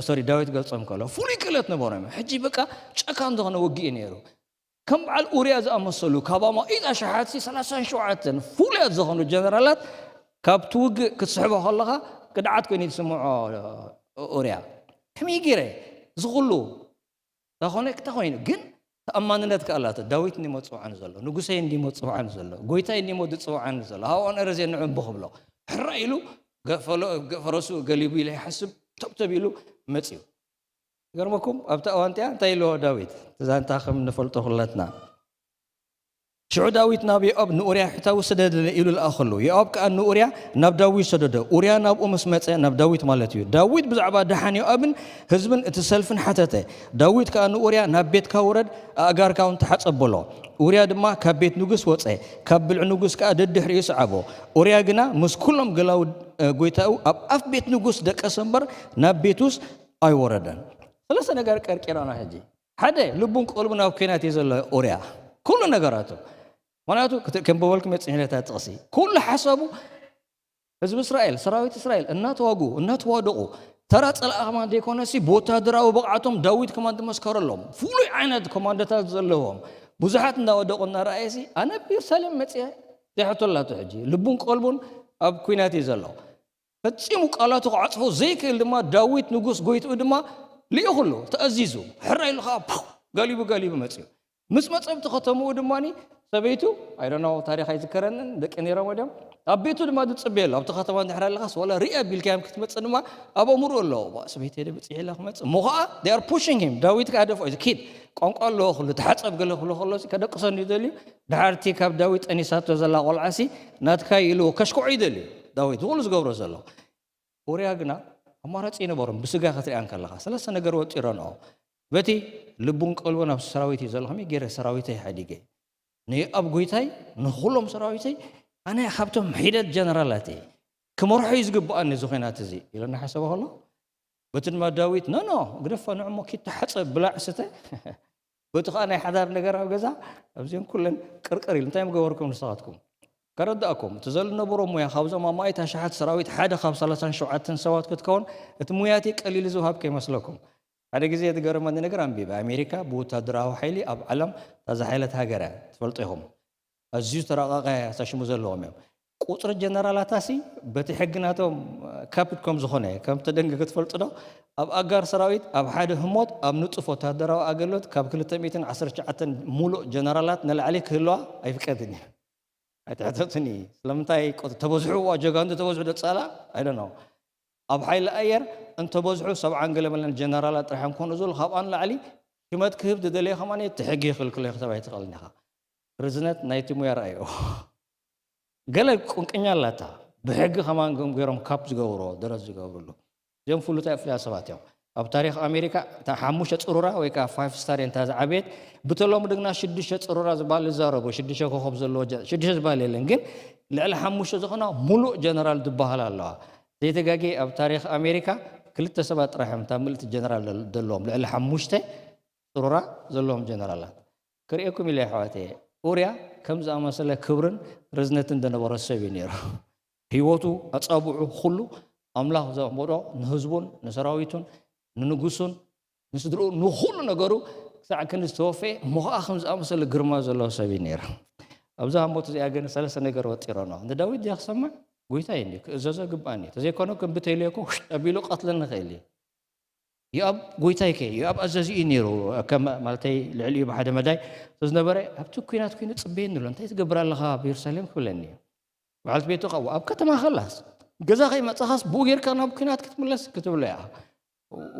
ሶሪ ዳዊት ገልጾም እንከሎ ፍሉይ ክእለት ነበሮም እዮም። ሕጂ በቃ ጨካን ዝኾነ ውግእ እዩ ነይሩ። ከም በዓል ኡርያ ዝኣመሰሉ ካብ ኣማኢት ኣሽሓት ሲ ሰላሳን ሸውዓተን ፍሉያት ዝኾኑ ጀነራላት ካብቲ ውግእ ክትስሕቦ ከለኻ ክድዓት ኮይኑ ትስምዖ። ኡርያ ከመይ ገይረ ዝኹሉ ተኾነ ክተኾይኑ ግን ተኣማንነት ከኣላተ ዳዊት እንዲሞ ዝፅውዓኒ ዘሎ ንጉሰይ እንዲሞ ዝፅውዓኒ ዘሎ ጎይታይ እንዲሞ ዝፅውዓኒ ዘሎ ሃዋን ረዜ ንዕም ብክብሎ ሕራ ኢሉ ፈረሱ ገሊቡ ኢለ ይሓስብ ተብተብ ኢሉ መፅዩ። ይገርመኩም ኣብቲ እዋን እቲኣ እንታይ ኢልዎ ዳዊት? እቲ ዛንታ ከም ንፈልጦ ኩላትና። ሽዑ ዳዊት ናብ ዮኣብ ንኡርያ ሕታዊ ስደደለይ ኢሉ ለኣኸሉ። ዮኣብ ከኣ ንኡርያ ናብ ዳዊት ሰደዶ። ኡርያ ናብኡ ምስ መጸ፣ ናብ ዳዊት ማለት እዩ፣ ዳዊት ብዛዕባ ደሓን ዮኣብን ህዝብን እቲ ሰልፍን ሓተተ። ዳዊት ከኣ ንኡርያ ናብ ቤትካ ውረድ፣ ኣእጋርካ እውን ተሓጸብ በሎ። ኡርያ ድማ ካብ ቤት ንጉስ ወጸ፣ ካብ ብልዒ ንጉስ ከኣ ደድሕሪኡ ሰዓቦ። ኡርያ ግና ምስ ኩሎም ገላውድ ጎይታኡ ኣብ ኣፍ ቤት ንጉስ ደቀሰ እምበር ናብ ቤቱስ ኣይወረደን። ሰለስተ ነገር ቀርቂራና ሕጂ። ሓደ ልቡን ቀልቡን ኣብ ኲናት እዩ ዘሎ ኡርያ። ኩሉ ነገራቱ። ምኽንያቱ ከንብበልኩም እየ ጽሒለታ ጥቕሲ። ኩሉ ሓሳቡ ህዝቢ እስራኤል፣ ሰራዊት እስራኤል እናተዋግኡ፣ እናተዋደቑ፣ ተራ ጸላኢ ከማን ዘይኮነሲ ብወታደራዊ ብቕዓቶም ዳዊት ከማን ዝመስከረሎም ፍሉይ ዓይነት ኮማንዶታት ዘለዎም ብዙሓት እናወደቑ እናረኣየሲ ኣነ ኣብ ኢየሩሳሌም መጽየ ዘይሕቶ ኣላቶ ሕጂ ልቡን ቀልቡን ኣብ ኲናት እዩ ዘሎ። ፈጺሙ ቃላቱ ክዓጽፎ ዘይክእል ድማ ዳዊት ንጉስ ጎይትኡ ድማ ልኢኹሉ ተኣዚዙ ሕራይ ኢሉ ከዓ ፓው ጋሊቡ ጋሊቡ መጽዩ ምስ መጸ ኣብቲ ከተምኡ ድማ ሰበይቱ ኣይደኖ ታሪኽ ኣይዝከረንን ደቂ ነይሮም ወዲኦም ኣብ ቤቱ ድማ ዝጽበየሉ ኣብቲ ከተማ እንድሕር ኣለኻስ ዋላ ርኢ ኣቢልካዮም ክትመጽእ ድማ ኣብ ኣእምሮ ኣለዎ ሰበይተይ ደ ብጽሕ ኢላ ክመጽእ እሞ ከዓ they are pushing him ዳዊት ከዓ ደፍኦ ኪድ ቋንቋ ኣለዎ ክሉ ተሓጸብ ገለ ክሉ ከሎ ከደቅሰኒ ደልዩ ድሓርቲ ካብ ዳዊት ጠኒሳቶ ዘላ ቆልዓሲ ናትካ ኢሉ ከሽክዖ ይደልዩ ዳዊት ንኩሉ ዝገብሮ ዘሎ ኡርያ ግና ኣማራፂ ይነበሮም ብስጋ ክትሪኣ እንከለኻ ሰለስተ ነገር ወጢረንኦ በቲ ልቡን ቀልቦ ናብ ሰራዊት እዩ ዘሎ ከመይ ገይረ ሰራዊተይ ሓዲገ ንየኣብ ጎይታይ ንኩሎም ሰራዊተይ ኣነ ካብቶም ሒደት ጀነራላት እየ ክመርሖ እዩ ዝግብኣኒ እዚ ኮይናት እዚ ኢሉ እናሓሰበ ከሎ በቲ ድማ ዳዊት ኖኖ ግደፋ ንዕሞ ኪድ ተሓፀብ ብላዕ ስተ በቲ ከዓ ናይ ሓዳር ነገር ኣብ ገዛ ኣብዚኦም ኩለን ቅርቅር ኢሉ እንታይ ምገበርኩም ንስኻትኩም ከረዳእኩም እቲ ዘሎ ነበሮ ሙያ ካብዞም ኣማኢት ኣሽሓት ሰራዊት ሓደ ካብ ሰላሳን ሸውዓተን ሰባት ክትከውን እቲ ሙያቲ ቀሊሉ ዝውሃብ ከይመስለኩም ሓደ ግዜ ዝገረመኒ ነገር ኣንቢበ ኣሜሪካ ብወታደራዊ ሓይሊ ኣብ ዓለም ታዝሓይለት ሃገር እያ ትፈልጡ ኢኹም ኣዝዩ ዝተራቐቐ ሳሽሙ ዘለዎም እዮም ቁፅሪ ጀነራላታሲ በቲ ሕጊ ናቶም ካፕድ ከም ዝኾነ ከም ተደንገገ ትፈልጡ ዶ ኣብ ኣጋር ሰራዊት ኣብ ሓደ ህሞት ኣብ ንጡፍ ወታደራዊ ኣገልግሎት ካብ ክልተ ሚእትን ዓሰርተ ትሽዓተን ሙሉእ ጀነራላት ንላዕሊ ክህልዋ ኣይፍቀድን እዩ ኣይትሕተቱኒ ስለምንታይ ተበዝሑ ዋ ጀጋንዱ ተበዝሑ ዶ ፃላ ኣይደኖ ኣብ ሓይሊ ኣየር እንተበዝሑ ሰብዓን ገለ መለን ጀነራላት ጥራሕ እንኮኑ ዝብሉ ካብኣ ንላዕሊ ሽመት ክህብ ዝደለየ ከማን እቲ ሕጊ ይኽልክሎ እዩ ክተባይ ትኽእልን ኢኻ ርዝነት ናይቲ ሙያ ረኣዮ ገለ ቁንቅኛ ኣላታ ብሕጊ ከማን ገም ገይሮም ካፕ ዝገብርዎ ደረት ዝገብርሉ እዚኦም ፍሉጣት ፍሉያ ሰባት እዮም ኣብ ታሪክ ኣሜሪካ እታ ሓሙሽተ ፅሩራ ወይ ከዓ ፋይፍ ስታር እየንታ ዝዓበየት ብተለምዶ ግና ሽዱሽተ ፅሩራ ዝበሃል ዝዛረቡ ሽዱሽተ ኮኸብ ዘለዎ ሽዱሽተ ዝበሃል የለን ግን ልዕሊ ሓሙሽተ ዝኾና ሙሉእ ጀነራል ዝበሃል ኣለዋ ዘይተጋጌ ኣብ ታሪክ ኣሜሪካ ክልተ ሰባት ጥራሕ እዮም እታ ምልእቲ ጀነራል ዘለዎም ልዕሊ ሓሙሽተ ፅሩራ ዘለዎም ጀነራላት ክርእየኩም ኢለ ኣሕዋተየ ኡርያ ከም ዝኣመሰለ ክብርን ርዝነትን ዝነበሮ ሰብ እዩ ነይሩ ህይወቱ ኣፃብዑ ኩሉ ኣምላኽ ዘቕበሎ ንህዝቡን ንሰራዊቱን ንንጉሱን ንስድርኡ ንኩሉ ነገሩ ክሳዕ ክንዲ ዝተወፈየ እሞ ከዓ ከም ዝኣመሰለ ግርማ ዘለዎ ሰብ እዩ ነይሩ ኣብዛ ሞት እዚኣ ግን ሰለስተ ነገር ወጢሮኖ። ንዳዊት ድያ ክሰምዕ? ጎይታይ እንዲ ክእዘዞ ግባእኒ። ተዘይኮነ ከም ብተይልዮ እኮ ውሽጥ ኣቢሉ ቀትለኒ ይኽእል እዩ። ዮኣብ ጎይታይ ከ ዮኣብ ኣዛዚኡ ነይሩ። ከም ማለተይ ልዕሊኡ ብሓደ መዳይ ዝነበረ ኣብቲ ኩናት ኮይኑ ጽበየኒ ኣሎ። እንታይ ትገብር ኣለኻ ኣብ የሩሳሌም ክብለኒ እዩ። በዓልቲ ቤቱ ኸው ኣብ ከተማ ኸላስ ገዛ ከይመጻኻስ ብኡ ጌርካ ናብ ኩናት ክትምለስ ክትብሎ እያ።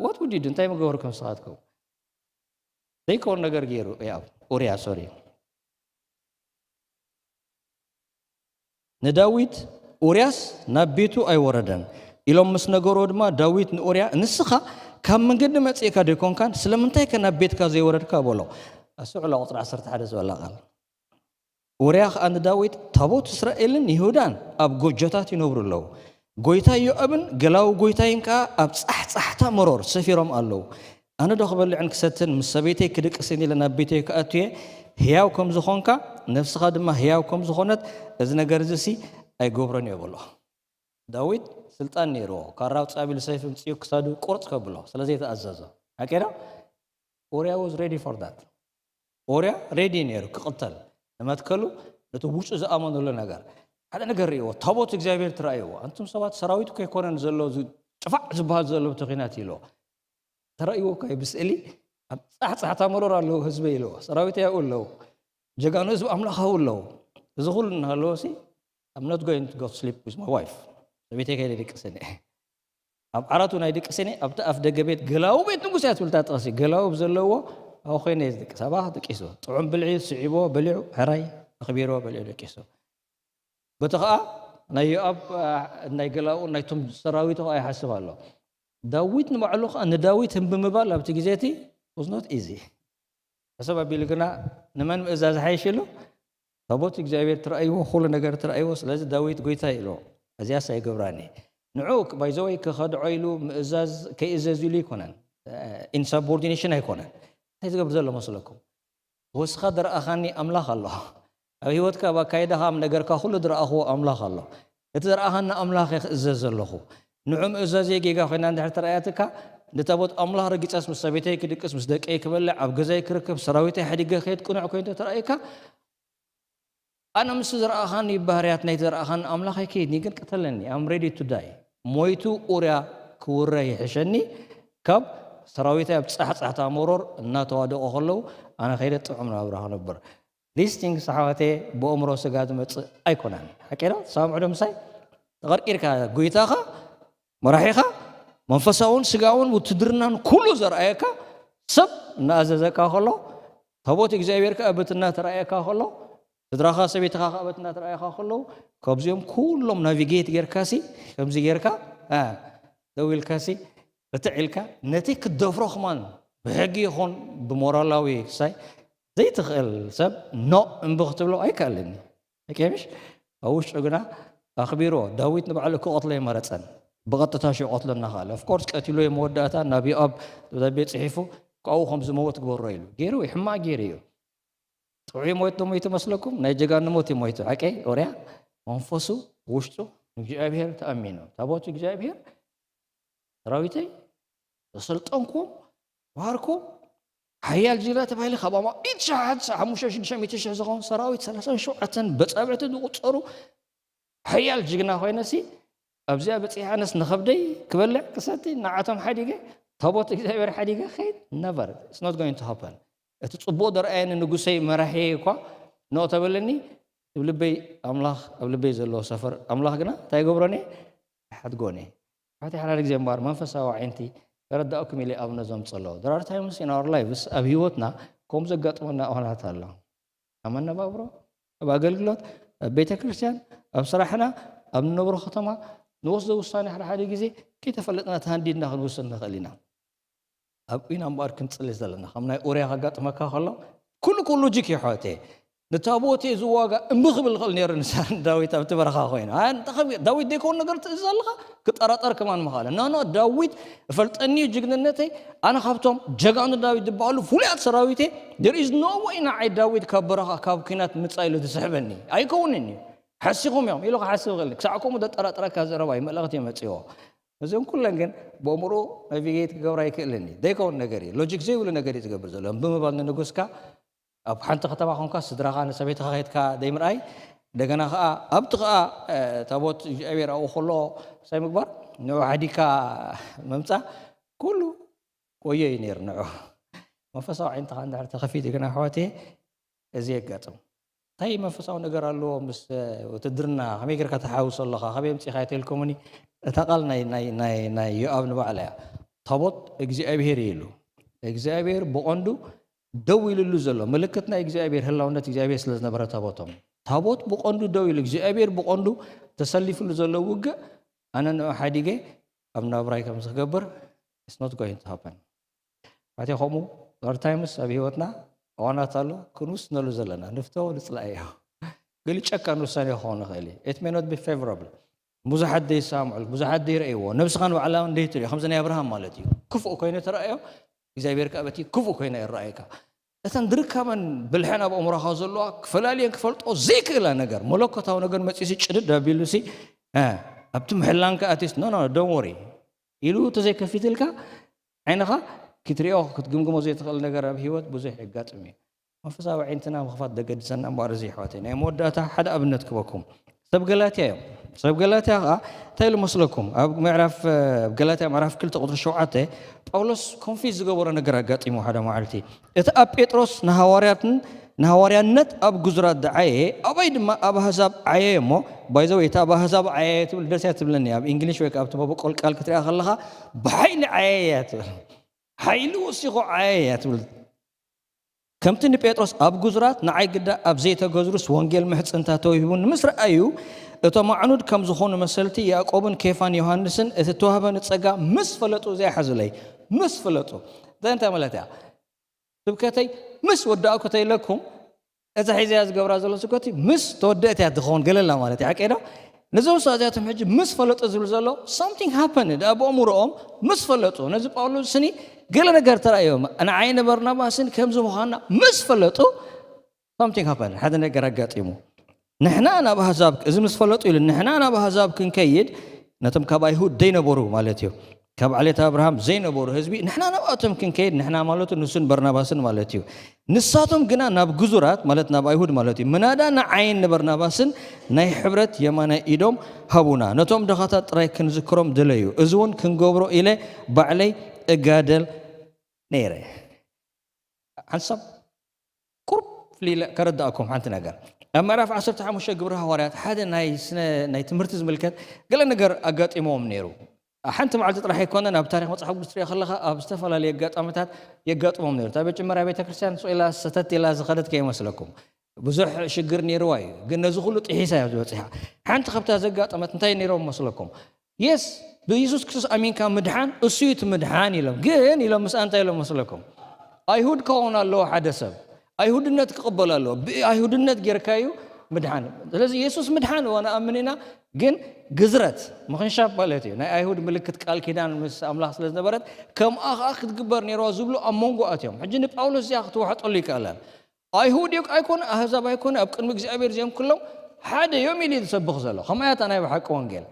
What would you do? እንታይ ምገበርኩም ንስኻትኩም? ዘይከውን ነገር ገይሩ ዮኣብ ኡርያ ሶሪ ንዳዊት ኡርያስ ናብ ቤቱ ኣይወረደን ኢሎም ምስ ነገርዎ ድማ ዳዊት ንኡርያ ንስኻ ካብ መንገዲ መጺእካ ደይኮንካን ስለምንታይ ከ ናብ ቤትካ ዘይወረድካ በሎ። ኣስዕሎ ቁፅሪ ዓሰርተ ሓደ ዝበላ ቃል ኡርያ ኸኣ ንዳዊት ታቦት እስራኤልን ይሁዳን ኣብ ጎጆታት ይነብሩ ኣለዉ። ጎይታይ ዮኣብን ገላዊ ጎይታይን ከኣ ኣብ ጻሕጻሕታ መሮር ሰፊሮም ኣለዉ። ኣነ ዶ ክበልዕን ክሰትን ምስ ሰበይተይ ክድቅስን ኢለ ናብ ቤተይ ክኣቱ እየ? ህያው ከም ዝኾንካ ነፍስኻ ድማ ህያው ከም ዝኾነት እዚ ነገር እዚ ሲ ኣይገብሮን እየ በሎ። ዳዊት ስልጣን ነይርዎ። ካራው ጻቢል ሰይፍ ምጽኡ ክሳዱ ቁርጥ ከብሎ ስለ ዘይተኣዘዞ። ሓቂ ዶ? ኡርያ was ready for that። ኡርያ ሬዲ ነይሩ ክቕተል ንመትከሉ ነቲ ውጩ ዝኣመኑሉ ነገር ሓደ ነገር ርእይዎ ታቦት እግዚኣብሔር ትረኣይዎ ኣንቱም ሰባት ሰራዊት እኮ ኣይኮነን ዘሎ ጭፋዕ ዝበሃል ዘሎ ተኺናት ኢልዎ ተራእይዎ እኮ ብስእሊ ኣብ ጻሕጻሕታ መሮር ኣለዉ ህዝበ ኢልዎ ሰራዊት ያው ኣለዉ ጀጋኑ ህዝቢ ኣምላኽ ኣለዉ እዚ ኩሉ እናሃለዎ ሲ I'm not going to go sleep with my wife ሰበይተይ ከይደ ድቅስኒ ኣብ ዓራቱ ናይ ድቅስኒ ኣብቲ ኣፍ ደገ ቤት ገላዊ ቤት ንጉስ እያ ትብል እታ ጥቕሲ ገላዊ ብዘለዎ ኣብኡ ኮይነ እየ ዝድቅስ ኣብኣ ድቂሱ ጥዑም ብልዒ ስዒቦ በሊዑ ሕራይ ኣኽቢርዎ በሊዑ ደቂሱ በቲ ኸኣ ናይ ዮኣብ ናይ ገላኡ ናይቶም ሰራዊቱ ኸኣ ይሓስብ ኣሎ ዳዊት ንባዕሉ ኸኣ ንዳዊት ህምቢ ምባል ኣብቲ ግዜ እቲ was not easy ሕሰብ ኣቢሉ ግና ንመን ምእዛዝ ሓይሽ ኢሉ ታቦት እግዚኣብሔር ትረኣይዎ ኩሉ ነገር ትረኣይዎ ስለዚ ዳዊት ጎይታ ኢሉ እዚያስ ኣይገብራኒ ንዑ ባይዘወይ ክኸድዖ ኢሉ ምእዛዝ ከይእዘዝ ኢሉ ኣይኮነን ኢንሳቦርዲኔሽን ኣይኮነን እንታይ ዝገብር ዘሎ መስለኩም ወስኻ ዝረኣኻኒ ኣምላኽ ኣሎ ኣብ ህይወትካ ኣብ ኣካይዳኻ ኣብ ነገርካ ኩሉ ዝረኣኽዎ ኣምላኽ ኣሎ እቲ ዝረኣኻኒ ኣምላኽ ክእዘዝ ዘለኹ ንዑ ምእዛዘይ ጌጋ ኮይና እንድሕር ተረኣያትካ ንታቦት ኣምላኽ ረጊፀስ ምስ ሰበይተይ ክድቅስ ምስ ደቀይ ክበልዕ ኣብ ገዛይ ክርከብ ሰራዊተይ ሓዲገ ከየት ቅኑዕ ኮይኑ ተረኣይካ ኣነ ምስ ዝረኣኻኒ ባህርያት ናይቲ ዝረኣኻኒ ኣምላኽ ኣይከይድኒ ግን ቅተለኒ I'm ready to die ሞይቱ ኡርያ ክውረ ይሕሸኒ ካብ ሰራዊተይ ኣብ ጻሕጻሕታ መሮር እናተዋደቑ ከለዉ ኣነ ከይደ ጥዑም ናብራ ክነብር These things ኣሕዋተየ ብእምሮ ስጋ ዝመጽእ ኣይኮነን ሓቂ ዶ ትሰማምዑ ዶ ምሳይ ተቐርቂርካ ጎይታኻ መራሒኻ መንፈሳውን ስጋውን ውትድርናን ኩሉ ዘርኣየካ ሰብ እናኣዘዘካ ከሎ ታቦት እግዚኣብሔር ከኣ በቲ እናተረኣየካ ከሎ ስድራኻ ሰበይትኻ ከኣ በቲ እናተረኣየካ ከለዉ ካብዚኦም ኩሎም ናቪጌት ጌርካሲ ከምዚ ጌርካ ደው ኢልካሲ ርትዕ ኢልካ ነቲ ክትደፍሮ ከማን ብሕጊ ይኹን ብሞራላዊ ክሳይ ዘይትኽእል ሰብ ኖ እምቢ ክትብሎ ኣይከኣልን እዩ። ኦኬ ምሽ ኣብ ውሽጡ ግና ኣኽቢርዎ። ዳዊት ንባዕሉ ክቐትሎ ኣይመረጸን። ብቐጥታ ሽዑ ቀትሎ እናኸኣለ። ኦፍኮርስ ቀቲሉ እዩ መወዳእታ ናብ ዮኣብ ደብዳቤ ጽሒፉ ካብኡ ከም ዝመውት ግበሮ ኢሉ። ገይሩ እዩ፣ ሕማቕ ገይሩ እዩ። ጥዑይ ሞት ዶ ሞይቱ መስለኩም? ናይ ጀጋኑ ሞት እዩ ሞይቱ። ሓቀይ ኦርያ መንፈሱ ውሽጡ ንእግዚኣብሔር ተኣሚኑ። ታቦት እግዚኣብሔር ሰራዊተይ ዘሰልጠንኩም ባርኩም ሓያል ጅግና ተባሂለ ካብ ኣማኢት ሸሓት ሓሙሽተ ሽዱሽተ ሚእቲ ሽሕ ዝኸውን ሰራዊት ሰላሳን ሸውዓተን በጻብዕቲ ዝቁጸሩ ሓያል ጅግና ኮይነሲ ኣብዚኣ በጺሐ ኣነስ ንኸብደይ ክበልዕ ክሰቲ ንዓቶም ሓዲገ ታቦት እግዚኣብሔር ሓዲገ ከይድ ነበር it's not going to happen እቲ ጽቡቕ ደርኣየኒ ንጉሰይ መራሒ እኳ ኖ ተበለኒ ልበይ ኣምላኽ ኣብ ልበይ ዘለዎ ሰፈር ኣምላኽ ግና እንታይ ገብሮኒ ሓድጎኒ ሓቲ ሓዳድ ግዜ እምበኣር መንፈሳዊ ዓይንቲ ከረዳእኩም ኢለ ኣብነ ዘምጽእ ኣለዎ። There are times in our lives ኣብ ህይወትና ከምኡ ዘጋጥመና እዋናት ኣሎ። ኣብ መነባብሮ፣ ኣብ ኣገልግሎት፣ ኣብ ቤተ ክርስቲያን፣ ኣብ ስራሕና፣ ኣብ ንነብሮ ከተማ ንወስዶ ውሳኔ ሓደ ሓደ ግዜ ከይተፈለጥና ተሃንዲድና ክንውስን ንኽእል ኢና። ኣብ ኢና እምበኣር ክንጽሊ ዘለና ከም ናይ ኡርያ ከጋጥመካ ከሎ ኩሉ ኩሉ ጅክ ይሖቴ ንታቦቴ ዝዋጋ እምቢ ክብል ክእል ነይሩ ንሳን ዳዊት ኣብቲ በረኻ ኮይኑ ዳዊት ዘይከውን ነገር ትእዝ ኣለኻ ክጠራጠር ከማን ምኻለ ኖ ኖ ዳዊት እፈልጠኒ እዩ ጅግንነተይ ኣነ ካብቶም ጀጋኑ ዳዊት ዝበሃሉ ፍሉያት ሰራዊቴ there is no way ንዓይ ዳዊት ካብ በረኻ ካብ ኲናት ምጻእ ኢሉ ዝስሕበኒ ኣይከውንን እዩ ሓሲኹም እዮም ኢሉ ክሓስብ ይኽእል ክሳዕ ከምኡ ዘጠራጥረካ ዘረባ እዩ መልእኽቲ መጽእዎ እዚኦም ኩለን ግን ብእምርኡ ናቪጌት ክገብራ ኣይክእልን እዩ ዘይከውን ነገር እዩ ሎጂክ ዘይብሉ ነገር እዩ ዝገብር ዘሎ ብምባል ንንጉስካ ኣብ ሓንቲ ከተማ ኮንካ ስድራኻ ንሰበይትኻ ከድካ ዘይምርኣይ፣ እንደገና ከዓ ኣብቲ ከዓ ታቦት እግዚኣብሔር ኣብኡ ከሎ ሳይ ምግባር ንዑ ሓዲካ መምፃእ ኩሉ ወዮ እዩ ነይሩ። ንዑ መንፈሳዊ ዓይንትኻ እንድሕር ተኸፊቱ ግን ኣሕዋት እዚ የጋጥም። እንታይ መንፈሳዊ ነገር ኣለዎ ምስ ውትድርና ከመይ ጌርካ ተሓውሶ ኣለኻ ከመይ ምፅኢኻ የተልኩምኒ? እታ ቃል ናይ ዮኣብ ንባዕላ እያ። ታቦት እግዚኣብሄር እዩ ኢሉ። እግዚኣብሄር ብቐንዱ ደው ኢልሉ ዘሎ ምልክት ናይ እግዚኣብሄር ህላውነት እግዚኣብሄር ስለ ዝነበረ ታቦቶም ታቦት ብቐንዱ ደው ኢሉ እግዚኣብሄር ብቐንዱ ተሰሊፍሉ ዘሎ ውግእ ኣነ ንዑ ሓዲገ ኣብ ናብራይ ከም ዝገብር it's not going to happen። ኣቲ ከምኡ ኦር ታይምስ ኣብ ህይወትና እዋናት ኣሎ ክንውስነሉ ዘለና ንፍተዎ ንፅላእ እዮ። ግልጨካ ንውሳኔ ክኸውን ይኽእል እዩ። It may not be favorable። ብዙሓት ዘይሰማምዑ ብዙሓት ዘይረእይዎ ነብስኻ ንባዕላ እንደይትሪኦ ከምዚ ናይ ኣብርሃም ማለት እዩ። ክፉእ ኮይኑ ተረኣዮ እግዚኣብሔር ከዓ በቲ ክፉእ ኮይና ይረኣየካ። እተን ድርካመን ብልሐን ኣብ ኣእምሮኻ ዘለዋ ክፈላልየን ክፈልጦ ዘይክእላ ነገር መለኮታዊ ነገር መፂሲ ጭድድ ኣቢሉሲ ኣብቲ ምሕላንካ ኣቲስ ኖ ኖ don't worry ኢሉ ተዘይከፊትልካ ዓይንኻ ክትሪኦ ክትግምግሞ ዘይትኽእል ነገር ኣብ ህይወት ብዙሕ የጋጥም እዩ። መንፈሳዊ ዓይንትና ምኽፋት ደገድሰና እምበኣር እዚ ይሕዋተይ ናይ መወዳእታ ሓደ ኣብነት ክበኩም ሰብ ገላትያ እዮም። ሰብ ገላትያ ከዓ እንታይ ኢሉ መስለኩም ኣብ ምዕራፍ ገላትያ ምዕራፍ ክልተ ቁፅሪ ሸውዓተ ጳውሎስ ኮንፊዝ ዝገበሮ ነገር ኣጋጢሞ ሓደ መዓልቲ እቲ ኣብ ጴጥሮስ ንሃዋርያትን ንሃዋርያነት ኣብ ግዙራት ዝዓየየ ኣባይ ድማ ኣብ ኣህዛብ ዓየየ እሞ ባይዘው እቲ ኣብ ኣህዛብ ዓየየ ትብል ደስ እያ ትብለኒ ኣብ እንግሊሽ ወይ ኣብቲ መበቆል ቃል ክትሪኣ ከለኻ ብሓይሊ ዓየየ እያ ትብል ሓይሊ ወሲኹ ዓየየ እያ ትብል ከምቲ ንጴጥሮስ ኣብ ግዙራት ንዓይ ግዳ ኣብ ዘይተገዝሩስ ወንጌል ምሕፅንታ ተዋሂቡ ንምስ ረኣዩ እቶም ኣዕኑድ ከም ዝኾኑ መሰልቲ ያዕቆብን ኬፋን ዮሃንስን እቲ ተዋህበኒ ጸጋ ምስ ፈለጡ ዘይሓዙለይ ምስ ፈለጡ እንታይ እንታይ ማለት እያ ስብከተይ ምስ ወዳእኩ ተይለኩም እዛ ሒዘያ ዝገብራ ዘሎ ስብከቲ ምስ ተወደእት እያ ትኸውን ገለላ ማለት እዩ ሓቀዶ ነዞም ሰባት እዚኣቶም ሕጂ ምስ ፈለጡ ዝብል ዘሎ something happened ኣብ ኣእምሮኦም ምስ ፈለጡ ነዚ ጳውሎስ ስኒ ገለ ነገር ተራእዮም ንዓይን በርናባስን ከምዚ ምዃንና ምስ ፈለጡ something happened ሓደ ነገር ኣጋጢሙ ንሕና ናብ ኣህዛብ እዚ ምስ ፈለጡ ኢሉ ንሕና ናብ ኣህዛብ ክንከይድ ነቶም ካብ ኣይሁድ ዘይነበሩ ማለት እዩ ካብ ዓሌት ኣብርሃም ዘይነበሩ ህዝቢ ንሕና ናብኣቶም ክንከይድ ንሕና ማለቱ ንሱን በርናባስን ማለት እዩ ንሳቶም ግና ናብ ግዙራት ማለት ናብ ኣይሁድ ማለት እዩ ምናዳ ንዓይን ንበርናባስን ናይ ሕብረት የማናይ ኢዶም ሃቡና ነቶም ድኻታት ጥራይ ክንዝክሮም ድለዩ እዚ እውን ክንገብሮ ኢለ ባዕለይ እጋደል ነይረ ሓንሳብ ቁርብ ፍሊለ ከረዳእኩም ሓንቲ ነገር ኣብ ምዕራፍ ዓሰርተ ሓሙሽተ ግብሪ ሃዋርያት ሓደ ናይ ትምህርቲ ዝምልከት ገለ ነገር ኣጋጢሞም ነይሩ ሓንቲ መዓልቲ ጥራሕ ኣይኮነን ኣብ ታሪክ መፅሓፍ ቅዱስ ትሪኦ ከለካ ኣብ ዝተፈላለዩ ኣጋጣሚታት የጋጥሞም ነይሩ እታ መጀመርያ ቤተክርስትያን ስቕ ኢላ ሰተት ኢላ ዝኸደት ከይመስለኩም ብዙሕ ሽግር ነይርዋ እዩ ግን ነዚ ኩሉ ጥሒሳ እያ ዝበፂሓ ሓንቲ ካብታ ዘጋጠመት እንታይ ነይሮም መስለኩም የስ ብኢየሱስ ክርስቶስ ኣሚንካ ምድሓን እሱ እዩ እቲ ምድሓን ኢሎም ግን ኢሎም ምስኣ እንታይ ኢሎም መስለኩም ኣይሁድ ክኸውን ኣለዎ ሓደ ሰብ ኣይሁድነት ክቕበል ኣለዎ ብኣይሁድነት ጌርካ እዩ ምድሓን ስለዚ የሱስ ምድሓን እዋ ንኣምን ኢና ግን ግዝረት ምኽንሻብ ማለት እዩ ናይ ኣይሁድ ምልክት ቃል ኪዳን ምስ ኣምላኽ ስለ ዝነበረት ከምኣ ከዓ ክትግበር ነይርዋ ዝብሉ ኣብ መንጎ ኣትዮም ሕጂ ንጳውሎስ እዚኣ ክትወሕጠሉ ይከኣላል ኣይሁድ እዩ ኣይኮነ ኣህዛብ ኣይኮነ ኣብ ቅድሚ እግዚኣብሔር እዚኦም ኩሎም ሓደ እዮም ኢሉ ዝሰብኽ ዘሎ ከማያታ ናይ ብሓቂ ወንጌል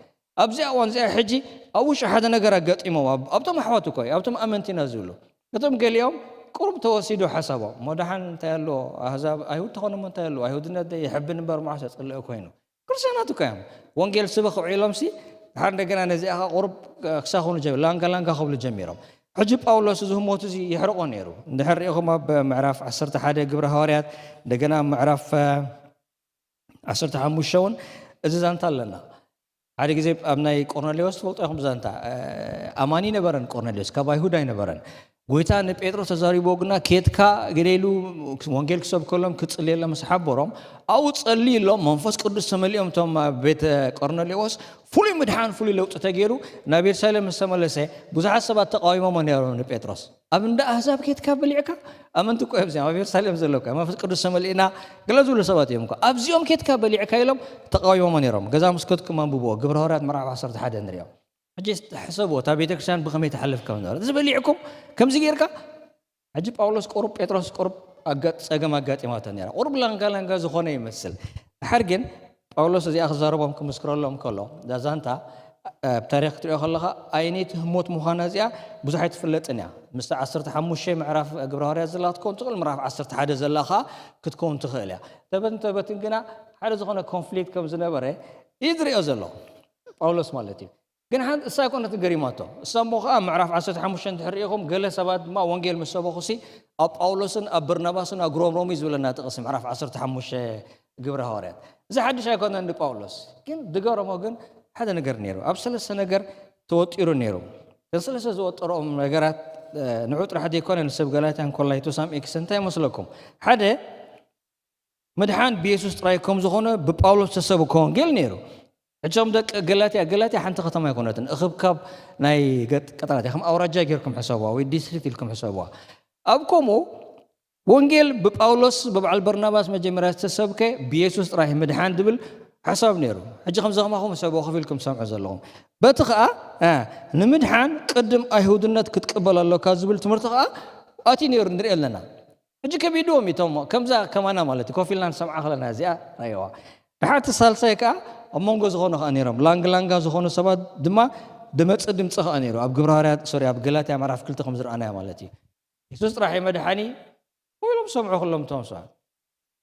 ኣብዚኣ እዋን እዚኣ ሕጂ ኣብ ውሽጢ ሓደ ነገር ኣጋጢሞም ኣብቶም ኣሕዋት እኮ ኣብቶም ኣመንቲና ዝብሉ እቶም ገሊኦም ቁሩብ ተወሲዱ ሓሳቦም እሞ ደሓን እንታይ ኣሎ ኣህዛብ ኣይሁድ ተኾኖሞ እንታይ ኣሎ ኣይሁድነት ይሕብን እምበር መዓስ የፅልእ ኮይኑ ክርስቲያናት እኮ እዮም ወንጌል ስበኽ ውዒሎም ሲ ድሓር እንደገና ነዚኣ ቁሩብ ክሳኹኑ ጀሚሮም ላንጋ ላንጋ ክብሉ ጀሚሮም ሕጂ ጳውሎስ እዚ ህሞት እዚ የሕርቆ ነይሩ እንድሕር ሪኢኹም ኣብ ምዕራፍ ዓሰርተ ሓደ ግብረ ሃዋርያት እንደገና ኣብ ምዕራፍ ዓሰርተ ሓሙሽተ እውን እዚ ዛንታ ኣለና ሓደ ግዜ ኣብ ናይ ቆርኔሌዎስ ትፈልጦ ኢኹም ዛንታ ኣማኒ ነበረን ቆርኔሌዎስ ካብ ኣይሁድ ኣይነበረን ጎይታ ንጴጥሮስ ተዛሪቦ ግና ኬትካ ግደሉ ወንጌል ክሰብከሎም ክጽልየሎም ምስ ሓበሮም ኣብኡ ጸልዩ ኢሎም መንፈስ ቅዱስ ተመሊኦም እቶም ቤተ ቆርኔሌዎስ ፍሉይ ምድሓን ፍሉይ ለውጢ ተገይሩ ናብ የሩሳሌም ምስ ተመለሰ ብዙሓት ሰባት ተቃዊሞሞ ነይሮም ንጴጥሮስ ኣብ እንዳ ኣህዛብ ኬትካ በሊዕካ ኣመንቲ እኮ እዮም ኣብ የሩሳሌም ዘለካ መንፈስ ቅዱስ ተመሊእና ገለ ዝብሉ ሰባት እዮም እኮ ኣብዚኦም ኬትካ በሊዕካ ኢሎም ተቃዊሞሞ ነይሮም ገዛ ምስ ከድኩም ኣንብብዎ ግብረ ሃዋርያት ምዕራፍ ዓሰርተ ሓደ ንሪኦ ሕጂ ሕሰብዎ እታ ቤተክርስትያን ብኸመይ ትሓልፍ ከም ዝነበረት እዚ በሊዕኩም ከምዚ ጌርካ ሕጂ ጳውሎስ ቁሩብ ጴጥሮስ ቁሩብ ጸገም ኣጋጢማቶ ነራ ቁሩብ ላንጋ ላንጋ ዝኾነ ይመስል ድሓር ግን ጳውሎስ እዚኣ ክዛረቦም ክምስክረሎም ከሎ እዛ ዛንታ ኣብ ታሪኽ ክትሪኦ ከለኻ ኣይነይቲ ህሞት ምዃና እዚኣ ብዙሕ ኣይትፍለጥን እያ። ምስቲ ዓሰርተ ሓሙሽተ ምዕራፍ ግብረ ሃዋርያት ዘላ ክትከውን ትኽእል፣ ምዕራፍ ዓሰርተ ሓደ ዘላ ኸኣ ክትከውን ትኽእል እያ። ተበትን ተበትን ግና ሓደ ዝኾነ ኮንፍሊክት ከም ዝነበረ እዩ ዝሪኦ ዘሎ ጳውሎስ ማለት እዩ። ግን ሓንቲ እሳ ኣይኮነትን ገሪማቶ። እሳ እሞ ኸኣ ምዕራፍ ዓሰርተ ሓሙሽተ እንድሕር ርኢኹም፣ ገለ ሰባት ድማ ወንጌል ምስ ሰበኹሲ ኣብ ጳውሎስን ኣብ በርናባስን ኣጉረምረሙ እዩ ዝብለና ጥቕሲ ምዕራፍ ዓሰርተ ሓሙሽተ ግብረ ሃዋርያት። እዚ ሓድሽ ኣይኮነን ንጳውሎስ። ግን ዝገረሞ ግን ሓደ ነገር ነይሩ። ኣብ ሰለስተ ነገር ተወጢሩ ነይሩ። እተን ሰለስተ ዝወጠሮም ነገራት ንዑ ጥራሕ ዘይኮነ ንሰብ ገላትያን ኮላይቶሳም ኤክስ እንታይ ይመስለኩም? ሓደ ምድሓን ብየሱስ ጥራይ ከም ዝኾነ ብጳውሎስ ተሰብከ ወንጌል ነይሩ። ሕጂ እዞም ደቂ ገላትያ፣ ገላትያ ሓንቲ ከተማ ኣይኮነትን። እኽብካብ ናይ ገጥ-፣ ቀጠናት ከም ኣውራጃ ጌርኩም ሕሰብዋ ወይ ዲስትሪክት ኢልኩም ሕሰብዋ። ኣብ ከምኡ ወንጌል ብጳውሎስ ብበዓል በርናባስ መጀመርያ ዝተሰብከ ብየሱስ ጥራይ ምድሓን ዝብል ሓሳብ ነይሩ። ሕጂ ከምዚ ከማኹም ሰብ ኮፍ ኢልኩም ትሰምዑ ዘለኹም። በቲ ኸኣ፣ እ፣ ንምድሓን ቅድም ኣይሁድነት ክትቅበል ኣሎካ ዝብል ትምህርቲ ኸኣ ኣትዩ ነይሩ ንርኢ ኣለና። ሕጂ ከቢድዎም እዩ እቶም ከምዛ ከማና ማለት እዩ፣ ኮፍ ኢልና ንሰምዓ ከለና እዚኣ ራእይዋ። ድሓርቲ ሳልሳይ ከኣ ኣብ መንጎ ዝኾኑ ከኣ ነይሮም። ላንግ ላንጋ ዝኾኑ ሰባት ድማ ድመጽ ድምጺ ከኣ ነይሩ። ኣብ ግብረ ሃዋርያት፣ ሶሪ፣ ኣብ ገላትያ ምዕራፍ ክልተ ከም ዝረኣናዮ ማለት እዩ። የሱስ ጥራሕ እዩ መድሓኒ፣ ኢሎም ሰምዑ ኩሎም እቶም ሰባት።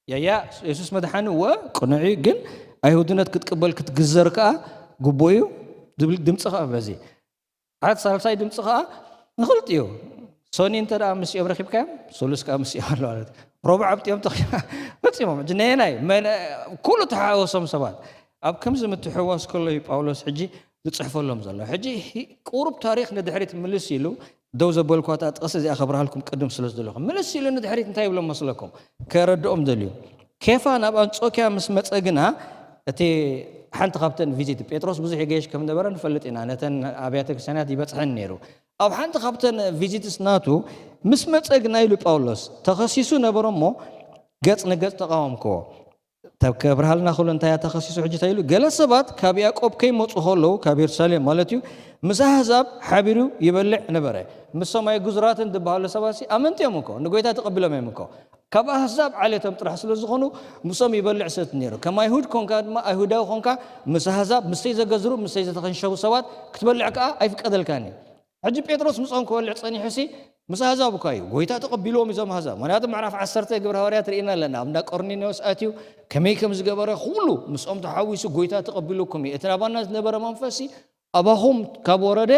ያያ፣ የሱስ መድሓኒ እወ ቅኑዕ እዩ፣ ግን ኣይሁድነት ክትቅበል ክትግዘር ከኣ ግቡእ እዩ ዝብል ድምጺ ከኣ በዚ። ሓደ ሳልሳይ ድምጺ ከኣ ንኽልጥ እዩ። ሶኒ እንተ ደኣ ምስኦም ረኺብካዮም፣ ሶሉስ ከኣ ምስኦም ኣሎ ማለት እዩ። ረቡዕ ኣብጢኦም ተኺ-፣ ፈጺሞም። ሕጂ ነየናይ? መን-፣ ኩሉ ተሓዋወሶም ሰባት። ኣብ ከምዚ ምትሕውዋስ ከሎ እዩ ጳውሎስ ሕጂ ዝጽሕፈሎም ዘሎ። ሕጂ ሂ-፣ ቁሩብ ታሪኽ ንድሕሪት ምልስ ኢሉ፣ ደው ዘበልኳታ ጥቕሲ እዚኣ ከብርሃልኩም ቅድም ስለ ዝደለኹ። ምልስ ኢሉ ንድሕሪት እንታይ ይብሎም መስለኩም? ከረድኦም ደልዩ። ኬፋ ናብ ኣንጾክያ ምስ መጸ ግና፣ እቲ ሓንቲ ካብተን ቪዚት፣ ጴጥሮስ ብዙሕ ይገይሽ ከም ነበረ ንፈልጥ ኢና። ነተን ኣብያተ ክርስቲያናት ይበጽሐን ነይሩ። ኣብ ሓንቲ ካብተን ቪዚትስ ናቱ ምስ መጸ ግና ኢሉ ጳውሎስ፣ ተኸሲሱ ነበረ እሞ፣ ገጽ ንገጽ ተቃወምክዎ። ተብ-፣ ከብርሃልና ክብሎ እንታይ እያ ተኸሲሱ ሕጂ እንታይ ኢሉ? ገለ ሰባት ካብ ያዕቆብ ከይመጹ ከለዉ፣ ካብ የሩሳሌም ማለት እዩ፣ ምስ ኣህዛብ ሓቢሩ ይበልዕ ነበረ። ምስ ሰማይ ግዙራትን ዝበሃሉ ሰባት ሲ ኣመንቲ እዮም እኮ፣ ንጎይታ ተቐቢሎም እዮም እኮ። ካብ ኣህዛብ ዓሌቶም ጥራሕ ስለ ዝኾኑ፣ ምስኦም ይበልዕ ሰቲ ነይሩ። ከም ኣይሁድ ኮንካ ድማ፣ ኣይሁዳዊ ኮንካ፣ ምስ ኣህዛብ፣ ምስተይ ዘገዝሩ፣ ምስተይ ዘተኸንሸቡ ሰባት ክትበልዕ ከኣ ኣይፍቀደልካን እዩ። ሕጂ ጴጥሮስ ምስኦም ክበልዕ ጸኒሑ ሲ፣ ምስ ኣህዛብ እኳ እዩ። ጎይታ ተቐቢልዎም እዞም ኣህዛብ። ምኽንያቱ ምዕራፍ ዓሰርተ ግብረ ሃዋርያት ርኢና ኣለና። ኣብ እንዳ ቆርኔሌዎስ ኣትዩ፣ ከመይ ከም ዝገበረ ኩሉ ምስኦም ተሓዊሱ ጎይታ ተቐቢልኩም እዩ። እቲ ናባና ዝነበረ መንፈስ ሲ፣ ኣባኹም ካብ ወረደ፣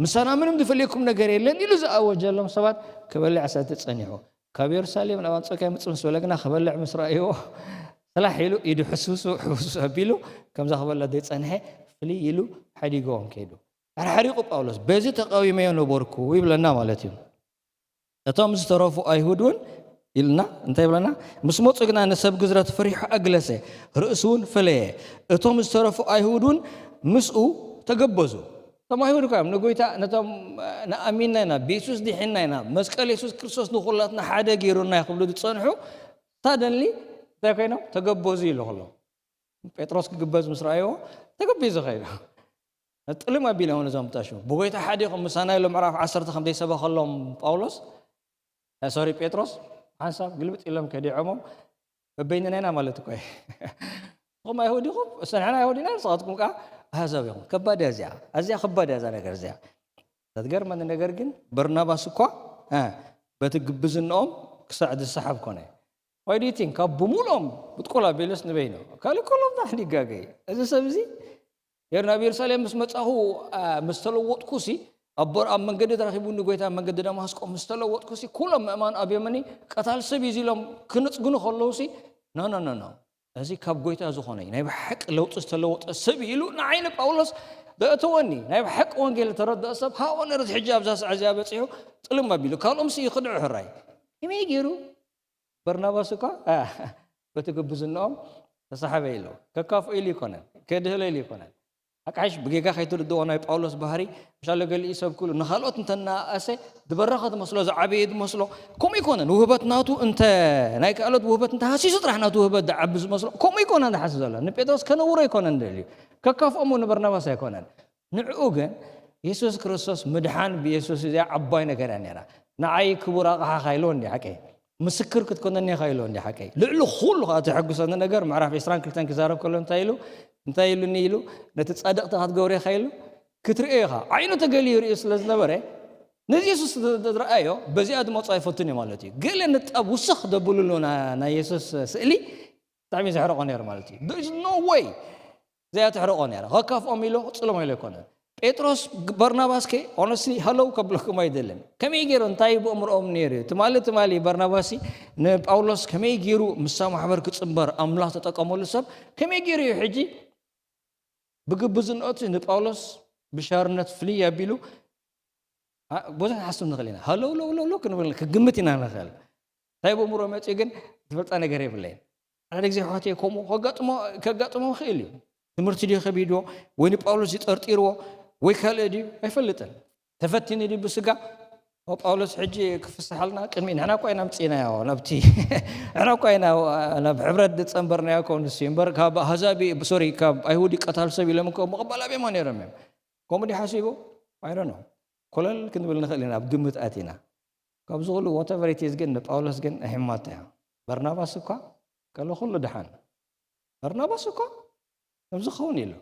ምሳና ምንም ዝፈልየኩም ነገር የለን ኢሉ ዝኣወጀሎም ሰባት ክበልዕ ሰቲ ጸኒሑ። ካብ የሩሳሌም ናብ ኣንጾክያ ምጽእ ምስ በለ ግና ክበልዕ ምስ ረኣይዎ፣ ስላሕ ኢሉ ኢዱ ሕስብሱ፣ ሕስብሱ ኣቢሉ፣ ከምዛ ክበልዕ ዘይጸንሐ ፍልይ ኢሉ ሓዲግዎም ከይዱ። ኣርሓሪቑ ጳውሎስ፣ "በዚ ተቃዊመዮ ነበርኩ" ይብለና ማለት እዩ። እቶም ዝተረፉ ኣይሁድ እውን ኢልና እንታይ ይብለና? "ምስ መጹ ግና ንሰብ ግዝረት ፈሪሑ ኣግለሰ፣ ርእሱ እውን ፈለየ። እቶም ዝተረፉ ኣይሁድ እውን ምስኡ ተገበዙ።" እቶም ኣይሁድ እኮ እዮም ንጎይታ፣ ነቶም፣ "ንኣሚንና ኢና፣ ብየሱስ ድሒንና ኢና፣ መስቀል የሱስ ክርስቶስ ንኹላትና ሓደ ገይሩና" ክብሉ ዝጸንሑ፣ ሳደንሊ እንታይ ኮይኖም? ተገበዙ ኢሉ ከሎ። ጴጥሮስ ክግበዝ ምስ ረኣይዎ፣ ተገቢዙ ኸይዱ። ጥልም ኣቢሎም ነዞም ብጣሹ። "ብጎይታ ሓደ ኢኹም ምሳና" ኢሉ ምዕራፍ ዓሰርተ ከም ዘይሰበኸሎም ጳውሎስ፣ እ፣ ሶሪ፣ ጴጥሮስ፣ ሓንሳብ ግልብጥ ኢሎም ከዲዖሞም፣ "በበይንና ኢና" ማለት እኮ እዩ። "ንስኹም ኣይሁድ ኢኹም፣ እስ ንሕና ኣይሁድ ኢና፣ ንስኻትኩም ከኣ ኣህዛብ ኢኹም።" ከባድ እያ እዚኣ። ኣዝያ ከባድ እያ እዛ ነገር እዚኣ። ዘትገርመኒ ነገር ግን፣ በርናባስ እኳ፣ እ፣ በቲ ግብዝንኦም ክሳዕ ዝሰሓብ ኮነ። Why do you think? ካብ ብምሉኦም ብጥቆላ ቤለስ ንበይኑ። ካልእ ከሎም ዳሕን ይጋገይ። እዚ ሰብ እዚ፣ "የር ናብ የሩሳሌም ምስ መጻኹ፣ አ፣ ምስ ተለወጥኩ ሲ፣ ኣብ ቦር-፣ ኣብ መንገዲ ተረኺቡኒ ጎይታ ኣብ መንገዲ ደማስቆ ምስ ተለወጥኩ ሲ፣ ኩሎም ምእማን ኣብ የመኒ ቀታል ሰብ እዩ" ኢሎም ክነጽግኑ ከለዉ ሲ፣ "ኖ፣ ኖ፣ ኖ፣ ኖ። እዚ ካብ ጎይታ ዝኾነ እዩ። ናይ ብሓቂ ለውጢ ዝተለወጠ ሰብ እዩ" ኢሉ ንዓይ ንጳውሎስ ዘእተወኒ። ናይ ብሓቂ ወንጌል ዝተረድኦ ሰብ፣ ሃኦ ነርዚ ሕጂ ኣብዛ ሰዓት እዚኣ በጺሑ ጥልም ኣቢሉ። ካልኦም ሲ ይኽድዑ ሕራይ። ከመይ ገይሩ? በርናባስ እኳ፣ አ፣ በቲ ግብዝንኦም ተሳሕበ ኢሉ። ከካፍኦ ኢሉ ይኮነን፣ ከድህሎ ኢሉ ይኮነን። ኣቃይሽ ብጌጋ ከይትርድዎ ናይ ጳውሎስ ባህሪ፣ ምሻሎ ገሊኡ ሰብ ኩሉ ንኻልኦት እንተ እናኣሰ ዝበረኸ ትመስሎ፣ ዝዓበየ ትመስሎ። ከምኡ ይኮነን። ውህበት ናቱ እንተ፣ ናይ ካልኦት ውህበት እንተ ሃሲሱ ጥራሕ ናቱ ውህበት ዝዓቢ ዝመስሎ። ከምኡ ይኮነን ዝሓስብ ዘሎ። ንጴጥሮስ ከነውሮ ይኮነን ደልዩ። ከካፍኦሞ ንበርናባስ ኣይኮነን። ንዕኡ ግን የሱስ ክርስቶስ ምድሓን ብየሱስ እዚኣ ዓባይ ነገር እያ ነይራ። ንዓይ ክቡር ኣቕሓ ኢኻ ኢልዎ እንዲ ሓቀይ። ምስክር ክትኮነኒ ኢኻ ኢልዎ እንዲ ሓቀይ። ልዕሊ ኩሉ ከኣ ተሐጉሰኒ ነገር ምዕራፍ ዕስራን ክልተን ክዛረብ ከሎ እንታይ ኢሉ? እንታይ ኢሉኒ ኢሉ? "ነቲ ጻድቕ እንታይ ክትገብሮ ኢኻ?" ኢሉ? ክትርእዮ ኢኻ። ዓይኑ ተገሊዩ ይርእዩ ስለ ዝነበረ፣ ነዚ የሱስ ዝ-፣ ዝ-፣ ዝረኣዮ፣ በዚኣ ዝመጹ ኣይፈቱን እዩ ማለት እዩ። ገለ ንጣብ ውስኽ ደብሉሉ ና-፣ ናይ የሱስ ስእሊ ብጣዕሚ ዘሕርቆ ነይሩ ማለት እዩ። There is no way እዚኣ ትሕርቆ ነይራ። ከካፍኦም ኢሎ፣ ክጽሎም ኢሎ ኣይኮነን። ጴጥሮስ፣ ግ-፣ በርናባስ ከ፣ honestly፣ ሃለው ከብለኩም ኣይደልን። ከመይ ገይሩ፣ እንታይ ብእምርኦም ነይሩ እዩ? ትማሊ፣ ትማሊ በርናባስ ንጳውሎስ ከመይ ገይሩ ምስታ ማሕበር ክጽንበር ኣምላኽ ተጠቀመሉ ሰብ፣ ከመይ ገይሩ እዩ ሕጂ ብግብዝነቱ ንጳውሎስ ብሻርነት ፍልይ ኣቢሉ፣ አ፣ ብዙሕ ንሓስብ ንኽእል ኢና። ሃለው፣ ለው፣ ለው፣ ለው ክንብል፣ ክግምት ኢና ንኽእል። እንታይ ብእምሮ መጺኡ ግን ዝፈልጣ ነገር የብለይን። ሓደ ግዜ ኣሕዋተይ ከምኡ ከጋጥሞ፣ ከጋጥሞ ይኽእል እዩ። ትምህርቲ ድዩ ከቢድዎ፣ ወይ ንጳውሎስ ይጠርጢርዎ፣ ወይ ካልእ ድዩ ኣይፈልጥን። ተፈቲኑ ድዩ ብስጋ? ኦ፣ ጳውሎስ ሕጂ ክፍስሓልና ቅድሚ፣ ንሕና እኳ ኢና ኣምጺእናዮ ናብቲ፣ ንሕና እኳ ኢና ናብ ሕብረት ዝጸንበርናዮ እኮ ንሱ እዩ። እምበር ካብ ኣህዛብ፣ ሶሪ፣ ካብ ኣይሁድ ይቀታል ሰብ ኢሎም እኮ ምቕባል ኣብዮሞ ነይሮም እዮም። ከምኡ ድዩ ሓሲቡ? I don't know። ኮለል ክንብል ንኽእል ኢና፣ ኣብ ግምት ኣቲና። ካብዚ ኩሉ whatever it is ግን ንጳውሎስ ግን ኣሕማታ እያ። በርናባስ እኳ ከሎ ኩሉ ደሓን። በርናባስ እኳ ከምዚ ክኸውን ኢሉ።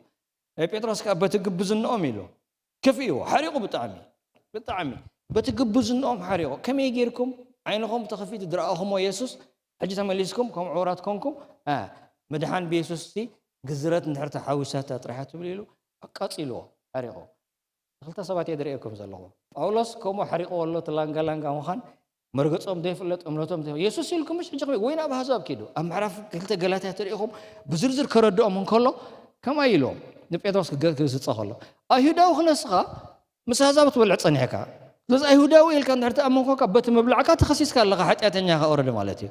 ናይ ጴጥሮስ ከኣ በቲ ግብዝንኦም ኢሉ። ከፊእዎ፣ ሓሪቑ ብጣዕሚ፣ ብጣዕሚ። በቲ ግብዝንኦም ሓሪቑ። ከመይ ጌርኩም ዓይንኹም ተኸፊቱ ዝረኣኹሞ የሱስ፣ ሕጂ ተመሊስኩም ከም ዕውራት ኮንኩም፣ አ፣ ምድሓን ብየሱስ ሲ ግዝረት እንድሕር ተሓዊሳታ ጥራይ እያ ትብሉ ኢሉ ኣቃጺልዎ፣ ሓሪቑ። ክልተ ሰባት እየ ዝርእየኩም ዘለኹ። ጳውሎስ ከምኡ ሓሪቕዎ ኣሎ፣ እቲ ላንጋ ላንጋ ምዃን፣ መርገጾም ዘይፍለጥ፣ እምነቶም ዘይፍለጥ። የሱስ ኢልኩም ምሽ ሕጂ ከመይ? ወይ ናብ ኣህዛብ ኪዱ። ኣብ ምዕራፍ ክልተ ገላትያ ተሪኢኹም ብዝርዝር ከረድኦም እንከሎ፣ ከምኣ ኢልዎም ንጴጥሮስ ክገ-፣ ክግስጾ ከሎ፣ ኣይሁዳዊ ክነስኻ ምስ ኣህዛብ ትበልዕ ጸኒሕካ። ስለዚ ኣይሁዳዊ ኢልካ እንድሕር ተኣመንኮካ በቲ ምብላዕካ ተኸሲስካ ኣለኻ፣ ሓጢኣተኛ ኢኻ ኦረዲ ማለት እዩ።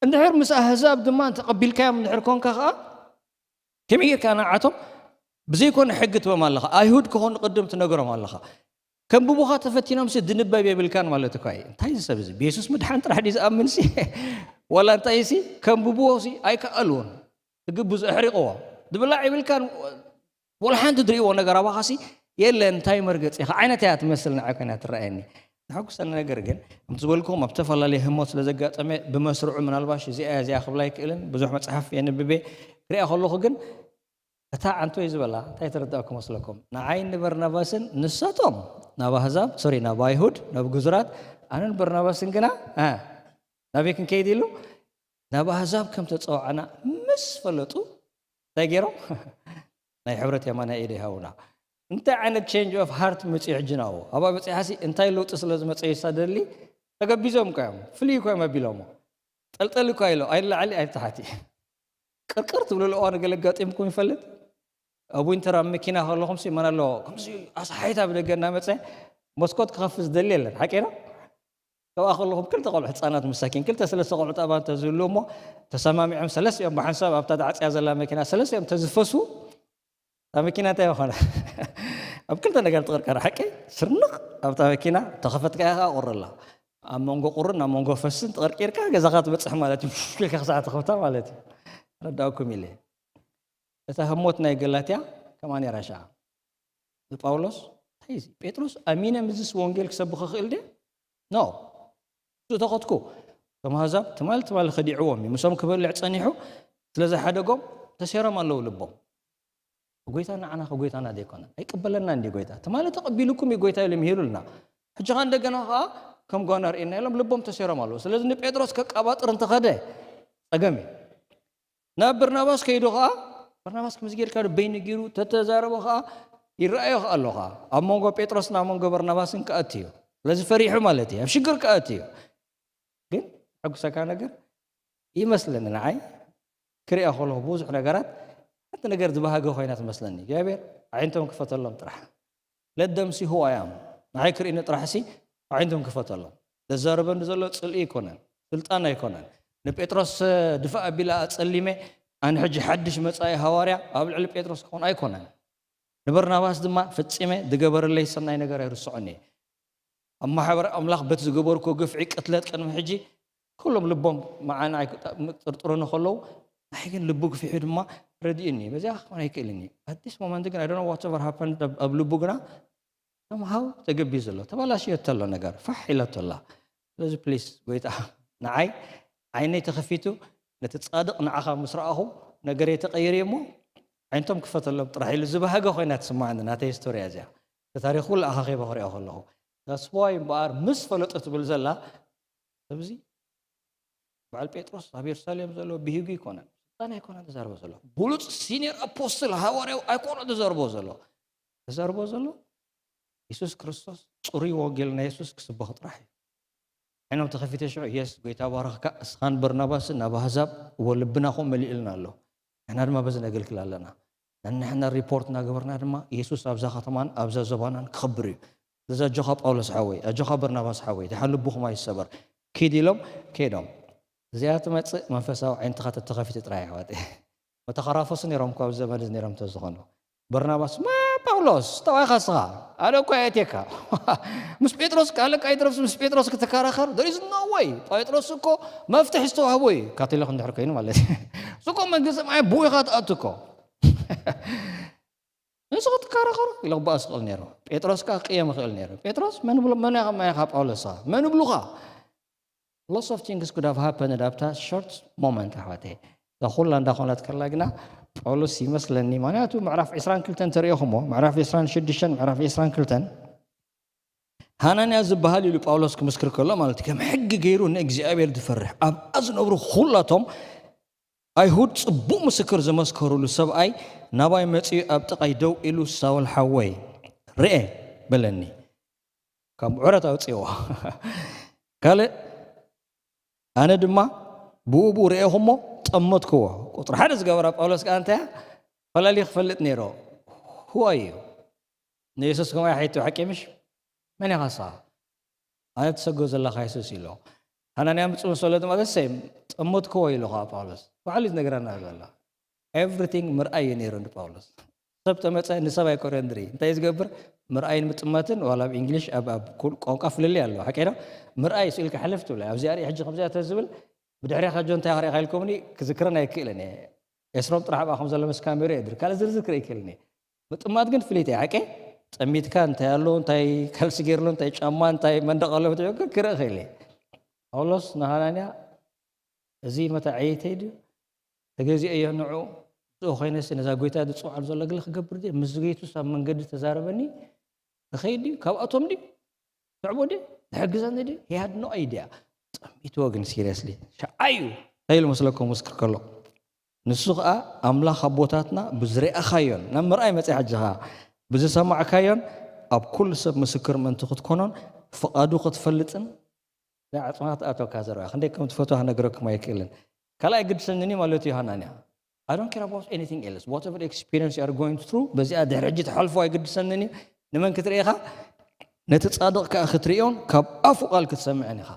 እንድሕር ምስ ኣህዛብ ድማ ተቐቢልካዮም እንድሕር ኮንካ ከኣ፣ ከመይ ጌርካ ንዓቶም ብዘይኮነ ሕጊ ትቦም ኣለኻ? ኣይሁድ ክኾኑ ቅድም ትነግሮም ኣለኻ። ከንብቡኻ ተፈቲኖምሲ ድንበብ የብልካን ማለት እኳ እዩ። እንታይ እዚ ሰብ እዚ? ብየሱስ ምድሓን ጥራሕ ድዩ ዝኣምንሲ? ዋላ እንታይ ሲ? ከንብብዎሲ ኣይከኣልዎን። ሕጊ ብዙ ኣሕሪቕዎ። ዝብላዕ የብልካን። ወላ ሓንቲ ዝርእይዎ ነገር ኣባኻሲ የለን። እንታይ መርገጺ ኢኻ ዓይነት እያ ትመስል፣ ንዓይ ኮይና ትረኣየኒ። ዘሐጉሰኒ ነገር ግን፣ ከምቲ ዝበልኩኹም፣ ኣብ ዝተፈላለየ ህሞት ስለ ዘጋጠመ፣ ብመስርዑ ምናልባሽ እዚኣ እያ፣ እዚኣ ክብላ ኣይክእልን። ብዙሕ መጽሓፍ የንብቤ። ክሪኣ ከለኹ ግን፣ እታ ዓንቶይ ዝበላ እንታይ ተረዳእኩ መስለኩም? ንዓይ ንበርናባስን ንሳቶም ናብ ኣህዛብ፣ ሶሪ፣ ናብ ኣይሁድ፣ ናብ ግዙራት፣ ኣነን በርናባስን ግና፣ አ፣ ናበይ ክንከይድ ኢሉ? ናብ ኣህዛብ ከም ተጸዋዕና ምስ ፈለጡ፣ እንታይ ገይሮም? ናይ ሕብረት የማናይ ኢደ ይሃቡና። እንታይ ዓይነት change of heart መጺኡ ሕጂ ናብኡ? ኣብኣ በጺሓሲ እንታይ ለውጢ ስለ ዝመጸ እዩ እሳ ደሊ? ተገቢዞም እኮ እዮም። ፍልይ እኮ እዮም ኣቢሎሞ። ጠልጠል እኮ ኢሎ፣ ኣይንላዕሊ ኣይንታሕቲ። ቅርቅር ትብሉ እዋን ገለ ኣጋጢምኩም ይፈልጥ? ኣብ ዊንተር ኣብ መኪና ከለኹም ሲ መን ኣለዎ? ከምዚ ኣስሓይት ኣብ ደገ እናመጸ መስኮት ክኸፍት ዝደሊ የለን። ሓቂ ነው? ካብኣ ከለኹም ክልተ ቆልዑ ህጻናት መሳኪን፣ ክልተ ሰለስተ ቆልዑ ጣባ እንተዝህሉ እሞ ተሰማሚዖም ሰለስቲኦም ብሓንሳብ ኣብታ ተዓጽያ ዘላ መኪና ሰለስቲኦም ተዝፈሱ፣ እታ መኪና እንታይ ይኾና? ኣብ ክልተ ነገር ትቕርቀር፣ ሓቂ? ስርንቕ ኣብታ መኪና ተኸፈትካ ኢኻ ቁሪ ኣላ። ኣብ መንጎ ቁርን ኣብ መንጎ ፈስን ተቐርቂርካ ገዛኻ ትበጽሕ ማለት እዩ። ኢልካ ክሳዕ ትኸፍታ ማለት እዩ። ረዳእኩም ኢለ። እታ ህሞት ናይ ገላትያ ከማን ነይራ ሻዓ። ንጳውሎስ፣ እንታይ እዚ? ጴጥሮስ ኣሚነ ምስዚስ ወንጌል ክሰብኽ ክኽእል ድየ? ኖ። እሱ ተኸትኩ። እቶም ኣህዛብ ትማል ትማል ከዲዕዎም እዩ። ምሶም ክበልዕ ጸኒሑ ስለ ዝሓደጎም ተሴሮም ኣለዉ ልቦም። ጎይታ ንዓና ከ ጎይታና ዘይኮነ? ኣይቅበለና እንዲ ጎይታ? ትማሊ ተቐቢሉኩም እዩ ጎይታ ኢሉ ምሂሩልና። ሕጂ ኸኣ እንደገና ኸኣ ከም ጓና ርእየና ኢሎም ልቦም ተሴሮም ኣለዉ። ስለዚ ንጴጥሮስ ከቃባጥር እንተኸደ ጸገም እዩ። ናብ በርናባስ ከይዱ ኸኣ፣ በርናባስ ከምዚ ጌርካ ዶ በይኑ ገይሩ ተተዛረቦ ኸኣ ይረኣዮ ኸኣ ኣሎ ኸኣ። ኣብ መንጎ ጴጥሮስን ኣብ መንጎ በርናባስን ክኣቱ እዩ። ስለዚ ፈሪሑ ማለት እዩ። ኣብ ሽግር ክኣቱ እዩ። ግን ዘሐጉሰካ ነገር ይመስለኒ ንዓይ ክሪኣ ከለኹ ብዙሕ ነገራት ሓንቲ ነገር ዝበሃገ ኮይና ትመስለኒ። እግዚኣብሔር ኣዒንቶም ክፈተሎም ጥራሕ። Let them see who I am። ንዓይ ክርእኒ ጥራሕ ሲ ኣዒንቶም ክፈተሎም። ዘዛረበኒ ዘሎ ጽልኢ ኣይኮነን፣ ስልጣን ኣይኮነን። ንጴጥሮስ ድፋእ ኣቢለ ኣጸሊመ ኣነ ሕጂ ሓድሽ መጻኢ ሃዋርያ ኣብ ልዕሊ ጴጥሮስ ክኾን ኣይኮነን። ንበርናባስ ድማ ፈጺመ ዝገበረለይ ሰናይ ነገር ኣይርስዖን እየ። ኣብ ማሕበር ኣምላኽ በቲ ዝገበርኩ ግፍዒ ቅትለት ቅድሚ ሕጂ ኩሎም ልቦም መዓና ኣይክ-፣ ጥርጥሩኒ ከለዉ፣ ንዓይ ግን ልቡ ግፊሑ ድማ ረዲኡኒ። በዚኣ ክኾን ኣይክእልን እዩ። At this moment ግን I don't know whatever happened ኣብ፣ ኣብ ልቡ ግና somehow ተገቢዩ ዘሎ። ተበላሽዮ ተሎ ነገር፣ ፋሕ ኢለቶ ኣላ። ስለዚ ፕሊስ ጎይታ ንዓይ ዓይነይ ተኸፊቱ ነቲ ጻድቕ ንዓኻ ምስ ረኣኹ ነገረይ ተቐይሩ እሞ ዓይነቶም ክፈተሎም ጥራሕ ኢሉ ዝበሃገ ኮይና ትስማዓኒ ናተይ ስቶርያ እዚኣ። ታሪኹ ኣኻኺበ ክሪኦ ከለኹ that's why እምበኣር ምስ ፈለጦ ትብል ዘላ ኣብዚ በዓል ጴጥሮስ ኣብ የሩሳሌም ዘሎ ብሂጉ ኣይኮነን ስልጣን ኣይኮነን ተዛርቦ ዘሎ ብሉፅ ሲኒየር ኣፖስትል ሃዋርያው ኣይኮነ ተዘርቦ ዘሎ ተዘርቦ ዘሎ የሱስ ክርስቶስ ፅሩይ ወንጌል ናይ የሱስ ክስበኽ ጥራሕ እዩ ዓይኖም ተኸፊተ ሽዑ የስ ጎይታ ባረኽካ እስኻን በርናባስን ናብ ኣህዛብ ወልብናኹም መሊእልና ኣሎ ንሕና ድማ በዚ ነገልግል ኣለና ነንሕና ሪፖርት እናገበርና ድማ የሱስ ኣብዛ ከተማን ኣብዛ ዞባናን ክኸብር እዩ ስለዚ ኣጆኻ ጳውሎስ ሓወይ ኣጆኻ በርናባስ ሓወይ ድሓን ልብኹም ኣይሰበር ኪድ ኢሎም ከይዶም እዚኣ ትመፅእ መንፈሳዊ ዓይንትኻ ተተኸፊተ ጥራይ ኣሕዋት መተኸራፈሱ ነይሮም እኳ ኣብዚ ዘመን እዚ ነይሮም እንተዝኾኑ በርናባስ ማ ጳውሎስ ተባይኻ ስኻ ኣነ እኳ የእትየካ ምስ ጴጥሮስ ኣለቃ ይትረፍስ ምስ ጴጥሮስ ክትከራኸር there is no way ጴጥሮስ እኮ መፍትሒ ዝተዋህቦ እዩ ካቶሊክ እንድሕር ኮይኑ ማለት እዩ እሱ እኮ መንግስቲ ማይ ብኡ ኢኻ ትኣቱ እኮ ንሱ ክትከራኸሩ ኢለ ክበኣስ ክእል ነይሩ ጴጥሮስ ከዓ ክቅየም ይኽእል ነይሩ ጴጥሮስ መን ብሎ መን ኢኻ ማይ ኢኻ ጳውሎስ ኢኻ መን ብሉኻ lots of things could have happened ኣብታ short moment ኣሕዋተይ እዛ ኩላ እንዳኾነት ከላ ግና ጳውሎስ ይመስለኒ ምክንያቱ ምዕራፍ ዕስራን ክልተን ተሪኦኹሞ ምዕራፍ ዕስራን ሽዱሽተን ምዕራፍ ዕስራን ክልተን ሃናንያ ዝበሃል ኢሉ ጳውሎስ ክምስክር ከሎ ማለት እዩ ከም ሕጊ ገይሩ ንእግዚኣብሔር ዝፈርሕ ኣብኣ ዝነብሩ ኩላቶም ኣይሁድ ጽቡቕ ምስክር ዝመስከሩሉ ሰብኣይ ናባይ መጺኡ ኣብ ጥቓይ ደው ኢሉ ሳውል ሓወይ ርኤ በለኒ ካብ ምዑረት ኣውፅእዎ ካልእ ኣነ ድማ ብኡ ብኡ ርኤኹሞ ጠመትክዎ ቁፅሪ ሓደ ዝገበራ ጳውሎስ ከዓ እንታይ ፈላሊ ክፈልጥ ነይሮ ሁዋ እዩ ንየሱስ ከምኣ ሓይቱ ሓቂ ምሽ መን ኢኻ ንስኻ ኣነ ትሰጎ ዘለኻ የሱስ ኢሎ ሃናንያ ምፅኡ ሰሎ ድማ ተሰይም ጠመትክዎ ኢሉ ከዓ ጳውሎስ ባዕሉ ዝነግረና ዘሎ everything ምርኣይ እዩ ነይሩ ንጳውሎስ ሰብ ተመፀ ንሰብ ኣይኮነን ድሪ እንታይ ዝገብር ምርኣይን ምጥማትን ዋላ ኣብ እንግሊሽ ኣብ ኣብ ኩል- ቋንቋ ፍልልይ ኣለዎ ሓቂ ዶ ምርኣይ ስኢልካ ሕልፍ ትብለ ኣብዚኣ ርኢ ሕጂ ከምዚኣ ተዝብል ብድሕሪኻ ጆ እንታይ ክሪእኻ ኢልኩምኒ ክዝክረን ኣይክእልን እየ ኤስሮም ጥራሕ ኣብኣ ከም ዘሎ ምስ ካሜሩ እየ ድር ካልእ ዝርዝር ክርኢ ይክእልን እየ ምጥማት ግን ፍልይቲ እየ ሓቂ ጠሚትካ እንታይ ኣሎ እንታይ ካልሲ ገይርሎ እንታይ ጫማ እንታይ መንደቕ ኣሎ ክትብል ክርኢ ክእል እየ ጳውሎስ ንሃናንያ እዚ መታዓይተይ ድዩ ተገዚኦ እዮ ንዑ ዝኦ ኮይነሲ ነዛ ጎይታ ዝፅውዓሉ ዘሎ ግለ ክገብር ድየ ምስ ገይቱስ ኣብ መንገዲ ተዛረበኒ ንኸይድ ድዩ ካብኣቶም ድዩ ትዕቦ ድዩ ዝሕግዘኒ ድዩ he had no idea ጠሚትዎ ግን seriously ሸዓዩ እንታይ ኢሉ መስለኩም ምስክር ከሎ ንሱ ከዓ ኣምላኽ ኣቦታትና ብዝረኣኻዮን ናብ ምርኣይ መፅእ ሕጂ ከዓ ብዝሰማዕካዮን ኣብ ኩሉ ሰብ ምስክር ምእንቲ ክትኮኖን ፍቓዱ ክትፈልጥን ዓፅማት ኣቶካ ዘረባ ክንደይ ከም ትፈትዋ ክነግረኩም ኣይክእልን ካልኣይ ግድሰንኒ ማለት እዩ ሃናንያ I don't care about anything else whatever experience you are going through በዚኣ ድሕሪ ሕጂ ትሓልፎ ኣይግድሰንን እዩ ንመን ክትርኢ ኢኻ ነቲ ፃድቕ ከዓ ክትርእዮን ካብ ኣፉ ቃል ክትሰምዕን ኢኻ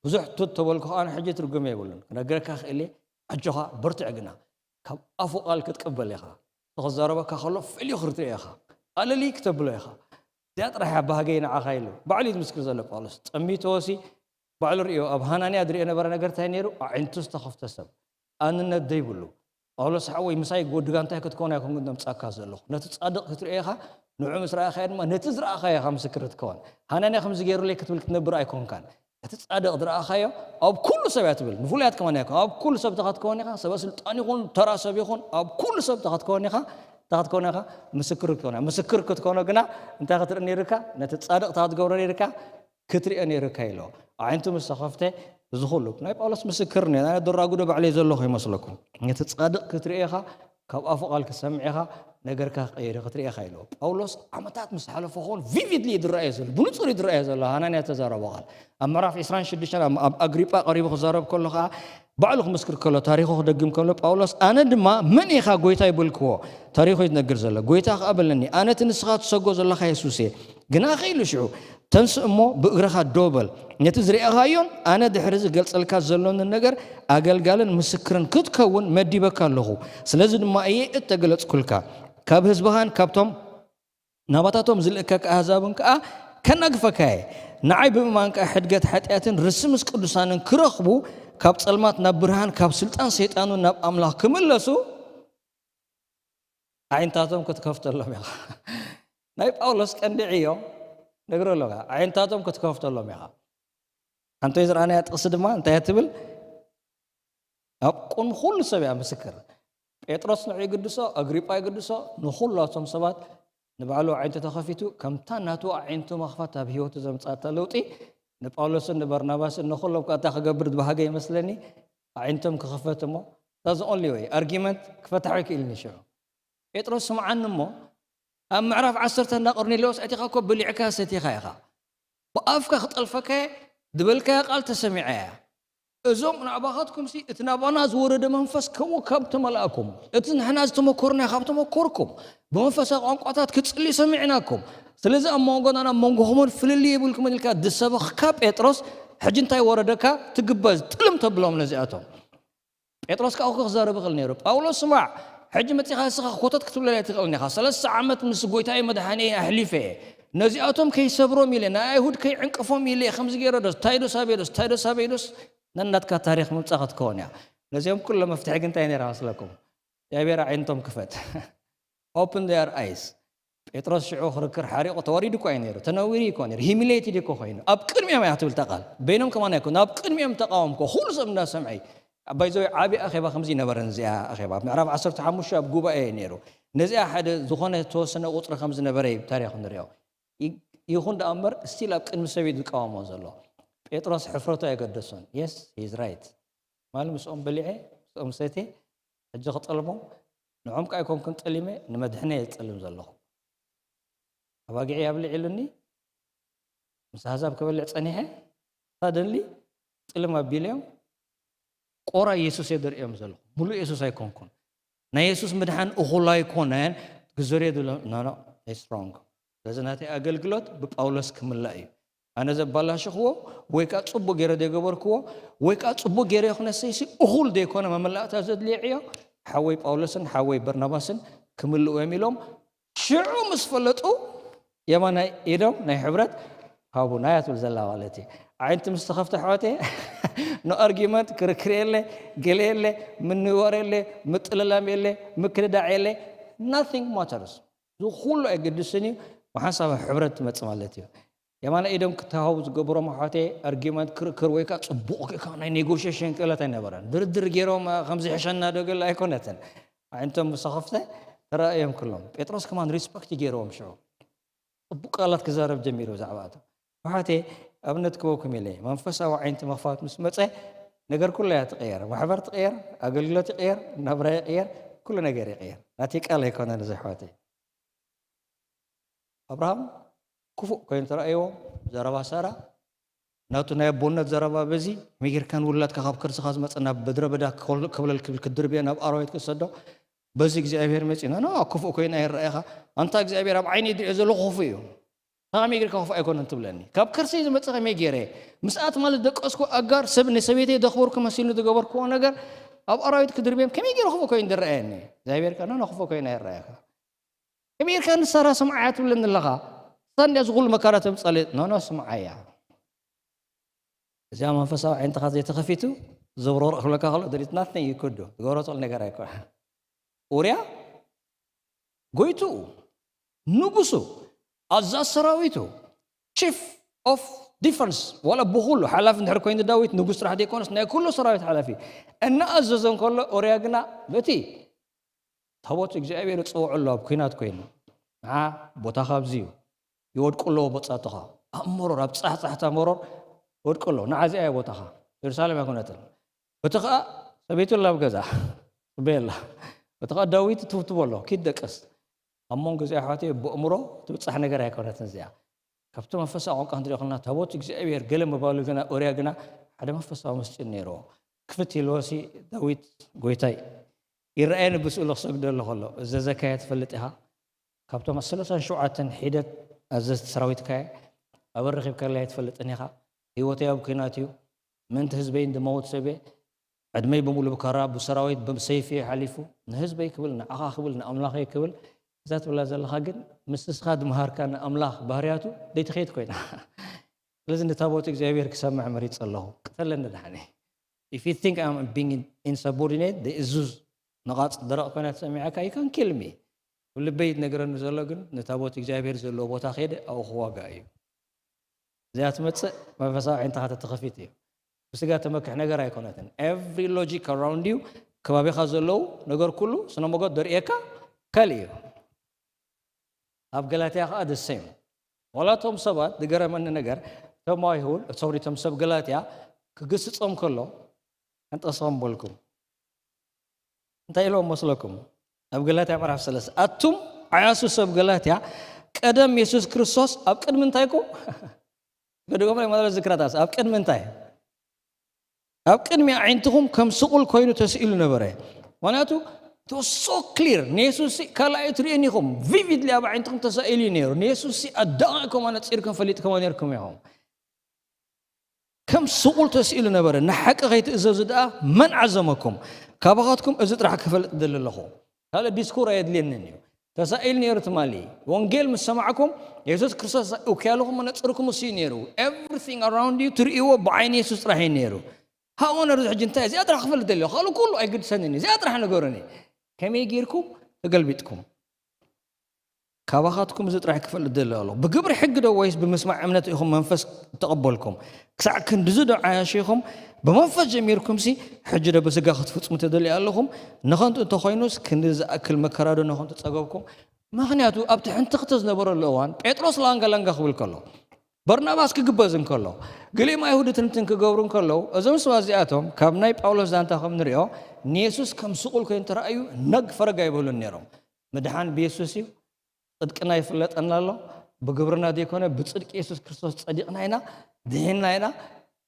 ብዙሕ ቱት ተበልኩ ከዓ ሕጂ ትርጉም የብሉን ክነግረካ ክእል ኣጆኻ በርትዕ ግና ካብ ኣፉ ቃል ክትቅበል ኢኻ ተኸዛረበካ ከሎ ፈልዩ ክትርኢ ኢኻ ኣለሊ ክተብሎ ኢኻ እዚኣ ጥራሕ እያ ባህገይ ንዓኻ ኢሉ ባዕሉ እዩ ዝምስክር ዘሎ ጳውሎስ ጠሚትዎሲ ባዕሉ ርእዮ ኣብ ሃናንያ ዝርእዮ ነበረ ነገር እንታይ ነይሩ ኣዒንቱ ዝተኸፍተ ሰብ ኣንነት ዘይብሉ ጳውሎስ ሓወይ ምሳይ ወዲ ጋንታይ ክትኮን ኣይኮንኩ ዘምጻካ ዘለኹ ነቲ ጻድቕ ክትርእዮ ኢኻ ንዑ ምስ ረኣኻዮ ድማ ነቲ ዝረኣኻዮ ኢኻ ምስክር ክትከውን ሃናንያ ከምዚ ገይሩለይ ክትብል ክትነብር ኣይኮንካን እቲ ጻድቕ ዝረኣኻዮ ኣብ ኩሉ ሰብ እያ ትብል ንፍሉያት ከማን ኣይኮን ኣብ ኩሉ ሰብ ተኻትከውን ኢኻ ሰበ ስልጣን ይኹን ተራ ሰብ ይኹን ኣብ ኩሉ ሰብ ተኻትከውን ኢኻ ተኻትከውን ኢኻ ምስክር ክትከውን ምስክር ክትኮኖ ግና እንታይ ክትርኢ ነይርካ ነቲ ጻድቕ ተኻትገብሮ ነይርካ ክትሪኦ ነይርካ ኢሎ ኣዒንቱ ምስ ተኸፍተ እዚ ኩሉ ናይ ጳውሎስ ምስክር ነ ናይ ድራጉዶ ባዕለይ ዘለኹ ይመስለኩም ነቲ ጻድቕ ክትሪኦ ኢኻ ካብ ኣፉ ቃል ክሰምዕ ኢኻ ነገርካ ክቀየር ክትርኢ ኢኻ ኢሎ ጳውሎስ ዓመታት ምስ ሓለፎ ኾን ቪቪድሊ ይድረኣዮ ዘሎ ብንጹር ይድረኣዮ ዘሎ ሃናንያ ተዛረቦ ቃል ኣብ ምዕራፍ ዕስራን ሽዱሽተን ኣብ ኣግሪጳ ቀሪቡ ክዛረብ ከሎ ከዓ ባዕሉ ክምስክር ከሎ ታሪኹ ክደግም ከሎ ጳውሎስ ኣነ ድማ መን ኢኻ ጎይታ ይበልክዎ ታሪኹ ይትነግር ዘሎ ጎይታ ከዓ በለኒ ኣነ እቲ ንስኻ ትሰጎ ዘለኻ የሱስ እየ ግና ኸኢሉ ሽዑ ተንስእ እሞ ብእግርኻ ደው በል ነቲ ዝረኣኻዮን ኣነ ድሕሪ ዝገልጸልካ ዘሎንን ነገር ኣገልጋልን ምስክርን ክትከውን መዲበካ ኣለኹ ስለዚ ድማ እየ እተገለጽኩልካ ካብ ህዝብኻን ካብቶም ናባታቶም ዝልእከካ ኣህዛብን ከኣ ከናግፈካ እየ ንዓይ ብምእማን ከኣ ሕድገት ሓጢኣትን ርሲ ምስ ቅዱሳንን ክረኽቡ ካብ ጸልማት ናብ ብርሃን ካብ ስልጣን ሰይጣን እውን ናብ ኣምላኽ ክምለሱ ኣዒንታቶም ክትከፍተሎም ኢኻ ናይ ጳውሎስ ቀንዲ ዕዮ ነግሮ ኣለካ ኣዒንታቶም ክትከፍተሎም ኢኻ ሓንቶ ዝረኣናያ ጥቕሲ ድማ እንታይ እያ ትብል ኣብ ቅድሚ ኩሉ ሰብ እያ ምስክር ጴጥሮስ ንዑ ይግድሶ ኣግሪጳ ይግድሶ ንኩላቶም ሰባት ንባዕሉ ኣዒንቱ ተኸፊቱ፣ ከምታ ናቱ ኣዒንቱ መኽፋት ኣብ ህይወቱ ዘምጻእታ ለውጢ፣ ንጳውሎስን ንበርናባስን ንኹሎም ከኣ እንታይ ክገብር ዝበሃገ ይመስለኒ፣ ኣዒንቶም ክኽፈት እሞ፣ that's the only way፣ ኣርጊመንት ክፈታሕ ኣይክእልን እዩ ሽዑ። ጴጥሮስ ስምዓኒ እሞ፣ ኣብ ምዕራፍ ዓሰርተ እንዳ ቆርኔሌዎስ ኣቲኻ እኮ ብሊዕካ ሰቲኻ ኢኻ። ብኣፍካ ክጠልፈካ እየ፣ ዝበልካያ ቃል ተሰሚዓ እያ። እዞም ናባኻትኩምሲ እቲ ናባና ዝወረደ መንፈስ ከምኡ ካብ ተመላእኩም፣ እቲ ንሕና ዝተመኮርና ካብ ተመኮርኩም፣ ብመንፈሳዊ ቋንቋታት ክጽልዩ ሰሚዕናኩም። ስለዚ ኣብ መንጎናን ኣብ መንጎኹምን ፍልልይ የብልኩምን ኢልካ ዝሰበኽካ ጴጥሮስ፣ ሕጂ እንታይ ወረደካ? ትግበዝ ጥልም ተብሎም ነዚኣቶም። ጴጥሮስ ካብኡ ክዛረብ ይኽእል ነይሩ። ጳውሎስ ስማዕ፣ ሕጂ መጺኻ ንስኻ ኮተት ክትብለለይ ትኽእል ኢኻ። ሰለስተ ዓመት ምስ ጎይታዬ መድሓኒዬ ኣሕሊፈ እየ። ነዚኣቶም ከይሰብሮም ኢለ፣ ናይ ኣይሁድ ከይዕንቅፎም ኢለ እየ ከምዚ ገይረ ዶስ፣ እንታይ ዶስ ኣበይ ዶስ፣ እንታይ ዶስ ኣበይ ዶስ፣ ነናትካ ታሪኽ ምምጻእ ክትከውን እያ። ነዚኦም ኩሎም መፍትሒ ግን እንታይ ነይራ መስለኩም? እግዚኣብሔር ኣዒንቶም ክፈት። Open their eyes። ጴጥሮስ ሽዑ ክርክር ሓሪቑ ተወሪዱ እኮ እዩ ነይሩ። ተነዊሩ እኮ ነይሩ። ሂሚሌትድ እኮ ኮይኑ። ኣብ ቅድሚኦም እያ ትብል እታ ቃል። በይኖም ከማን ኣይኮኑ። ኣብ ቅድሚኦም ተቃወምኮ። ኩሉ ሰብ እንዳሰምዐ እዩ። ኣባይ ዘወይ ዓቢ ኣኼባ ከምዚ ነበረ። እዚኣ ኣኼባ ኣብ ምዕራፍ ዓሰርተ ሓሙሽተ ኣብ ጉባኤ እዩ ነይሩ። ነዚኣ ሓደ ዝኾነ ተወሰነ ቁጽሪ ከም ዝነበረ እዩ ታሪኽ ንሪኦ። ይ-፣ ይኹን ደኣ እምበር ስቲል ኣብ ቅድሚ ሰብ እዩ ዝቃወሞ ዘሎ። ጴጥሮስ ሕፍረቱ ኣይገደሶን። የስ፣ ሂዝ ራይት። ማል ምስኦም በሊዐ፣ ምስኦም ሰትየ፣ ሕጂ ክጠልሞም፣ ንዖም ከኣ ኣይኮንኩን ጠሊመ፣ ንመድሕነ እየ ዝጠልም ዘለኹ። ኣባጊዐይ ኣብልዕ ኢሉኒ፣ ምስ ኣህዛብ ክበልዕ ጸኒሐ፣ ሳደንሊ ጥልም ኣቢለዮም፣ ቆራ የሱስ እየ ደርእዮም ዘለኹ። ሙሉእ የሱስ ኣይኮንኩን። ናይ የሱስ ምድሓን እኹል ኣይኮነን፣ ግዘርዮ ድሎ፣ ኖ፣ ኖ፣ it's wrong። ስለዚ ናተይ ኣገልግሎት ብጳውሎስ ክምላእ እዩ። ኣነ ዘባላሸኽዎ ወይ ከኣ ጽቡቕ ገይረ ዘይገበርክዎ ወይ ከኣ ጽቡቕ ገይረ ይኹነሰይሲ እኹል ዘይኮነ መመላእታ ዘድልዮ ዕዮ ሓወይ ጳውሎስን ሓወይ በርናባስን ክምልኡ እዮም ኢሎም ሽዑ ምስ ፈለጡ የማናይ ኢዶም ናይ ሕብረት ሃቡና እያ ትብል ዘላ ማለት እዩ። ኣዒንቲ ምስ ተኸፍተ ኣሕዋተየ፣ no argument፣ ክርክር የለ፣ ገለ የለ፣ ምንዋር የለ፣ ምጥልላም የለ፣ ምክድዳዕ የለ፣ nothing matters። እዚ ኩሉ ኣይገድስን እዩ፣ ብሓንሳብ ሕብረት ትመጽእ ማለት እዩ። የማናይ ኢዶም ክተሃቡ ዝገብሮም ኣሕዋተየ፣ argument፣ ክርክር ወይ ከኣ ጽቡቕ ጌርካ ናይ ኔጎሽሽን ክእለት ኣይነበረን። ድርድር ገይሮም፣ ከምዚ ሕሸና ዶ ገለ ኣይኮነትን። ኣዒንቶም ምስ ተኸፍተ ተራእዮም ኩሎም። ጴጥሮስ ከማን ሪስፐክት ገይርዎም ሽዑ። ጽቡቕ ቃላት ክዛረብ ጀሚሩ ብዛዕባኣቶም። ኣሕዋተየ ኣብነት ክበኩም ኢለ እየ። መንፈሳዊ ኣዒንቲ ምኽፋት ምስ መጸ ነገር ኩሉ እያ ትቕየር። ማሕበር ትቕየር፣ ኣገልግሎት ይቕየር፣ ናብራ ይቕየር፣ ኩሉ ነገር ይቕየር። ናተይ ቃል ኣይኮነን እዚ ኣሕዋተይ። ኣብርሃም ክፉእ ኮይኑ ተራእይዎ፣ ዘረባ ሳራ ናቱ ናይ ኣቦነት ዘረባ በዚ፣ ከመይ ጌርካ ንውላድካ ካብ ከርስኻ ዝመጸ ናብ ምድረ በዳ ክኮል-፣ ክብለል ክብል ክድርብዮ ናብ ኣራዊት ክሰዶ፣ በዚ እግዚኣብሔር መጺኡ፣ ኖ፣ ኖ፣ ክፉእ ኮይኑ ኣይረኣየኻ። ኣንታ እግዚኣብሔር ኣብ ዓይነይ ዝሪኦ ዘለኹ ክፉእ እዩ። ከመይ ጌርካ ክፉእ ኣይኮነን ትብለኒ? ካብ ከርሰይ ዝመጸ ከመይ ጌረ? ምስኣት ማለት ደቀስኩ ኣጋር ሰብ ንሰበይተይ ዘኽበርኩ መሲሉ ዝገበርክዎ ነገር ኣብ ኣራዊት ክድርብዮም ከመይ ጌሩ ክፉእ ኮይኑ ዝረኣየኒ? እግዚኣብሔር ከኣ፣ ኖ፣ ኖ፣ ክፉእ ኮይኑ ኣይረኣየኻ። ከመይ ጌርካ ንሳራ ስምዓያ ትብለኒ ኣለኻ? እሳ እንድያ እዚ ኩሉ መከራ ተምጻለይ። ኖ፣ ኖ፣ ስምዓያ። እዚኣ መንፈሳዊ ኣዒንትኻ ዘይተኸፊቱ፣ ዘብረቕርቕ ክብለካ ከሎ፣ there is nothing you could do። ትገብሮ ትኽእል ነገር ኣይኮነ። ኡርያ፣ ጎይትኡ፣ ንጉሱ፣ ኣዛዝ ሰራዊቱ፣ ቺፍ ኦፍ ዲፈንስ፣ ዋላ ብኹሉ ሓላፊ እንድሕር ኮይኑ ዳዊት ንጉስ ጥራሕ ዘይኮነስ ናይ ኩሉ ሰራዊት ሓላፊ እናኣዘዞ እንከሎ፣ ኡርያ ግና በቲ ታቦት እግዚኣብሔር ይጽውዑ ኣለዉ ኣብ ኲናት ኮይኑ። ንዓ ቦታኻ ኣብዚ እዩ። ይወድቁ ኣለዉ በጻቱኻ። ኣብ መሮር፣ ኣብ ጻሕጻሕታ መሮር ይወድቁ ኣለዉ። ንዓ እዚኣ እያ ቦታኻ። የሩሳሌም ኣይኮነትን። በቲ ኸኣ ሰበይቱ ኣላ ኣብ ገዛ። ጽበየላ። በቲ ኸኣ ዳዊት ትውትቦ ኣሎ። ኪድ ደቅስ። ኣብ መንጎ እዚኣ ኣሕዋተይ ብእምሮ ትብጻሕ ነገር ኣይኮነትን እዚኣ። ካብቲ መንፈሳዊ ቋንቋ ክንሪኦ ከለና ታቦት እግዚኣብሔር ገለ ምባሉ ግና፣ ኡርያ ግና ሓደ መንፈሳዊ ምስጢር ነይርዎ። ክፍት ኢልዎሲ ዳዊት ጎይታይ ይረኣየኒ ብስእሉ ክሰግደሉ ከሎ፣ እዘዘካየ ትፈልጥ ኢኻ። ካብቶም ሰለሳን ሸውዓተን ሒደት ኣዘዝቲ ሰራዊትካየ ኣበ ረኺብካለይ ኣይትፈልጥን ኢኻ። ህይወተይ ኣብ ኲናት እዩ። ምእንቲ ህዝበይ እንድመውት ሰብ እየ። ዕድመይ ብምሉእ ብካራ፣ ብሰራዊት፣ ብሰይፊ እየ ሓሊፉ። ንህዝበይ ክብል፣ ንዓኻ ክብል፣ ንኣምላኸይ ክብል። እዛ ትብላ ዘለኻ ግን ምስ ንስኻ ዝመሃርካ ንኣምላኽ ባህርያቱ ዘይትኸይድ ኮይና። ስለዚ ንታቦት እግዚኣብሔር ክሰምዕ መሪጸ ኣለኹ። ቅተለኒ ደሓነ። If you think I'm being insubordinate፣ the እዙዝ ነቓጽ ደረቕ ኮይና ተሰሚዓካ፣ you can kill me። ልበይ ዝነግረኒ ዘሎ ግን ንታቦት እግዚኣብሔር ዘለዎ ቦታ ከይደ ኣብኡ ክዋጋእ እዩ። እዚኣ ትመጽእ መንፈሳዊ ኣዒንትኻ ተተኸፊት እዩ። ብስጋ ተመክሕ ነገር ኣይኮነትን። Every logic around you፣ ከባቢኻ ዘለዉ ነገር ኩሉ ስነ መጎት ደርእየካ ካልእ እዩ። ኣብ ገላትያ ከዓ ደሰም ዋላቶም ሰባት ዝገረመኒ ነገር እቶም ኣይሁድ ሶሪ እቶም ሰብ ገላትያ ክግስጾም ከሎ እንጠስኸም በልኩም እንታይ ኢሎም መስለኩም ኣብ ገላትያ ምዕራፍ ሰለስተ ኣቱም ዓያሱ ሰብ ገላትያ ቀደም የሱስ ክርስቶስ ኣብ ቅድሚ እንታይኩም ገድኦም ላይ ማለት ዝክራታስ ኣብ ቅድሚ እንታይ ኣብ ቅድሚ ኣዒንትኹም ከም ስቑል ኮይኑ ተስኢሉ ነበረ ምክንያቱ so clear ንየሱስ ካልኣይ ትሪእን ኢኹም vividly ኣብ ኣዒንትኹም ተሳኢሉ እዩ ነይሩ ንየሱስ ኣዳቒቕኩም ኣነፂርኩም ፈሊጥኩም ነርኩም ኢኹም ከም ስቑል ተስኢሉ ነበረ ንሓቂ ከይትእዘዙ ደኣ መን ዓዘመኩም ካባኻትኩም እዚ ጥራሕ ክፈልጥ ደሊ ኣለኹ ካልእ ዲስኩር ኣየድልየንን እዩ ተሳኢሉ ነይሩ ትማሊ ወንጌል ምስ ሰማዕኩም የሱስ ክርስቶስ ውክያልኹም መነፅርኩም እሱ እዩ ነይሩ everything around you ትርእይዎ ብዓይኒ የሱስ ጥራሕ እዩ ነይሩ ሃወነር ሕጂ እንታይ እዚኣ ጥራሕ ክፈልጥ ደልዮ ካልእ ኩሉ ኣይግድሰንን እዩ እዚኣ ጥራሕ ነገሩኒ ከመይ ጌርኩም ተገልቢጥኩም ካባኻትኩም እዚ ጥራሕ ክፈልጥ ደሊ ኣሎ ብግብሪ ሕጊ ዶ ወይስ ብምስማዕ እምነት ኢኹም መንፈስ ተቐበልኩም ክሳዕ ክንድዚ ዶ ዓያሽ ኢኹም ብመንፈስ ጀሚርኩም ሲ ሕጂ ዶ ብስጋ ክትፍጽሙ ትደልዩ ኣለኹም ንኸንቱ እንተኾይኑስ ክንዲ ዝኣክል መከራ ዶ ንኸንቱ ጸገብኩም ምኽንያቱ ኣብቲ ሕንቲ ክተ ዝነበረሉ እዋን ጴጥሮስ ላንጋ ላንጋ ክብል ከሎ በርናባስ ክግበዝ እንከሎ ገሊኦም ኣይሁድ ትንትን ክገብሩ እንከለዉ እዞም ሰባት እዚኣቶም ካብ ናይ ጳውሎስ ዛንታ ከም ንሪኦ ንየሱስ ከም ስቑል ኮይኑ ተረኣዩ ነግ ፈረግ ኣይበሉን ነይሮም ምድሓን ብየሱስ እዩ ጽድቅና ይፍለጠና ኣሎ ብግብርና ዘይኮነ ብጽድቂ የሱስ ክርስቶስ ጸዲቕና ኢና ድሒንና ኢና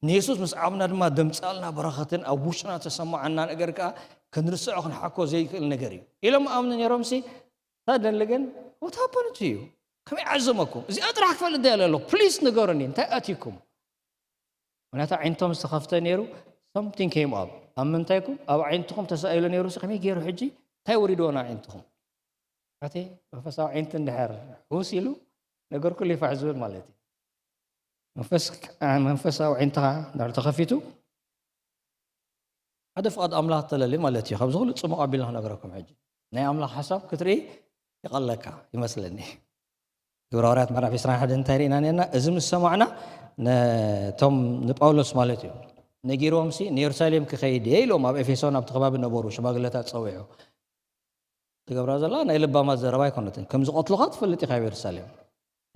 ንየሱስ ምስ ዓብና ድማ ደምጻልና በረኸትን ኣብ ውሽጥና ተሰማዓና ነገር ከዓ ክንርስዖ ክንሓኮ ዘይክእል ነገር እዩ ኢሎም ኣምኑ ነይሮም ሲ ታደሊ ግን ወታበነቱ እዩ ከመይ ዓዘመኩም እዚኣ ጥራሕ ክፈልጥ ደለ ኣሎ ፕሊስ ንገሩኒ እንታይ ኣትይኩም ምክንያቱ ዓይንቶም ዝተኸፍተ ነይሩ something came up ኣብ ምንታይኩም ኣብ ዓይንትኹም ተሳኢሉ ነይሩ ከመይ ገይሩ ሕጂ እንታይ ወሪድዎ ናብ ዓይንትኹም ኣቲ መንፈሳዊ ዓይንቲ እንድሕር ውስ ኢሉ ነገር ኩሉ ይፋሕ ዝብል ማለት እዩ መንፈሳዊ ዓይንትኻ እንድሕር ተኸፊቱ ሓደ ፍቓድ ኣምላኽ ተለሊ ማለት እዩ ካብዚ ኩሉ ፅሙቕ ኣቢልና ክነግረኩም ሕጂ ናይ ኣምላኽ ሓሳብ ክትርኢ ይቐለካ ይመስለኒ ግብረ ሃዋርያት ምዕራፍ 21 እንታይ ርኢና ነርና እዚ ምስ ሰማዕና ነቶም ንጳውሎስ ማለት እዩ ነጊሮም ሲ ንየሩሳሌም ክኸይድ እየ ኢሎም ኣብ ኤፌሶን ኣብቲ ከባቢ ነበሩ ሽማግለታት ፀዊዑ ትገብራ ዘላ ናይ ልባማት ዘረባ ኣይኮነትን ከም ዝቐትሉኻ ትፈልጥ ኢኻ ኣብ የሩሳሌም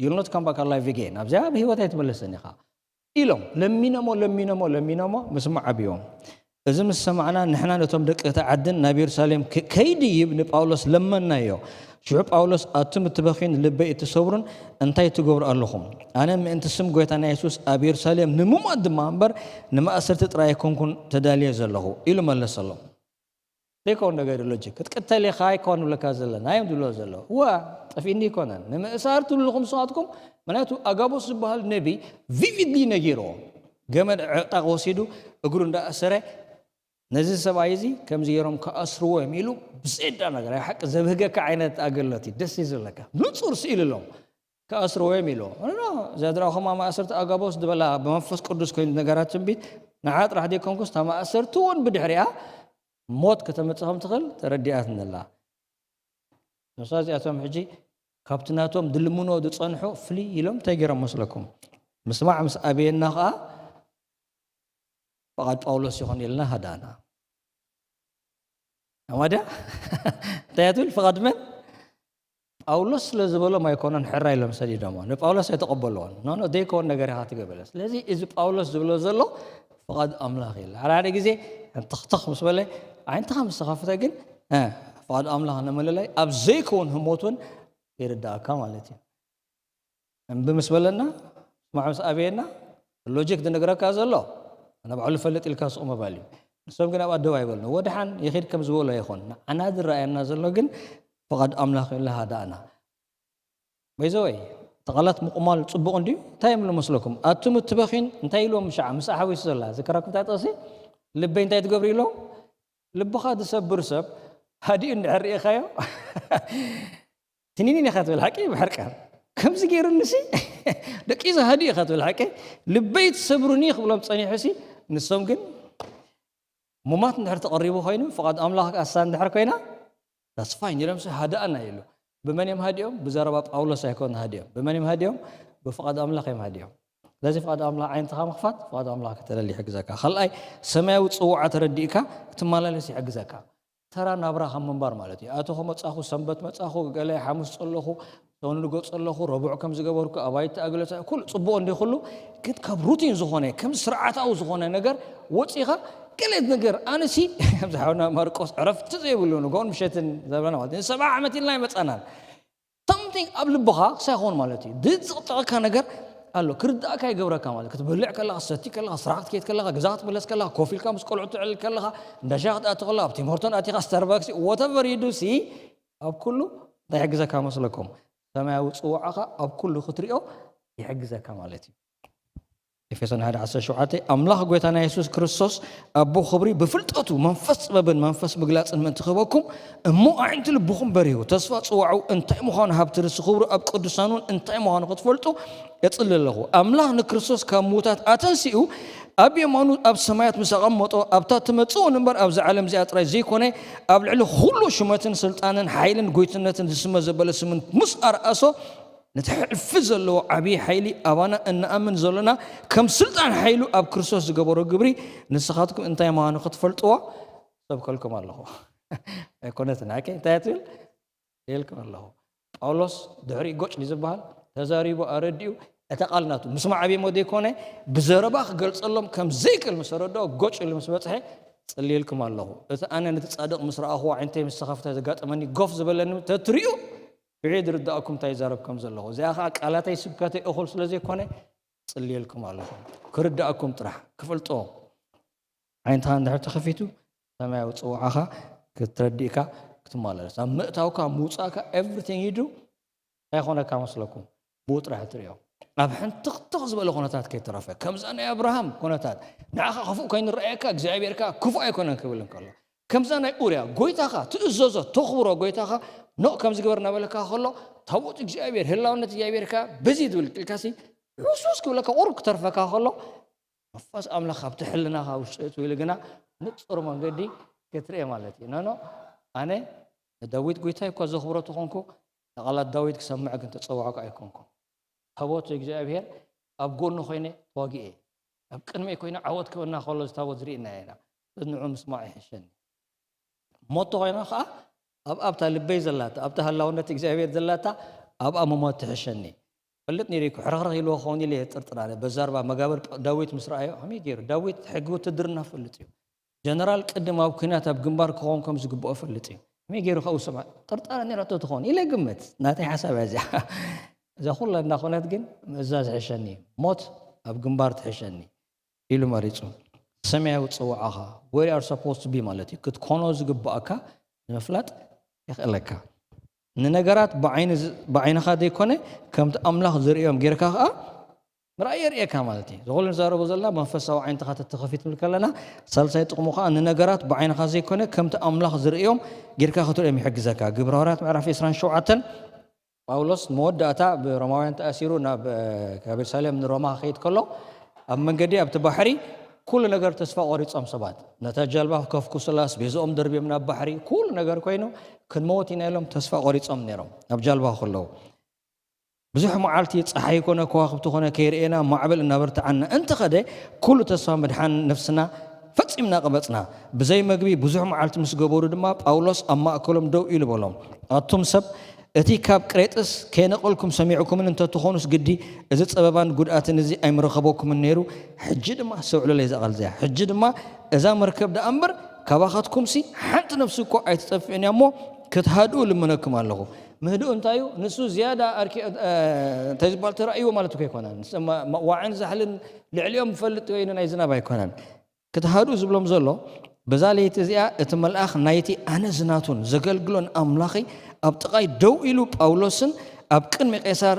you'll not come back alive again ኣብዚኣ ብህይወት ኣይትመለስን ኢኻ ኢሎም ለሚኖሞ ለሚኖሞ ለሚኖሞ ምስማዕ ኣብዮም እዚ ምስ ሰማዕና ንሕና ነቶም ደቂ እቲ ዓድን ናብ የሩሳሌም ከይድይብ ንጳውሎስ ለመናዮ ሽዑ ጳውሎስ ኣቱም እትበኽዩን ልበይ እትሰብሩን እንታይ ትገብሩ ኣለኹም ኣነ ምእንቲ ስም ጎይታና የሱስ ኣብ የሩሳሌም ንሙማት ድማ እምበር ንማእሰርቲ ጥራይ ኣይኮንኩን ተዳልየ ዘለኹ ኢሉ መለሰሎም ዘይኮን ነገር ሎጂ ክትቅተል ኢኻ ኣይኮን ብለካ ዘለና እዮም ዝብሎ ዘሎ እዋ ጠፊእኒ ይኮነን ንምእሳር ትብልኹም ንስኻትኩም ምክንያቱ ኣጋቦስ ዝበሃል ነቢ ቪቪድሊ ነጊርዎ ገመድ ዕጣቕ ወሲዱ እግሩ እንዳኣሰረ ነዚ ሰብኣይ እዚ ከምዚ ገይሮም ክኣስርዎ እዮም ኢሉ ብዘዳ ነገር ሓቂ ዘብህገካ ዓይነት ኣገልግሎት እዩ ደስ እዩ ዝብለካ ንፁር ስኢሉ ኣለዎም ክኣስርዎ እዮም ኢልዎ ዘድራኹማ ማእሰርቲ ኣጋቦስ ዝበላ ብመንፈስ ቅዱስ ኮይኑ ነገራት ትንቢት ንዓ ጥራሕ ዘይኮንኩስ እታ ማእሰርቲ እውን ብድሕሪኣ ሞት ከተመፅእ ከም ትኽእል ተረዲኣትኒ ኣላ። ነብሳ እዚኣቶም ሕጂ ካብቲ ናቶም ድልምኖ ዝፀንሑ ፍልይ ኢሎም እንታይ ገይሮም መስለኩም? ምስማዕ ምስ ኣበየና ከዓ ፍቓድ ጳውሎስ ይኹን ኢልና ሃዳና። ኣማድያ እንታይ እያ ትብል? ፍቓድ መን? ጳውሎስ ስለ ዝበሎም ኣይኮነን ሕራይ ኢሎም ሰዲዶሞ። ንጳውሎስ ኣይተቐበልዎን። ኖ ኖ ዘይከውን ነገር ኢኻ ትገብር። ስለዚ እዚ ጳውሎስ ዝብሎ ዘሎ ፍቓድ ኣምላኽ ኢለ ሓደ ሓደ ግዜ እንተኽተኽ ምስ በለ ዓይንትኻ ምስ ተኸፍተ ግን ፍቓድ ኣምላኽ ንምልላይ ኣብ ዘይከውን ህሞት እውን ይርዳእካ ማለት እዩ። እምቢ ምስ በለና ስማዕ ምስ ኣበየና ሎጂክ ዝነግረካ ዘሎ ኣነ ባዕሉ ፈልጥ ኢልካ ስቕ ምባል እዩ። ንሶም ግን ኣብ ኣደባባይ ይበልኒ ወድሓን ይኺድ ከም ዝበሎ ኣይኾን ንዓና ዝረኣየና ዘሎ ግን ፍቓድ ኣምላኽ ኢልና ሃዳእና። በይዘወይ ተቓላት ምቑማል ጽቡቕ እንድዩ እንታይ እዮም መስለኩም ኣቱም እትበኺን እንታይ ኢልዎም ምሻዓ ምስ ኣሓዊሱ ዘላ ዝከራኩም እንታይ ጥቕሲ ልበይ እንታይ ትገብሩ ኢሎም ልብኻ ዝሰብር ሰብ ሃዲኡ እንድሕር ርኢኻዮ ትኒኒን ኢኻ ትብል ሓቂ ብሕርቃን ከምዚ ገይሩኒ ሲ ደቂሱ ሃዲኡ ኢኻ ትብል ሓቂ ልበይ ትሰብሩኒ ክብሎም ጸኒሑ ሲ ንሶም ግን ሙማት እንድሕር ተቐሪቡ ኮይኑ ፍቓድ ኣምላኽ ኣሳ እንድሕር ኮይና ተስፋ ኢሎም ሲ ሃደኣና ኢሉ ብመን እዮም ሃዲኦም ብዘረባ ጳውሎስ ኣይኮን ሃዲኦም ብመን እዮም ሃዲኦም ብፍቓድ ኣምላኽ እዮም ሃዲኦም ስለዚ ፍቓድ ኣምላኽ ዓይንትኻ ምኽፋት ፍቓድ ኣምላኽ ከተለሊ ይሕግዘካ ካልኣይ ሰማያዊ ጽውዓ ተረዲእካ ክትመላለስ ይሕግዘካ ተራ ናብራ ካብ ምንባር ማለት እዩ። ኣተኹ መጻኹ፣ ሰንበት መጻኹ፣ ገለ ሓሙስ ጸለኹ፣ ሰኑድ ገጹ ኣለኹ፣ ረቡዕ ከም ዝገበርኩ፣ ኣባይቲ ኣገልግሎት፣ ኩሉ ጽቡቕ እንዲ ኩሉ፣ ግን ካብ ሩቲን ዝኾነ፣ ከም ስርዓታዊ ዝኾነ ነገር ወጺኻ፣ ገለ ነገር፣ ኣነሲ፣ ከምዚ ሓውና ማርቆስ ዕረፍቲ ዘይብሉ ንግሆን ምሸትን ዘበና ማለት እዩ። ሰብዓ ዓመት ኢልና ኣይመጻናን። Something ኣብ ልብኻ ክሳይኾን ማለት እዩ። ድዝቕጥቐካ ነገር ኣሎ፣ ክርዳእካ ይገብረካ ማለት። ክትበልዕ ከለኻ፣ ክትሰቲ ከለኻ፣ ስራሕ ክትከይድ ከለኻ፣ ገዛ ክትምለስ ከለኻ፣ ኮፍ ኢልካ ምስ ቆልዑ ትዕልል ከለኻ፣ እንዳ ሻሂ ክትኣቲ ከለኻ፣ ኣብ ቲም ሆርተን ኣቲኻ፣ ስታርባክስ፣ whatever you do፣ ሲ ኣብ ኩሉ እንታይ ይሕግዘካ መስለኩም? ሰማያዊ ጽዋዕኻ ኣብ ኩሉ ክትሪኦ ይሕግዘካ ማለት እዩ። ኤፌሶን ሓደ ዓሰርተ ሸውዓተ፣ ኣምላኽ ጎይታና የሱስ ክርስቶስ ኣቦ ክብሪ ብፍልጠቱ መንፈስ ጥበብን መንፈስ ምግላጽን ምእንቲ ክህበኩም፣ እሞ ኣዒንቲ ልብኹም በሪሁ፣ ተስፋ ጽዋዑ እንታይ ምዃኑ፣ ሃብቲ ርእሲ ክብሩ ኣብ ቅዱሳን እውን እንታይ ምዃኑ ክትፈልጡ እጽሊ ኣለኹ። ኣምላኽ ንክርስቶስ ካብ ምዉታት ኣተንሲኡ፣ ኣብ የማኑ ኣብ ሰማያት ምስ ኣቐመጦ፣ ኣብታ ትመጽእ እውን እምበር ኣብዛ ዓለም እዚኣ ጥራይ ዘይኮነ፣ ኣብ ልዕሊ ኩሉ ሽመትን ስልጣንን ሓይልን ጎይትነትን ዝስመ ዘበለ ስምን ምስ ኣርኣሶ፣ ነቲ ሕልፊ ዘለዎ ዓብዪ ሓይሊ ኣባና እንኣምን ዘሎና፣ ከም ስልጣን ሓይሉ ኣብ ክርስቶስ ዝገበሮ ግብሪ፣ ንስኻትኩም እንታይ ምዃኑ ክትፈልጥዎ ሰብከልኩም ኣለኹ። ኣይኮነትን፣ ኣኬ፣ እንታይ እያ ትብል? ኢልኩም ኣለኹ። ጳውሎስ ድሕሪ ጎጭ እዩ ዝበሃል፣ ተዛሪቡ ኣረዲኡ፣ እታ ቃል ናቱ ምስማዕ ኣብየሞ ዘይኮነ፣ ብዘረባ ክገልጸሎም ከም ዘይክእል ምስ ኣረድኦ፣ ጎጭ ኢሉ ምስ በጽሐ፣ ጽልየልኩም ኣለኹ። እቲ ኣነ ነቲ ጻድቕ ምስ ረኣኹዎ፣ ዓይንተይ ምስ ተኸፍተ ዘጋጠመኒ፣ ጎፍ ዝበለኒ ተትሪኡ፣ ብዒድ ርዳእኩም እንታይ ይዛረብ ከም ዘለኹ። እዚኣ ኸዓ ቃላተይ ስብከተይ እኹል ስለ ዘይኮነ፣ ጽልየልኩም ኣለኹ። ክርዳእኩም ጥራሕ፣ ክፈልጦ። ዓይንትኻ እንድሕር ተኸፊቱ፣ ሰማያዊ ጽዋዕኻ ክትረዲእካ ክትመላለስ። ኣብ ምእታውካ፣ ምውጻእካ፣ everything you do፣ እንታይ ይኾነካ መስለኩም? ብኡ ጥራሕ ትርእዮ። ኣብ ሕንትኽትኽ ዝበለ ኩነታት ከይተረፈ፣ ከምዛ ናይ ኣብርሃም ኩነታት፣ ንዓኻ ክፉእ ኮይኑ ረኣየካ፣ እግዚኣብሔር ከኣ ክፉእ ኣይኮነን ክብል እንከሎ፣ ከምዛ ናይ ኡርያ፣ ጎይታኻ ትእዘዞ፣ ተኽብሮ ጎይታኻ፣ ኖእ ከምዚ ግበር እናበለካ ከሎ፣ ታቦት እግዚኣብሔር፣ ህላውነት እግዚኣብሔር ከኣ በዚ ትብል ኢልካሲ፣ ሕሱስ ክብለካ፣ ቁሩብ ክተርፈካ ከሎ፣ መንፈስ ኣምላኽ ካብቲ ሕልናኻ ውሽጢ እትው ኢሉ ግና ንጹር መንገዲ ክትርኢ ማለት እዩ። ኖኖ፣ ኣነ ንዳዊት ጎይታይ እኳ ዘኽብሮ ተኾንኩ፣ ንቓላት ዳዊት ክሰምዕ ግን ተጸዋዕኩ ኣይኮንኩን። ታቦት እግዚኣብሔር ኣብ ጎኑ ኮይነ ተዋጊኤ። ኣብ ቅድመይ ኮይነ ዓወት ክበና ከሎ እዚ ታቦት ዝርኢና ኢና። ንዑ ምስማዕ ይሕሸኒ። ሞት ተኾይና ኸዓ ኣብ ኣብታ ልበይ ዘላታ፣ ኣብታ ህላውነት እግዚኣብሔር ዘላታ፣ ኣብኣ ምሞት ትሕሸኒ። ፈልጥ ነይሩ እኮ፣ ሕርኽርኽ ኢልዎ ክኸውን ኢለ እየ ጥርጥር ኣነ። በዛ ኣርባ መጋብር ዳዊት ምስ ረኣዮ፣ ከመይ ገይሩ? ዳዊት ሕጊ ውትድርና ፈልጥ እዩ። ጀነራል ቅድም ኣብ ኲናት ኣብ ግንባር ክኸውን ከም ዝግብኦ ፈልጥ እዩ። ከመይ ገይሩ ካብኡ ሰምዓ? ጥርጣረ ነይራቶ ትኸውን ኢለ ግምት። ናተይ ሓሳብ እያ እዚኣ። እዛ ኩላ እንዳኾነት ግን ምእዛዝ ሕሸኒ። ሞት ኣብ ግንባር ትሕሸኒ ኢሉ መሪጹ። ሰማያዊ ጽዋዕኻ፣ where you are supposed to be ማለት እዩ። ክትኮኖ ዝግብኣካ ንምፍላጥ የኽእለካ። ንነገራት ብዓይኒ ዝ-፣ ብዓይንኻ ዘይኮነ ከምቲ ኣምላኽ ዝርእዮም ጌርካ ኸኣ ምርኣይ የርእየካ ማለት እዩ። እዚ ኩሉ ንዛረቦ ዘለና መንፈሳዊ ዓይንትኻ ተተኸፊት ንብል ከለና፣ ሳልሳይ ጥቕሙ ኸኣ ንነገራት ብዓይንኻ ዘይኮነ ከምቲ ኣምላኽ ዝርእዮም ጌርካ ክትርእዮም ይሕግዘካ። ግብረ ሃዋርያት ምዕራፍ ዕስራን ሸውዓተን፣ ጳውሎስ ንመወዳእታ ብሮማውያን ተኣሲሩ ናብ፣ እ፣ ካብ የሩሳሌም ንሮማ ክኸይድ ከሎ፣ ኣብ መንገዲ ኣብቲ ባሕሪ ኩሉ ነገር ተስፋ ቆሪጾም ሰባት። ነታ ጃልባ ከፍኩሱላ፣ ኣስቤዝኦም ደርብዮም ናብ ባሕሪ፣ ኩሉ ነገር ኮይኑ፣ ክንመውት ኢና ኢሎም ተስፋ ቆሪጾም ነይሮም፣ ኣብ ጃልባ ከለዉ። ብዙሕ መዓልቲ ጸሓይ ኮነ ከዋኽብቲ ኮነ ከይርኤና ማዕበል እናበርትዓና እንተኸደ፣ ኩሉ ተስፋ ምድሓን ነፍስና ፈጺምና ቀበጽና። ብዘይ መግቢ ብዙሕ መዓልቲ ምስ ገበሩ ድማ ጳውሎስ ኣብ ማእከሎም ደው ኢሉ በሎም፣ ኣቱም ሰብ፣ እቲ ካብ ቅሬጥስ ከየነቐልኩም ሰሚዕኩምን እንተትኾኑስ ግዲ እዚ ጸበባን ጉድኣትን እዚ ኣይምረኸበኩምን ነይሩ። ሕጂ ድማ፣ ኣስተውዕሉለይ እዛ ቃል እዚኣ፣ ሕጂ ድማ እዛ መርከብ ደኣ እምበር ካባኻትኩምሲ ሓንቲ ነፍሲ እኮ ኣይትጠፍእን እያ እሞ ክትሃድኡ ልምነኩም ኣለኹ። ምህድኡ እንታይ እዩ? ንሱ ዝያዳ ኣርኪ-፣ እ፣ እንታይ ዝበሃል ተራእይዎ ማለት እኮ ኣይኮነን። ንስ-፣ ማ-፣ ማ-፣ ዋዕን ዛሕልን ልዕሊኦም ዝፈልጥ ኮይኑ ናይ ዝናብ ኣይኮነን። ክትሃድኡ ዝብሎም ዘሎ፣ በዛ ለይቲ እዚኣ እቲ መልኣኽ ናይቲ ኣነ ዝናቱን ዘገልግሎን ኣምላኸይ ኣብ ጥቓይ ደው ኢሉ ጳውሎስን ኣብ ቅድሚ ቄሳር፣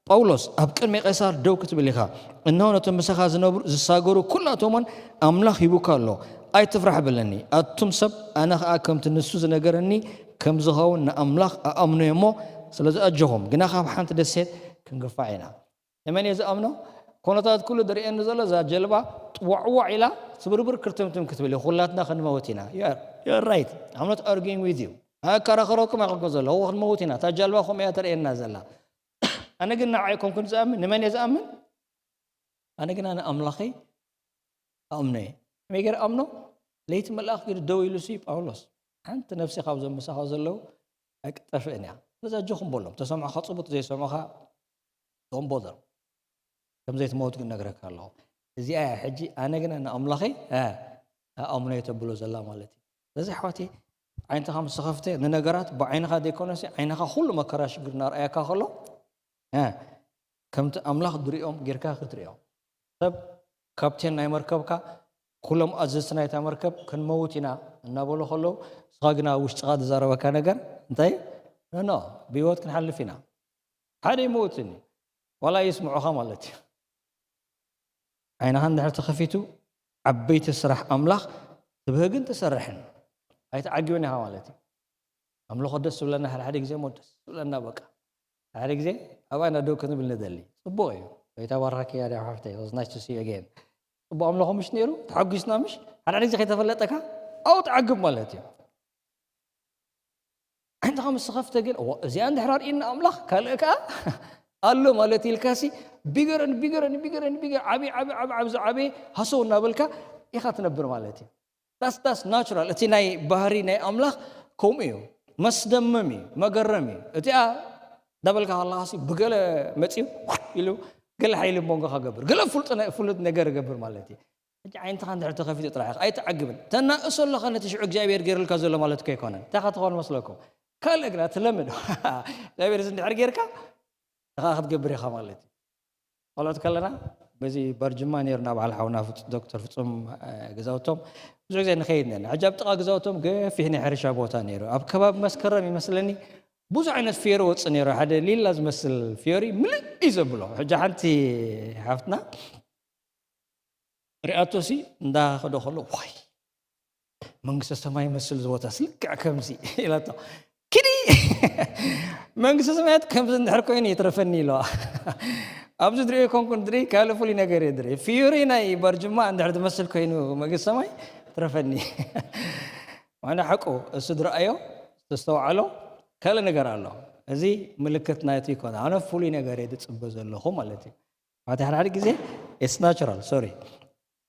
ጳውሎስ፣ ኣብ ቅድሚ ቄሳር ደው ክትብል ኢኻ። እንሆ ነቶም ምሳኻ ዝነብሩ ዝሳገሩ ኩላቶም እውን ኣምላኽ ሂቡካ ኣሎ። ኣይትፍራሕ በለኒ። ኣቱም ሰብ፣ ኣነ ኸኣ ከምቲ ንሱ ዝነገረኒ ከም ዝኸውን ንኣምላኽ ኣኣምኖ እየ እሞ፣ ስለዚ ኣጆኹም፣ ግና ካብ ሓንቲ ደሴት ክንግፋዕ ኢና። ንመን እየ ዝኣምኖ? ኩነታት ኩሉ ዝርእየኒ ዘሎ እዛ ጀልባ ጥዋዕዋዕ ኢላ ስብርብር ክርትምትም ክትብል እየ። ኩላትና ክንመውት ኢና። You are, you are right. I'm not arguing with you. ኣከራኸረኩም ኣይኮንኩን ዘለኹ። ክንመውት ኢና። እታ ጃልባ ከምኡ እያ ተርእየና ዘላ። ኣነ ግን ንዓይ ኣይኮንኩን ዝኣምን። ንመን እየ ዝኣምን? ኣነ ግና ንኣምላኸይ ኣምኖ እየ። ከመይ ገይረ ኣምኖ? ለይቲ መልኣኽ ግን ደው ኢሉ ሲ ጳውሎስ፣ ሓንቲ ነፍሲ ካብዞም ምሳኻ ዘለዉ ኣይክጠፍእን እያ። ስለዚ ኣጆኹም በሎም። ተሰምዑኻ ጽቡቕ፣ ዘይሰምዑኻ don't bother። ከም ዘይትመውት ግን ነግረካ ኣለኹ። እዚኣ እያ ሕጂ ኣነ ግና ንኣምላኸይ፣ እ፣ እኣምኖ እየ ተብሎ ዘላ ማለት እዩ። ስለዚ ኣሕዋተይ፣ ዓይንትኻ ምስ ተኸፍተ ንነገራት ብዓይንኻ ዘይኮነሲ ዓይንኻ ኩሉ መከራ ሽግር እናርኣየካ ከሎ፣ እ፣ ከምቲ ኣምላኽ ድሪኦም ጌርካ ክትሪኦ። ሰብ ካፕቴን ናይ መርከብካ፣ ኩሎም ኣዘዝቲ ናይታ መርከብ ክንመውት ኢና እናበሉ ከለዉ፣ ንስኻ ግና ኣብ ውሽጥኻ ዝዛረበካ ነገር እንታይ? ኖ፣ ብህይወት ክንሓልፍ ኢና። ሓደ ይመውትን እዩ። ዋላ ይስምዑኻ ማለት እዩ። ዓይንኻ እንድሕር ተኸፊቱ ዓበይቲ ስራሕ ኣምላኽ ትብህግን ትሰርሕን ኣይትዓግብን ኢኻ ማለት እዩ። ኣምልኾ ደስ ዝብለና ሓደ ሓደ ግዜ እሞ ደስ ዝብለና በቃ ሓደ ግዜ ኣብኣ ኢና ደው ክንብል ንደሊ። ጽቡቕ እዩ። ጎይታ ባርካኪ ኣደ ሓፍተይ። It was nice to see you again። ጽቡቕ ኣምልኾ ምሽ ነይሩ? ተሓጒስና ምሽ? ሓደ ሓደ ግዜ ከይተፈለጠካ ኣብኡ ትዓግብ ማለት እዩ። ዓይንኻ ምስ ተኸፍተ ግን፣ "እዋ፣ እዚኣ እንድሕር ኣርእየና ኣምላኽ፣ ካልእ ከኣ ኣሎ ማለት" ኢልካሲ፣ bigger and bigger and bigger and bigger፣ ዓቢ፣ ዓቢ፣ ዓቢ፣ ዓቢ ዝዓበየ ሃሰው እናበልካ ኢኻ ትነብር ማለት እዩ። That's፣ that's natural። እቲ ናይ ባህሪ ናይ ኣምላኽ ከምኡ እዩ። መስደምም እዩ፣ መገረም እዩ። እቲኣ እንዳበልካ ከለኻሲ ብገለ መጺኡ ኢሉ ገለ ሓይሊ ኣብ መንጎኻ ገብር። ገለ ፍሉጥ ነ-፣ ፍሉጥ ነገር ገብር ማለት እዩ። ሕጂ ዓይንትኻ እንድሕር ተኸፊቱ ጥራሕ ኢኻ ኣይትዓግብን። ተናእሶ ኣለኻ ነቲ ሽዑ እግዚኣብሔር ገይሩልካ ዘሎ ማለት እኮ ኣይኮነን። እንታይ ኢኻ ትኸውን መስለኩም? ካልእ ግና ትለምድ። እግዚኣብሔር እዚ እንድሕር ጌርካ፣ ንኻ ክትገብር ኢኻ ማለት እዩ። ቆልዑት ከለና በዚ በርጅማ ነይሩና፣ በዓል ሓውና ፍጹ-፣ ዶክተር ፍጹም፣ እ፣ ገዛውቶም ብዙሕ ግዜ ንኸይድ ነርና። ሕጂ ኣብ ጥቓ ገዛውቶም ገፊሕ ናይ ሕርሻ ቦታ ነይሩ። ኣብ ከባቢ መስከረም ይመስለኒ ብዙሕ ዓይነት ፍዮሪ ወጽእ ነይሩ። ሓደ ሊላ ዝመስል ፍዮሪ ምልእ እዩ ዘብሎ። ሕጂ ሓንቲ ሓፍትና ሪኣቶሲ እንዳኸዶ ከሎ፣ "ዋይ፣ መንግስተ ሰማይ ይመስል እዚ ቦታስ፣ ልክዕ ከምዚ" ኢላቶ። "ኪዲ፣ መንግስተ ሰማያት ከምዚ እንድሕር ኮይኑ ይትረፈኒ" ኢለዋ። "ኣብዚ ድሪኦ ይኮንኩን ድሪ፣ ካልእ ፍሉይ ነገር እየ ድሪ። ፍዮሪ ናይ ባርጅማ እንድሕር ትመስል ኮይኑ መንግስተ ሰማይ ትረፈኒ።" ዋና ሓቁ፣ እሱ ዝረኣዮ፣ ዝተስተውዓሎ ካልእ ነገር ኣሎ። እዚ ምልክት ናይቲ ይኮነ። ኣነ ፍሉይ ነገር እየ ዝጽበ ዘለኹ ማለት እዩ። ማለት ሓደ ሓደ ግዜ it's natural፣ ሶሪ፣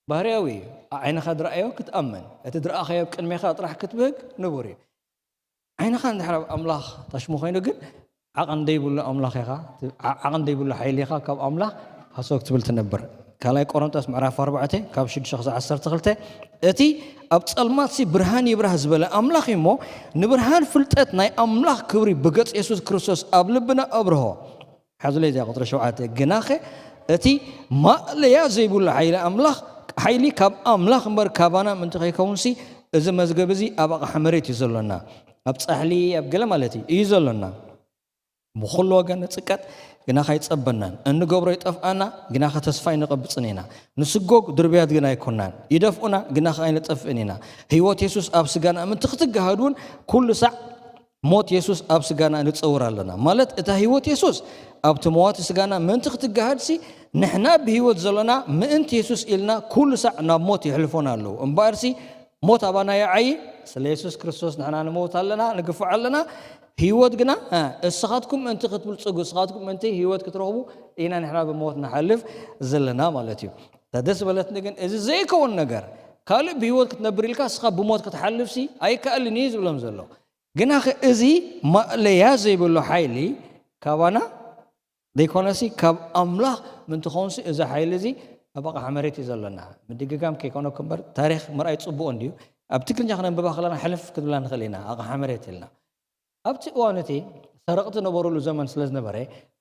ባህርያዊ እዩ። ዓይንኻ ዝረኣዮ ክትኣምን፣ እቲ ዝረኣኻዮ ኣብ ቅድሜኻ ጥራሕ ክትብህግ ንቡር እዩ። ዓይንኻ እንድሕር ኣብ ኣምላኽ ታሽሙ ኮይኑ ግን ዓቐን ዘይብሉ ኣምላኽ ኢኻ፣ ዓ-፣ ዓቐን ዘይብሉ ሓይሊ ኢኻ፣ ካብ ኣምላኽ ሃሰው ክትብል ትነብር። ካልኣይ ቆሮንቶስ ምዕራፍ ኣርባዕተ ካብ ሽዱሽተ ክሳዕ ዓሰርተ ክልተ፣ "እቲ ኣብ ጸልማትሲ ብርሃን ይብራህ ዝበለ ኣምላኽ እዩ እሞ፣ ንብርሃን ፍልጠት ናይ ኣምላኽ ክብሪ ብገጽ የሱስ ክርስቶስ ኣብ ልብና ኣብርሆ።" ሓዙለይ እዚኣ ቁጽሪ ሸውዓተ፣ "ግናኸ እቲ ማእለያ ዘይብሉ ሓይሊ ኣምላኽ፣ ሓይሊ ካብ ኣምላኽ እምበር ካባና ምእንቲ ከይከውንሲ፣ እዚ መዝገብ እዚ ኣብ ኣቕሓ መሬት እዩ ዘሎና።" ኣብ ጻሕሊ፣ ኣብ ገለ ማለት እዩ፣ እዩ ዘሎና። "ብኹሉ ወገን ንጽቀጥ፣ ግናኸ ኣይጸበናን። እንገብሮ ይጠፍኣና፣ ግናኸ ተስፋ ኣይንቐብጽን ኢና። ንስጎግ ድርብያት ግን ኣይኮናን። ይደፍኡና፣ ግናኸ ኣይንጠፍእን ኢና። ህይወት የሱስ ኣብ ስጋና ምእንቲ ክትገሃድ እውን ኩሉ ሳዕ ሞት የሱስ ኣብ ስጋና ንጸውር ኣለና።" ማለት እታ ህይወት የሱስ ኣብቲ መዋቲ ስጋና ምእንቲ ክትገሃድሲ፣ ንሕና ብህይወት ዘሎና ምእንቲ የሱስ ኢልና ኩሉ ሳዕ ናብ ሞት የሕልፎና ኣለዉ። እምበኣርሲ ሞት ኣባና ይዓዪ፣ ስለ የሱስ ክርስቶስ ንሕና ንመውት ኣለና፣ ንግፋዕ ኣለና። ህይወት ግና፣ እ፣ እስኻትኩም ምእንቲ ክትብልጽጉ፣ እስኻትኩም ምእንቲ ህይወት ክትረኽቡ ኢና ንሕና ብሞት ንሓልፍ ዘለና ማለት እዩ። እታ ደስ በለትኒ ግን፣ እዚ ዘይከውን ነገር፣ ካልእ ብህይወት ክትነብር ኢልካ እስኻ ብሞት ክትሓልፍሲ ኣይከኣልን እዩ ዝብሎም ዘሎ። ግናኸ እዚ ማእለያ ዘይብሉ ሓይሊ ካባና ዘይኮነሲ ካብ ኣምላኽ ምእንቲ ኸውንሲ እዚ ሓይሊ እዚ ኣብ ኣቕሓ መሬት እዩ ዘሎና። ምድግጋም ከይኮነኩ እምበር ታሪኽ ምርኣይ ጽቡቕ እንድዩ። ኣብ ትግርኛ ክነንብባ ከለና ሕልፍ ክንብላ ንኽእል ኢና፣ ኣቕሓ መሬት ኢልና። ኣብቲ እዋን እቲ ሰረቕቲ ነበሩሉ ዘመን ስለ ዝነበረ፣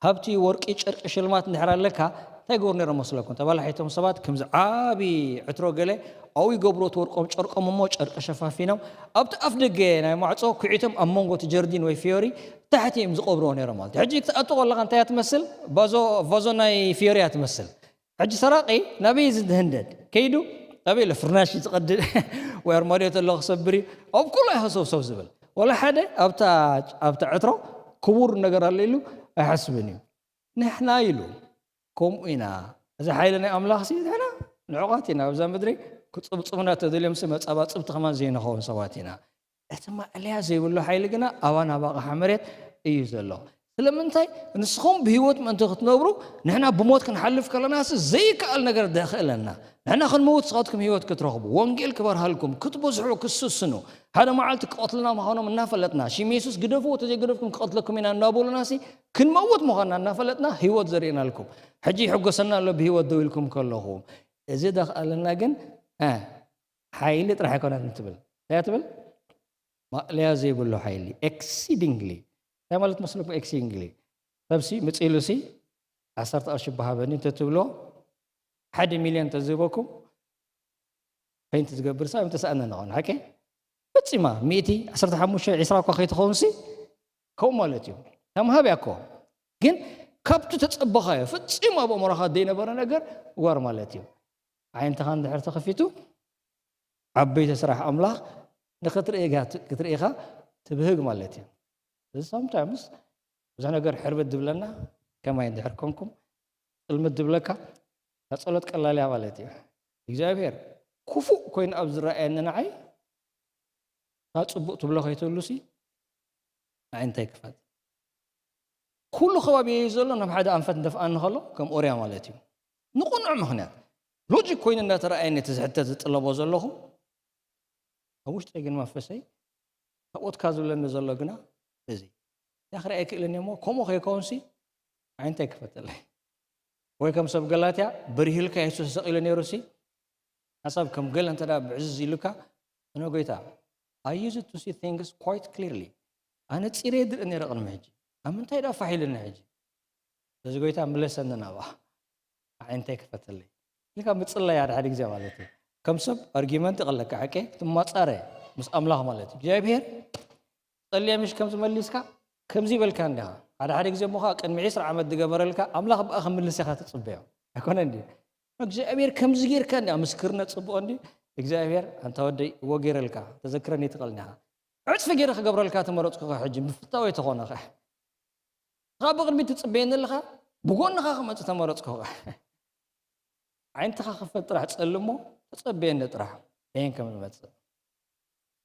ሃብቲ፣ ወርቂ፣ ጨርቂ፣ ሽልማት እንድሕር ኣለካ እንታይ ይገብሩ ነይሮም መስለኩም? ተባላሒቶም ሰባት ከምዚ ዓቢ ዕትሮ ገለ ኣብኡ ይገብሩ፣ እቲ ወርቆም ጨርቆም እሞ ጨርቂ ሸፋፊኖም ኣብቲ ኣፍ ደገ ናይ ማዕጾ ኩዒቶም ኣብ መንጎ እቲ ጀርዲን ወይ ፍዮሪ ታሕቲ እዮም ዝቐብርዎ ነይሮም ማለት እዩ። ሕጂ ክትኣቱ ከለኻ እንታይ እያ ትመስል? ቫዞ፣ ቫዞ ናይ ፍዮሪ እያ ትመስል። ሕጂ ሰራቒ ናበይ እዩ ዝህንደድ? ከይዱ ናበይ ኢለ ፍርናሽ እዩ ዝቐድድ ወይ ኣርማድዮ ተሎ ክሰብር እዩ። ኣብ ኩሉ እዩ ሃሰውሰው ዝብል። ወላ ሓደ ኣብታ፣ ኣብታ ዕትሮ ክቡር ነገር ኣሎ ኢሉ ኣይሓስብን እዩ። ንሕና ኢሉ ከምኡ ኢና። እዚ ሓይሊ ናይ ኣምላኽሲ ንሕና ንዑቓት ኢና። ኣብዛ ምድሪ ክጽብጽቡና ተደልዮምሲ መጻባጽብቲ ከማን ዘይንኸውን ሰባት ኢና። እቲ ማእለያ ዘይብሉ ሓይሊ ግና ኣባና ኣብ ኣቕሓ መሬት እዩ ዘሎ። ስለምንታይ? ንስኹም ብህይወት ምእንቲ ክትነብሩ፣ ንሕና ብሞት ክንሓልፍ ከለናሲ ዘይከኣል ነገር ደኽእለና። ንሕና ክንመውት፣ ንስኻትኩም ህይወት ክትረኽቡ፣ ወንጌል ክበርሃልኩም፣ ክትበዝሑ፣ ክትስስኑ፣ ሓደ መዓልቲ ክቐትሉና ምዃኖም እናፈለጥና፣ ሽም የሱስ ግደፍዎ፣ ተዘይገደፍኩም ክቐትለኩም ኢና እናበሉናሲ፣ ክንመውት ምዃንና እናፈለጥና ህይወት ዘርእናልኩም። ሕጂ ይሕጎሰና ኣሎ ብህይወት ደው ኢልኩም ከለኹም። እዚ ደኽኣለና ግን፣ እ፣ ሓይሊ ጥራሕ ኣይኮነትን ትብል። እንታይ ትብል? ማእለያ ዘይብሉ ሓይሊ፣ ኤክሲዲንግሊ። እንታይ ማለት መስለኩም ኤክሲዲንግሊ? ሰብሲ ምጽኢሉሲ፣ ዓሰርተ ቅርሺ በሃበኒ እንተትብሎ፣ ሓደ ሚልዮን ተዝህበኩም፣ ፔንት ዝገብር ሰብ ምተሰኣነ ንኾን፣ ሓቂ? ፈጺማ፣ ሚእቲ፣ ዓሰርተ ሓሙሽተ፣ ዒስራ እኳ ከይትኸውንሲ፣ ከምኡ ማለት እዩ። ተምሃብ እያ እኮ። ግን ካብቲ ተጸበኻዮ፣ ፈጺሙ ኣብ ኣእምሮኻ ዘይነበረ ነገር ዋር ማለት እዩ። ዓይንትኻ እንድሕር ተኸፊቱ፣ ዓበይቲ ስራሕ ኣምላኽ ንኽትርኢ ኢኻ፣ ክትርኢ ኢኻ ትብህግ ማለት እዩ። እዚ sometimes ብዙሕ ነገር ሕርብት ዝብለና፣ ከማይ እንድሕር ኮንኩም፣ ጽልምት ዝብለካ፣ እታ ጸሎት ቀላል እያ ማለት እዩ። እግዚኣብሔር ክፉእ ኮይኑ ኣብ ዝረኣየኒ ንዓይ፣ እታ ጽቡቕ ትብሎ ከይትህሉሲ፣ ንዓይ እንታይ ክፈት? ኩሉ ከባቢ እዩ ዘሎ፣ ናብ ሓደ ኣንፈት እንደፍኣኒ ከሎ፣ ከም ኦርያ ማለት እዩ። ንቕኑዕ ምኽንያት፣ ሎጂክ ኮይኑ እናተረኣየኒ እቲ ዝሕተት ዝጥለቦ ዘለኹ፣ ኣብ ውሽጠይ ግን መንፈሰይ፣ ካብኦትካ ዝብለኒ ዘሎ ግና፣ እዚ እንታይ ክርኢ ኣይክእልን እሞ፣ ከምኡ ከይከውንሲ፣ ንዓይ እንታይ ክፈተለይ? ወይ ከም ሰብ ገላትያ፣ በሪህልካ የሱስ ተሰቒሉ ነይሩሲ፣ ሓሳብ ከም ገለ እንተ ደኣ ብዕዝዝ ኢሉካ፣ እነ ጎይታ፣ I used to see things quite clearly። ኣነ ጺረ ይድርኢ ነይረ ቅድሚ ሕጂ። ኣብ ምንታይ ደኣ ፋሕ ኢሉኒ ሕጂ? እዚ ጎይታ ምለሰኒ ናብኣ። ንዓይ እንታይ ክፈተለይ? ኢልካ ምጽላይ ሓደ ሓደ ግዜ ማለት እዩ። ከም ሰብ ኣርጊመንት ይቐለካ፣ ሓቂ ትማጻረ ምስ ኣምላኽ ማለት እዩ። እግዚኣብሔር ጸልየ ምሽ ከምዚ መሊስካ፣ ከምዚ ይበልካ እንዲኻ። ሓደ ሓደ ግዜ እሞ ኸኣ ቅድሚ ዒስራ ዓመት ዝገበረልካ ኣምላኽ ብኣ ክምልስ ኢኻ ትጽበዮ። ኣይኮነን ድዩ? እግዚኣብሔር ከምዚ ጌርካ እንዲያ ምስክርነት ጽቡቕ እንዲ እግዚኣብሔር ኣንታ ወደይ እዎ ጌረልካ፣ ተዘክረኒ ትኽእል እንዲኻ። ዕጽፊ ጌረ ክገብረልካ ተመረጽኩ ኸ ሕጂ ምፍታወይ ተኾነ ኸ። ንኻ ብቕድሚት ትጽበየኒ ኣለኻ፣ ብጎንኻ ክመጽእ ተመረጽኩ ኸ። ዓይንትኻ ክፈት ጥራሕ ጸልሞ፣ ተጸበየኒ ጥራሕ። በየን ከም ዝመጽእ።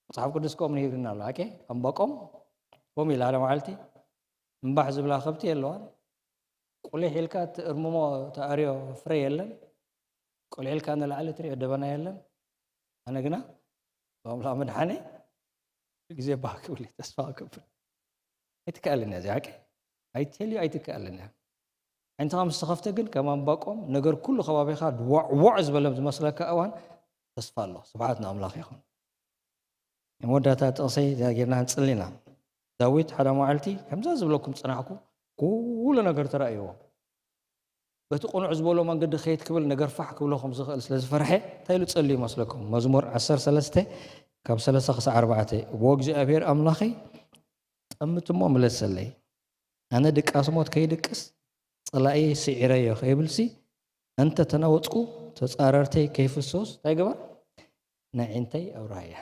መጽሓፍ ቅዱስ ከምኡ ይነግርና ኣሎ። ኣኬ፣ ኣምባቆም ከምኡ ኢላ ሓደ መዓልቲ፣ እምባሕ ዝብላ ከብቲ የለዋን። ቁሊሕ ኢልካ ትእርምሞ፣ ትኣርዮ ፍረ የለን። ቁሊሕ ኢልካ ንላዕሊ ትሪኦ ደበና የለን። ኣነ ግና ብኣምላኽ መድሓነይ ግዜ ባህ ክብል እየ ተስፋ ክገብር። ኣይትከኣልን እያ እዚኣ፣ ሓቂ? I tell you፣ ኣይትከኣልን እያ። ዓይንትኻ ምስ ተኸፍተ ግን ከም ኣምባቆም ነገር ኩሉ ከባቢኻ ድዋዕዋዕ ዝበለ ዝመስለካ እዋን ተስፋ ኣሎ። ስብሓት ንኣምላኽ ይኹን። መወዳእታ ጥቕሰይ እዚኣ ጌርና ክንጽሊ ኢና። ዳዊት ሓደ መዓልቲ ከምዛ ዝብለኩም ጽናሕኩ፣ ኩሉ ነገር ተራእይዎ። በቲ ቅኑዕ ዝበሎ መንገዲ ከይድ ክብል ነገር ፋሕ ክብሎ ከም ዝኽእል ስለ ዝፈርሐ እንታይ ኢሉ ጸልዩ ይመስለኩም? መዝሙር ዓሰርተ ሰለስተ ካብ ሰለስተ ክሳዕ ኣርባዕተ፣ "እዎ እግዚኣብሔር ኣምላኸይ፣ ጠምት እሞ ምለሰለይ። ኣነ ድቃስ ሞት ከይድቅስ፣ ጸላእየ ስዒረዮ ከይብልሲ፣ እንተ ተናወጽኩ፣ ተጻረርተይ ከይፍስሱስ እንታይ ግበር? ንዒንተይ ኣብርሃያ።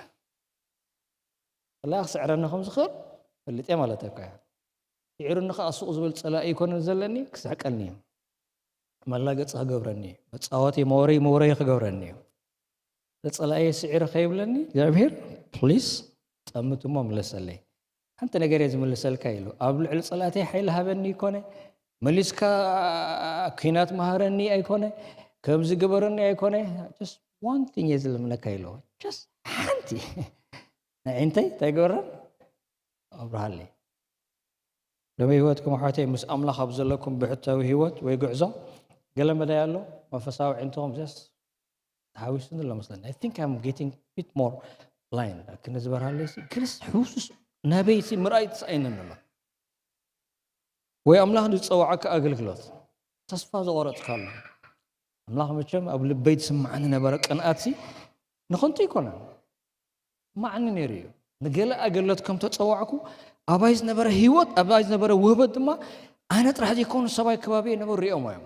ጸላኢ ክስዕረኒ ከም ዝኽእል ፈልጥ እየ ማለት እኮ እያ። ስዒሩኒ ከኣ ሱቕ ዝብል ጸላኢ ኣይኮነን ዘለኒ፣ ክስሕቀኒ እዩ። መላገጺ ክገብረኒ እዩ። መጻወቲ መወረይ መውረይ ክገብረኒ እዩ። ጸላኢ ስዒረ ከይብለኒ እግዚኣብሔር፣ ፕሊስ፣ ጠምት እሞ ምለሰለይ። ሓንቲ ነገር እየ ዝምልሰልካ" ኢሉ። ኣብ ልዕሊ ጸላእተይ ሓይሊ ሃበኒ ኣይኮነ፣ መሊስካ ኲናት መሃረኒ ኣይኮነ፣ ከምዚ ግበረኒ ኣይኮነ፣ just one thing እየ ዝልምነካ ኢሉ። Just ሓንቲ። ንዒንተይ እንታይ ግበረን? ኣብርሃለይ። ሎሚ ህይወትኩም ኣሕዋተይ ምስ ኣምላኽ ኣብ ዘለኩም ብሕታዊ ህይወት ወይ ጉዕዞ ገለ መዳይ ኣሎ? መንፈሳዊ ዕንትኹም just ተሃዊሱኒ ኣሎ መስለኒ። I think I'm getting bit more blind። ክንዝበርሃለይ ሲ፣ ግንስ ሕውስስ ናበይ ሲ ምርኣይ ተሳኢነኒ ኣሎ። ወይ ኣምላኽ ንዝጸዋዓካ ኣገልግሎት ተስፋ ዝቖረጽካሉ። ኣምላኽ መቸም ኣብ ልበይ ዝስምዓኒ ነበረ ቅንኣት ሲ ንኸንቱ ኣይኮነን። ማዕኒ ነይሩ እዩ። ንገለ ኣገልግሎት ከም ተጸዋዕኩ፣ ኣባይ ዝነበረ ህይወት፣ ኣባይ ዝነበረ ውህበት ድማ ኣነ ጥራሕ ዘይኮኑ ሰባይ ከባቢ የነበሩ ሪኦም እዮም።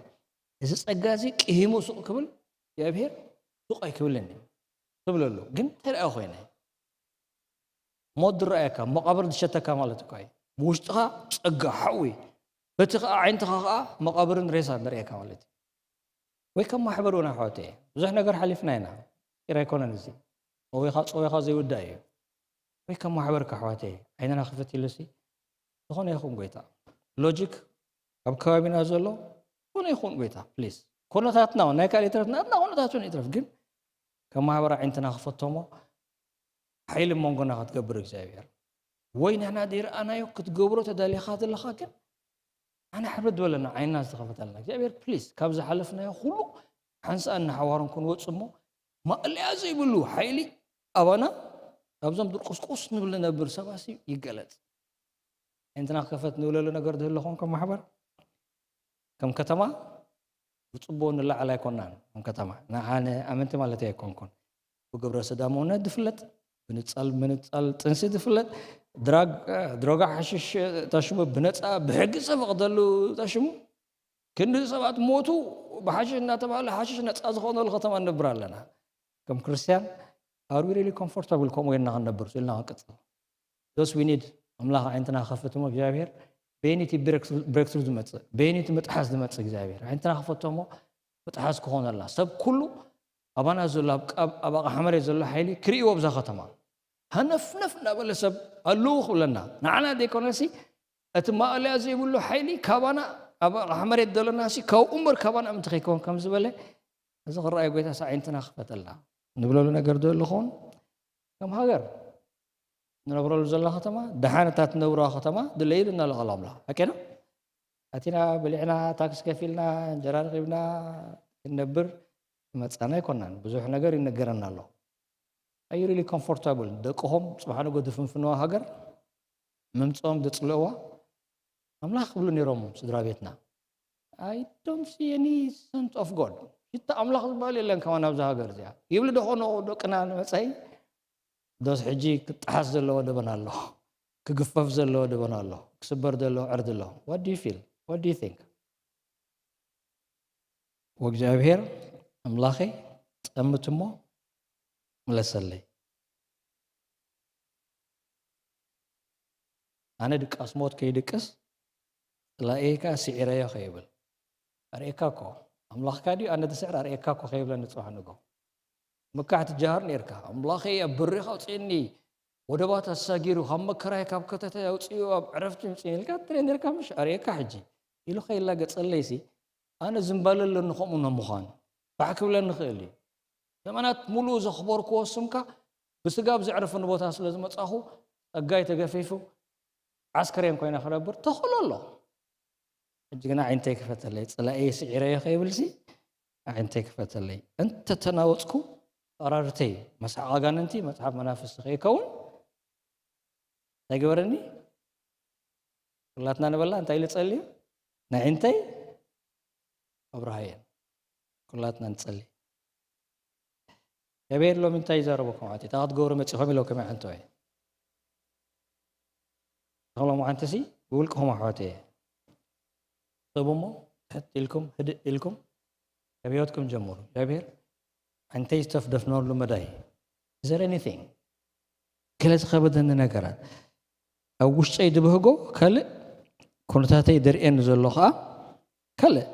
እዚ ጸጋ እዚ ቅሂሙ ሱቕ ክብል እግዚኣብሔር ሱቕ ኣይክብልን እዩ ትብለሉ። ግን እንታይ ደኣ ኮይነ? ሞት ዝረኣየካ፣ መቓብር ዝሸተካ ማለት እኳ እዩ። ብውሽጥኻ ጸጋ ሓዊ፣ በቲ ኸኣ ዓይንትኻ ኸኣ መቓብርን ሬሳን ዝረኣየካ ማለት እዩ። ወይ ከም ማሕበር እውን ኣሕዋተይ፣ ብዙሕ ነገር ሓሊፍና ኢና። ምስጢር ኣይኮነን እዚ። ጸዊኻ፣ ጸዊኻ ዘይውዳእ እዩ። ወይ ከም ማሕበር ከ ኣሕዋተይ፣ ዓይንና ክፍት ኢሉሲ፣ ዝኾነ ይኹን ጎይታ፣ ሎጂክ ኣብ ከባቢና ዘሎ ኮነ ይኹን ጎይታ ፕሊስ ኮነታትና ናይ ካልእ ይትረፍ ናትና ኮነታት እውን ይትረፍ ግን ከም ማሕበራ ዓይንትና ክፈቶሞ ሓይሊ መንጎና ክትገብር እግዚኣብሔር ወይ ንሕና ዘይረኣናዮ ክትገብሮ ተዳሊኻ ዘለኻ ግን ኣነ ሕብረት ዝበለና ዓይንና ዝተኸፈተልና እግዚኣብሔር ፕሊስ ካብ ዝሓለፍናዮ ኩሉ ሓንሳእን ንሓዋሩን ክንወፅ እሞ ማእለያ ዘይብሉ ሓይሊ ኣባና ካብዞም ድርቁስቁስ ንብል ነብር ሰባሲ ይገለፅ። እንትና ክከፈት ንብለሉ ነገር ዝህልኹም ከም ማሕበር ከም ከተማ ብፅቡቅ ንላዓል ኣይኮናን። ከም ከተማ ንዓነ ኣመንቲ ማለት ኣይኮንኩን። ብግብረ ስጋ መውነት ዝፍለጥ ብንፃል ምንፃል ጥንሲ ዝፍለጥ ድራግ ድሮጋ ሓሽሽ ተሽሙ ብነፃ ብሕጊ ዝተፈቅደሉ ተሽሙ ክንዲ ሰባት ሞቱ ብሓሽሽ እናተባሃለ ሓሽሽ ነፃ ዝኾነሉ ከተማ ንነብር ኣለና። ከም ክርስቲያን are we really comfortable ከምኡ ጌርና ክንነብር ኢልና ክንቅፅል those we need ኣምላኽ ዓይነትና ክኸፍት እሞ እግዚኣብሔር በይኒቲ ብሬክትሩ ዝመፅእ በይኒቲ ምጥሓስ ዝመፅእ እግዚኣብሔር ዓይነትና ክፈቶ እሞ ምጥሓስ ክኾነላ ሰብ ኩሉ ኣባና ዘሎ ኣብ ኣቕሓ መሬት ዘሎ ሓይሊ ክርእይዎ ብዛ ከተማ ሃነፍነፍ እናበለ ሰብ ኣለዉ ክብለና ንዓና ዘይኮነሲ እቲ ማእለያ ዘይብሉ ሓይሊ ካባና ኣብ ኣቕሓ መሬት ዘሎና ሲ ካብኡ እምበር ካባና ምንተ ከይከውን ከም ዝበለ እዚ ክረኣይ ጎይታ ሳ ዓይነትና ክፈተልና ንብለሉ ነገር ዶ ኣለኸውን ከም ሃገር ንነብረሉ ዘለና ከተማ ደሓን እታ ትነብረዋ ከተማ ድለይል እናለቐል ኣምላኽ ኣኬና ኣቲና በሊዕና ታክስ ከፊልና እንጀራ ረኺብና ክንነብር መፃና ኣይኮናን ብዙሕ ነገር ይነገረና ኣሎ ኣዩ ሪሊ ኮምፎርታብል ደቅኹም ፅባሕ ንጎ ድፍንፍንዋ ሃገር ምምፅኦም ድፅልእዋ ኣምላኽ ክብሉ ነይሮም ስድራ ቤትና I don't see any sense of God ሽታ ኣምላኽ ዝበሃል የለን ከማን ኣብዚ ሃገር እዚኣ ይብሉ ደኾኖ ደቅና ንመፀኢ ዶስ ሕጂ ክጠሓስ ዘለዎ ደበና ኣሎ ክግፈፍ ዘለዎ ደበና ኣሎ ክስበር ዘለዎ ዕርዲ ኣሎ what do you feel what do you think ወእግዚኣብሔር ኣምላኸይ ጠምት እሞ ምለሰለይ ኣነ ድቃስ ሞት ከይድቅስ ጽላኤ ከኣ ስዒረዮ ከይብል ኣርእየካ እኮ ኣምላኽካ ድዩ ኣነ ድስዕር ኣርእየካ እኮ ከይብለኒ ጽባሕ ንጎ ምካሕ ትጀሃር ነርካ ኣምላኸይ ኣብ ብሪኽ ኣውፅእኒ ወደባት ኣሳጊሩ ካብ መከራይ ካብ ከተተ ኣውፅኡ ኣብ ዕረፍቲ ምፅእ ኢልካ ትረ ነርካ ምሽ ኣርእየካ ሕጂ ኢሉ ከይላገፀለይሲ ኣነ ዝምባለ ኣለኒ ከምኡ ንምዃን ባሕ ክብለኒ ይኽእል እዩ ዘመናት ሙሉእ ዘኽበርክዎ ስምካ ብስጋ ኣብ ዘዕረፈኒ ቦታ ስለ ዝመጻኹ ጸጋይ ተገፊፉ ዓስከሬን ኮይነ ክነብር ተኽእሎ ኣሎ። ሕጂ ግና ዓይንተይ ክፈተለይ፣ ጽላኤ ስዒረዮ ከይብልሲ ዓይንተይ ክፈተለይ። እንተተናወጽኩ ኣራርተይ መስሓቕ ኣጋንንቲ መጽሓፍ መናፍስቲ ከይከውን እንታይ ግበረኒ? ኩላትና ንበላ እንታይ ኢለ ጸልዩ? ንዓይንተይ ኣብርሃየን። ኩላትና ንጸሊ። እግዚኣብሔር ሎሚ እንታይ ይዛረበኩም ኣቲ? እንታይ ክትገብሩ መጺኹም ኢለው ከመይ ሓንቲ ወይ? ተኽሎም ሓንቲ ሲ ብውልቅኹም ኣሕዋት እየ። ሰብ እሞ ትሕት ኢልኩም ህድእ ኢልኩም ካብ ህይወትኩም ጀምሩ። እግዚኣብሔር ኣንተይ ዝተፍደፍነሉ መዳይ is there anything ገለ ዝኸበደኒ ነገራት ኣብ ውሽጠይ ድብህጎ ካልእ ኩነታተይ ደርእየኒ ዘሎ ከዓ ካልእ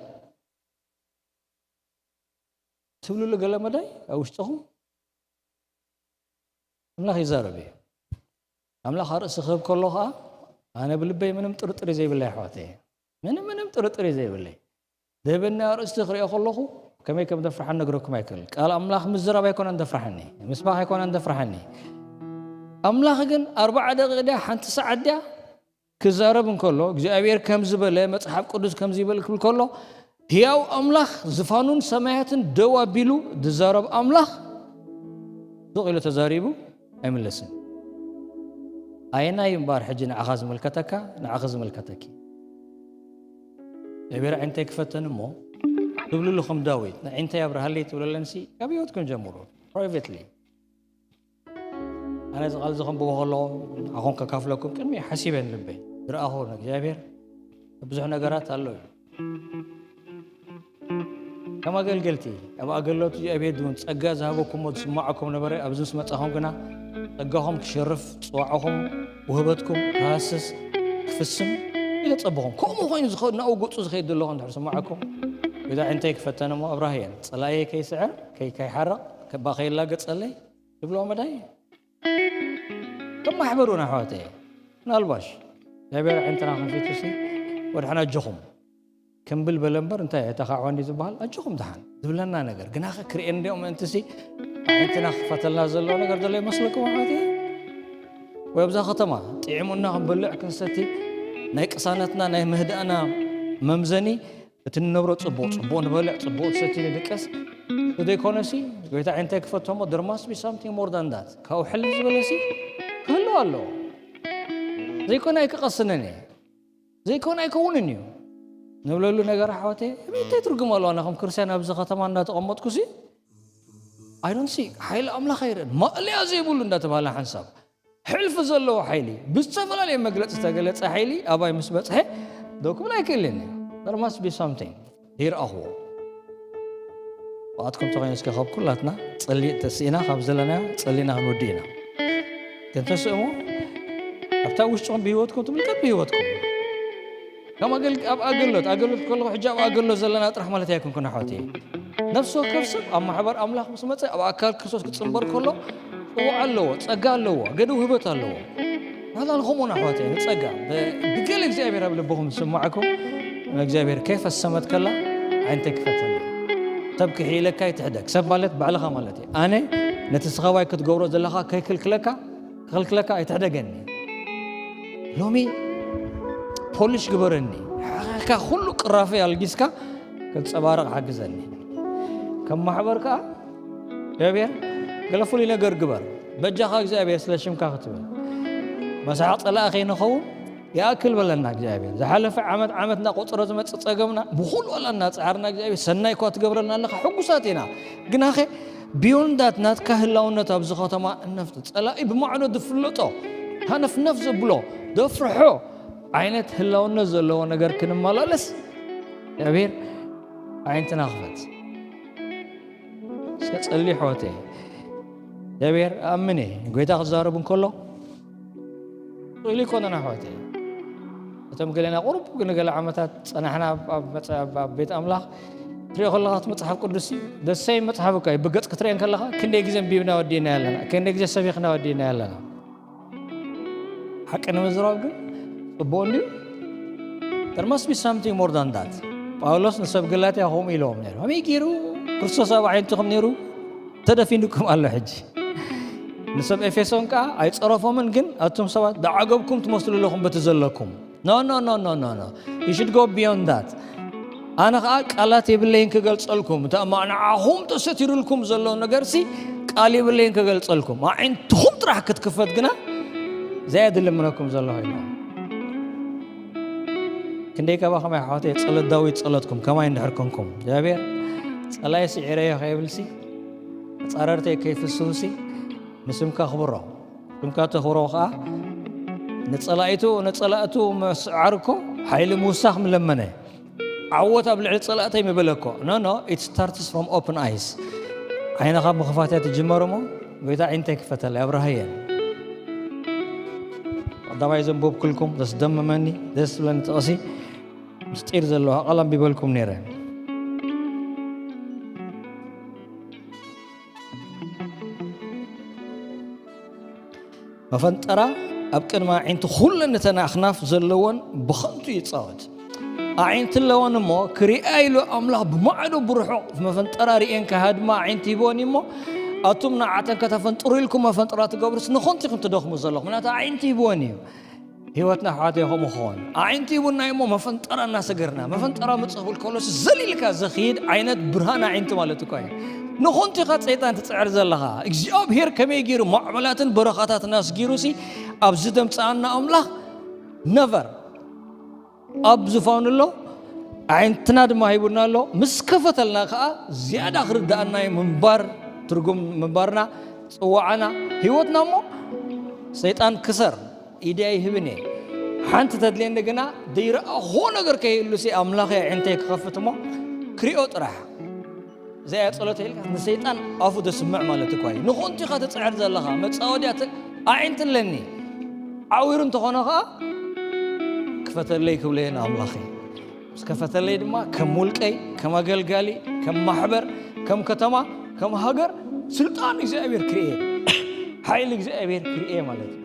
ትብልሉ ገለ መዳይ ኣብ ውሽጥኹም ኣምላኽ ይዛረብ እዩ ኣምላኽ ኣርእሲ ክህብ ከሎ ከዓ ኣነ ብልበይ ምንም ጥርጥር ዘይብለይ ኣሕዋተ ምንም ምንም ጥርጥር ዘይብለይ ደበና ኣርእስቲ ክሪኦ ከለኹ ከመይ ከም ዘፍርሓን ነግረኩም ኣይክእል ቃል ኣምላኽ ምዝራብ ኣይኮነን ዘፍርሓኒ ምስባኽ ኣይኮነን ዘፍርሓኒ ኣምላኽ ግን ኣርባዓ ደቂቕ ድያ ሓንቲ ሰዓት ድያ ክዛረብ እንከሎ እግዚኣብሔር ከም ዝበለ መጽሓፍ ቅዱስ ከም ዝበል ክብል ከሎ ህያው ኣምላኽ ዝፋኑን ሰማያትን ደው ኣቢሉ ዝዛረብ ኣምላኽ ሱቕ ኢሉ ተዛሪቡ ኣይምለስን ኣየናይ እምበኣር ሕጂ ንዓኻ ዝመልከተካ ንዓኺ ዝመልከተኪ እግዚኣብሔር ዓይንተይ ክፈተን እሞ ትብልሉ ከም ዳዊት ንዓይንተይ ኣብርሃለይ ትብለለንሲ ካብ ህይወትኩም ጀምሩ ፕራይቬትሊ ኣነ እዚ ቃል እዚ ከንብቦ ከለኹ ንዓኹም ከካፍለኩም ቅድሚ ሓሲበ ንልበይ ዝረኣኹ ንእግዚኣብሔር ብዙሕ ነገራት ኣሎ እዩ ከም ኣገልገልቲ ኣብ ኣገልግሎት እግዚኣብሔር እውን ጸጋ ዝሃበኩሞ ዝስማዓኩም ነበረ ኣብዚ ምስ መጻኹም ግና ጸጋኹም ክሽርፍ ጽዋዕኹም ውህበትኩም ክሃስስ ክፍስም ኢለ ጸበኹም ከምኡ ኮይኑ ናብኡ ገጹ ዝኸይድ ዘለኹ እንድሕር ስማዓኩም ብዛ ዕንተይ ክፈተን እሞ ኣብራህየን ጸላየ ከይስዕር ከይካይሓርቕ ከባ ከይላገጸለይ ዝብሎ መዳይ ከማሕበሩን ኣሕዋተየ ምናልባሽ እግዚኣብሔር ዕንትና ክንፊቱ ሲ ወድሓን ኣጆኹም። ክምብል በለ እምበር እንታይ እታ ካዕዋ እንዲ ዝበሃል ኣጆኹም ደሓን ዝብለና ነገር ግናኸ ክርእየን እንዲኦም ምእንትሲ ኣዒንትና ክፈተልና ዘለዎ ነገር ዘሎ ይመስለኩም ኣሕዋት? ወይ ኣብዛ ከተማ ጥዒሙና ክንበልዕ ክንሰቲ ናይ ቅሳነትና ናይ ምህዳእና መምዘኒ እቲ ንነብሮ ጽቡቕ ጽቡቕ ንበልዕ ጽቡቕ ንሰቲ ንድቀስ ዘይኮነሲ ጎይታ እንታይ ክፈቶሞ there must be something more than that ካብኡ ሕልፍ ዝበለሲ ክህልው ኣለዎ። ዘይኮነ ኣይክቐስነን እየ ዘይኮነ ኣይከውንን እዩ ንብለሉ ነገር ኣሕዋተይ እንታይ ትርጉም ኣለዋ? ኣነ ከም ክርስቲያን ኣብዚ ከተማ እንዳተቐመጥኩ ሲ ኣይዶን ሲ ሓይሊ ኣምላኽ ኣይርእን ማእለያ ዘይብሉ እንዳተባሃለ ሓንሳብ ሕልፊ ዘለዎ ሓይሊ ብዝተፈላለየ መግለፂ ዝተገለፀ ሓይሊ ኣባይ ምስ በፅሐ ደው ክብል ኣይክእልን እዩ። There must be something ይርኣኽዎ ብኣትኩም ተኾይኑ እስከ ካብ ኩላትና ጸሊ ተስኢና ካብ ዘለናዮ ጸሊና ክንወዲ ኢና። ግን ተስእሞ ኣብታ ውሽጥኹም ብህይወትኩም ትምልከት ብህይወትኩም ከም ኣገል- ኣብ ኣገልግሎት ኣገልግሎት ከለኹ ሕጂ ኣብ ኣገልግሎት ዘለና ጥራሕ ማለት ኣይኮንኩን ኣሕዋት እየ። ነፍሲ ወከፍ ሰብ ኣብ ማሕበር ኣምላኽ ምስ መጸ ኣብ ኣካል ክርስቶስ ክጽንበር ከሎ ጽዋዕ ኣለዎ፣ ጸጋ ኣለዎ፣ ገደ ውህበት ኣለዎ። ናታን ከምኡን ኣሕዋት እየ ንጸጋ ብ- ብገለ እግዚኣብሔር ኣብ ልብኹም ዝስማዕኩም ንእግዚኣብሔር ከይፈሰመት ከላ ዓይንተይ ክፈተኒ ሰብ ክሕኢለካ ኣይትሕደግ ሰብ ማለት ባዕልኻ ማለት እዩ ኣነ ነቲ ስኻባይ ክትገብሮ ዘለኻ ከይክልክለካ ክኽልክለካ ኣይትሕደገኒ ሎሚ ፖሊሽ ግበረኒ ሓኻ ኩሉ ቅራፈይ ኣልጊስካ ክንጸባረቕ ሓግዘኒ ከም ማሕበር ከዓ እግዚኣብሔር ገለ ፍሉይ ነገር ግበር በጃኻ እግዚኣብሔር ስለ ሽምካ ክትብል መሳሓቕ ጸላኢ ከይንኸውን ይኣክል በለና እግዚኣብሔር ዝሓለፈ ዓመት ዓመት እናቆፀረ ዝመፅእ ፀገምና ብኩሉ ዋላ እናፀዓርና እግዚኣብሔር ሰናይ እኳ ትገብረልና ኣለካ ሕጉሳት ኢና ግናኸ beyond that ናትካ ህላውነት ኣብዚ ከተማ እነፍት ጸላኢ ብማዕዶ ዝፍለጦ ሃነፍነፍ ዘብሎ ዘፍርሖ ዓይነት ህላውነት ዘለዎ ነገር ክንመላለስ እግዚኣብሔር ኣዒንትና ክፈት እስከ ጸሊ ሕወተይ እግዚኣብሔር ኣምን እየ ጎይታ ክዛረብ እንከሎ ኢሉ ይኮነና ኣሕዋተይ እቶም ገለና ቁሩብ ንገለ ዓመታት ጸናሕና ኣብ- ኣብ መጽ- ኣብ- ኣብ ቤት ኣምላኽ ትሪኦ ከለኻ እቲ መጽሓፍ ቅዱስ ደሰይ መጽሓፍ እኳ እዩ ብገጽ ክትሪአን ከለኻ ክንደይ ግዜ ኣንቢብና ወዲእና ኣለና ክንደይ ግዜ ሰቢኽና ወዲእና ኣለና ሓቂ ንምዝራብ ግን ጽቡቕ እንድዩ there must be something more than that ጳውሎስ ንሰብ ገላትያ ከምኡ ኢለዎም ነይሩ ከመይ ገይሩ ክርስቶስ ኣብ ዓይንትኹም ነይሩ ተደፊንኩም ኣሎ ሕጂ ንሰብ ኤፌሶን ከዓ ኣይፀረፎምን ግን ኣቱም ሰባት ዝዓገብኩም ትመስሉ ኣለኹም በቲ ዘለኩም no no no no no no you should go beyond that ኣነ ከዓ ቃላት የብለይን ክገልፀልኩም እታ እማ ንዓኹም ተሰቲሩልኩም ዘሎ ነገርሲ ቃል የብለይን ክገልፀልኩም ኣዒንትኹም ጥራሕ ክትክፈት ግና ዘያ ድልምነኩም ዘለኹ ኢሎም ክንደይ ከባ ከማይ ኣሕዋተይ ጸሎት ዳዊት ጸሎትኩም ከማይ እንድሕር ኮንኩም እግዚኣብሔር ጸላይ ስዒረዮ ከይብልሲ መጻረርተይ ከይፍስሁሲ ንስምካ ክብሮ ስምካ ተኽብሮ ከዓ ንጸላኢቱ ንጸላእቱ መስዓር እኮ ሓይሊ ምውሳኽ ምለመነ ዓወት ኣብ ልዕሊ ጸላእተይ ምበለ እኮ no no it starts from open eyes ዓይንኻ ምኽፋት እያ ትጅመር እሞ ጎይታ ዓይንተይ ክፈተለይ ኣብርሃየን ቀዳማይ ዘንበብኩልኩም ዘስደመመኒ ደስ ዝብለኒ ጥቕሲ ምስጢር ዘለዋ ቃል ኣንቢበልኩም ነይረ መፈንጠራ ኣብ ቅድሚ ኣዒንቲ ኩለን እተን ኣኽናፍ ዘለዎን ብኸንቱ ይጻወት ኣዒንቲ ኣለወን እሞ ክሪኣ ኢሉ ኣምላኽ ብማዕዶ ብርሑቕ መፈንጠራ ርእየን ክሃድማ ኣዒንቲ ሂብወን እዩ እሞ ኣቱም ንዓተን ከተፈንጥሩ ኢልኩም መፈንጠራ ትገብሩስ ንኸንቱ ኢኹም ትደኽሙ ዘለኹም ምክንያቱ ኣዒንቲ ሂብወን እዩ ህይወትና ኣሕዋተይ ከምኡ ክኸውን ኣዒንቲ ሂቡና እሞ መፈንጠራ እናሰገርና መፈንጠራ ምፅእ ክብል ከሎስ ዘሊልካ ዘኽይድ ዓይነት ብርሃን ኣዒንቲ ማለት እኳ እዩ ንኾንቱ ኢኻ ሰይጣን ትፅዕር ዘለኻ እግዚኣብሔር ከመይ ገይሩ ማዕበላትን በረኻታትን ኣስጊሩሲ ኣብዚ ደምፅኣና ኣምላኽ ነቨር ኣብ ዝፋኑ ኣሎ ኣዒንትና ድማ ሂቡና ኣሎ ምስ ከፈተልና ከዓ ዝያዳ ክርድኣና እዩ ምንባር ትርጉም ምንባርና ፅዋዓና ህይወትና እሞ ሰይጣን ክሰር ኢደይ ኣይህብን እየ ሓንቲ ተድልየኒ ግና ዘይረኣኽዎ ነገር ከይህሉሲ ኣምላኸ ኣዒንተይ ክኸፍት እሞ ክሪኦ ጥራሕ እዚኣ ጸሎት ኢልካ ንሰይጣን ኣፉ ተስምዕ ማለት እኳ እዩ ንኾንቱ ኢኻ ትጽዕር ዘለኻ መጻወድያ ኣዒንቲ ኣለኒ ዓዊሩ እንተኾነ ኸዓ ክፈተለይ ክብለየ ንኣምላኸይ ምስ ከፈተለይ ድማ ከም ውልቀይ ከም ኣገልጋሊ ከም ማሕበር ከም ከተማ ከም ሃገር ስልጣን እግዚኣብሔር ክርእየ ሓይሊ እግዚኣብሔር ክርእየ ማለት እዩ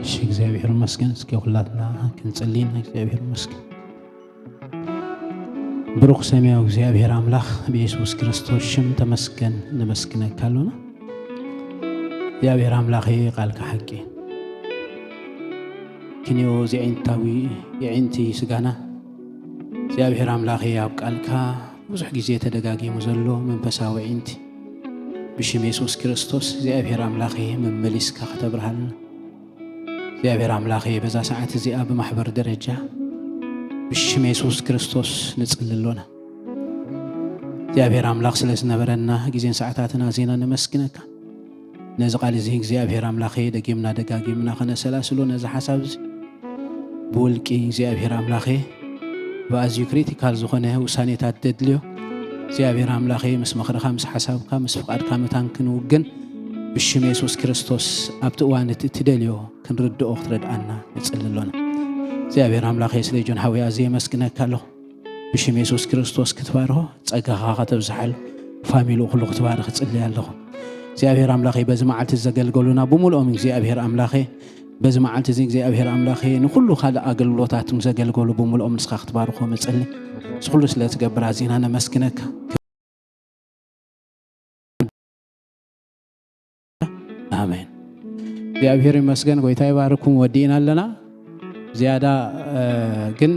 እሺ፣ እግዚኣብሔር ይመስገን። እስኪ ኩላትና ክንጽሊ ኢና። እግዚኣብሔር ይመስገን። ብሩኽ ሰማያዊ እግዚኣብሔር ኣምላኽ፣ ብየሱስ ክርስቶስ ሽም ተመስገን፣ ነመስግነካ ኣሎና። እግዚኣብሔር ኣምላኽ፣ ቃልካ ሓቂ ክንዮ፣ እዚ ኣዒንታዊ፣ የዒንቲ ስጋና፣ እግዚኣብሔር ኣምላኽ፣ ኣብ ቃልካ ብዙሕ ግዜ ተደጋጊሙ ዘሎ መንፈሳዊ ኣዒንቲ፣ ብሽም የሱስ ክርስቶስ እግዚኣብሔር ኣምላኽ፣ መመሊስካ ከተብርሃልና። እግዚኣብሔር ኣምላኽ፣ በዛ ሰዓት እዚኣ ብማሕበር ደረጃ ብሽም የሱስ ክርስቶስ ንጽሊ ኣሎና። እግዚኣብሔር ኣምላኽ፣ ስለ ዝነበረና ግዜን ሰዓታትን ኣዚና ነመስግነካ። ነዚ ቃል እዚ እግዚኣብሔር ኣምላኽ፣ ደጊምና ደጋጊምና ከነሰላስሎ፣ ነዚ ሓሳብ እዚ ብውልቂ እግዚኣብሔር ኣምላኽ፣ ብኣዝዩ ክሪቲካል ዝኾነ ውሳኔታት ደድልዮ እግዚኣብሔር ኣምላኽ፣ ምስ ምኽርኻ፣ ምስ ሓሳብካ፣ ምስ ፍቓድካ መታን ክንውግን ብሽም የሱስ ክርስቶስ ኣብቲ እዋን እቲ እትደልዮ ክንርድኦ ክትረድኣና ንጽሊ ኣሎና። እግዚኣብሔር ኣምላኽ፣ ስለ ጆን ሓወይ ኣዝየ የመስግነካ ኣለኹ። ብሽም የሱስ ክርስቶስ ክትባርኾ፣ ጸጋኻ ከተብዝሓሉ፣ ፋሚሊኡ ኩሉ ክትባርኽ እጽሊ ኣለኹ። እግዚኣብሔር ኣምላኸይ፣ በዚ መዓልቲ ዘገልገሉና ብምልኦም እግዚኣብሔር ኣምላኸይ፣ በዚ መዓልቲ እዚ እግዚኣብሔር ኣምላኸይ፣ ንኹሉ ካልእ ኣገልግሎታትም ዘገልገሉ ብምልኦም ንስኻ ክትባርኾ መጸሊ። እዚ ኩሉ ስለ ትገብር ኣዚና ነመስግነካ። ኣሜን። እግዚኣብሔር ይመስገን። ጎይታ ይባርኩም። ወዲእና ኣለና። ዝያዳ፣ እ፣ ግን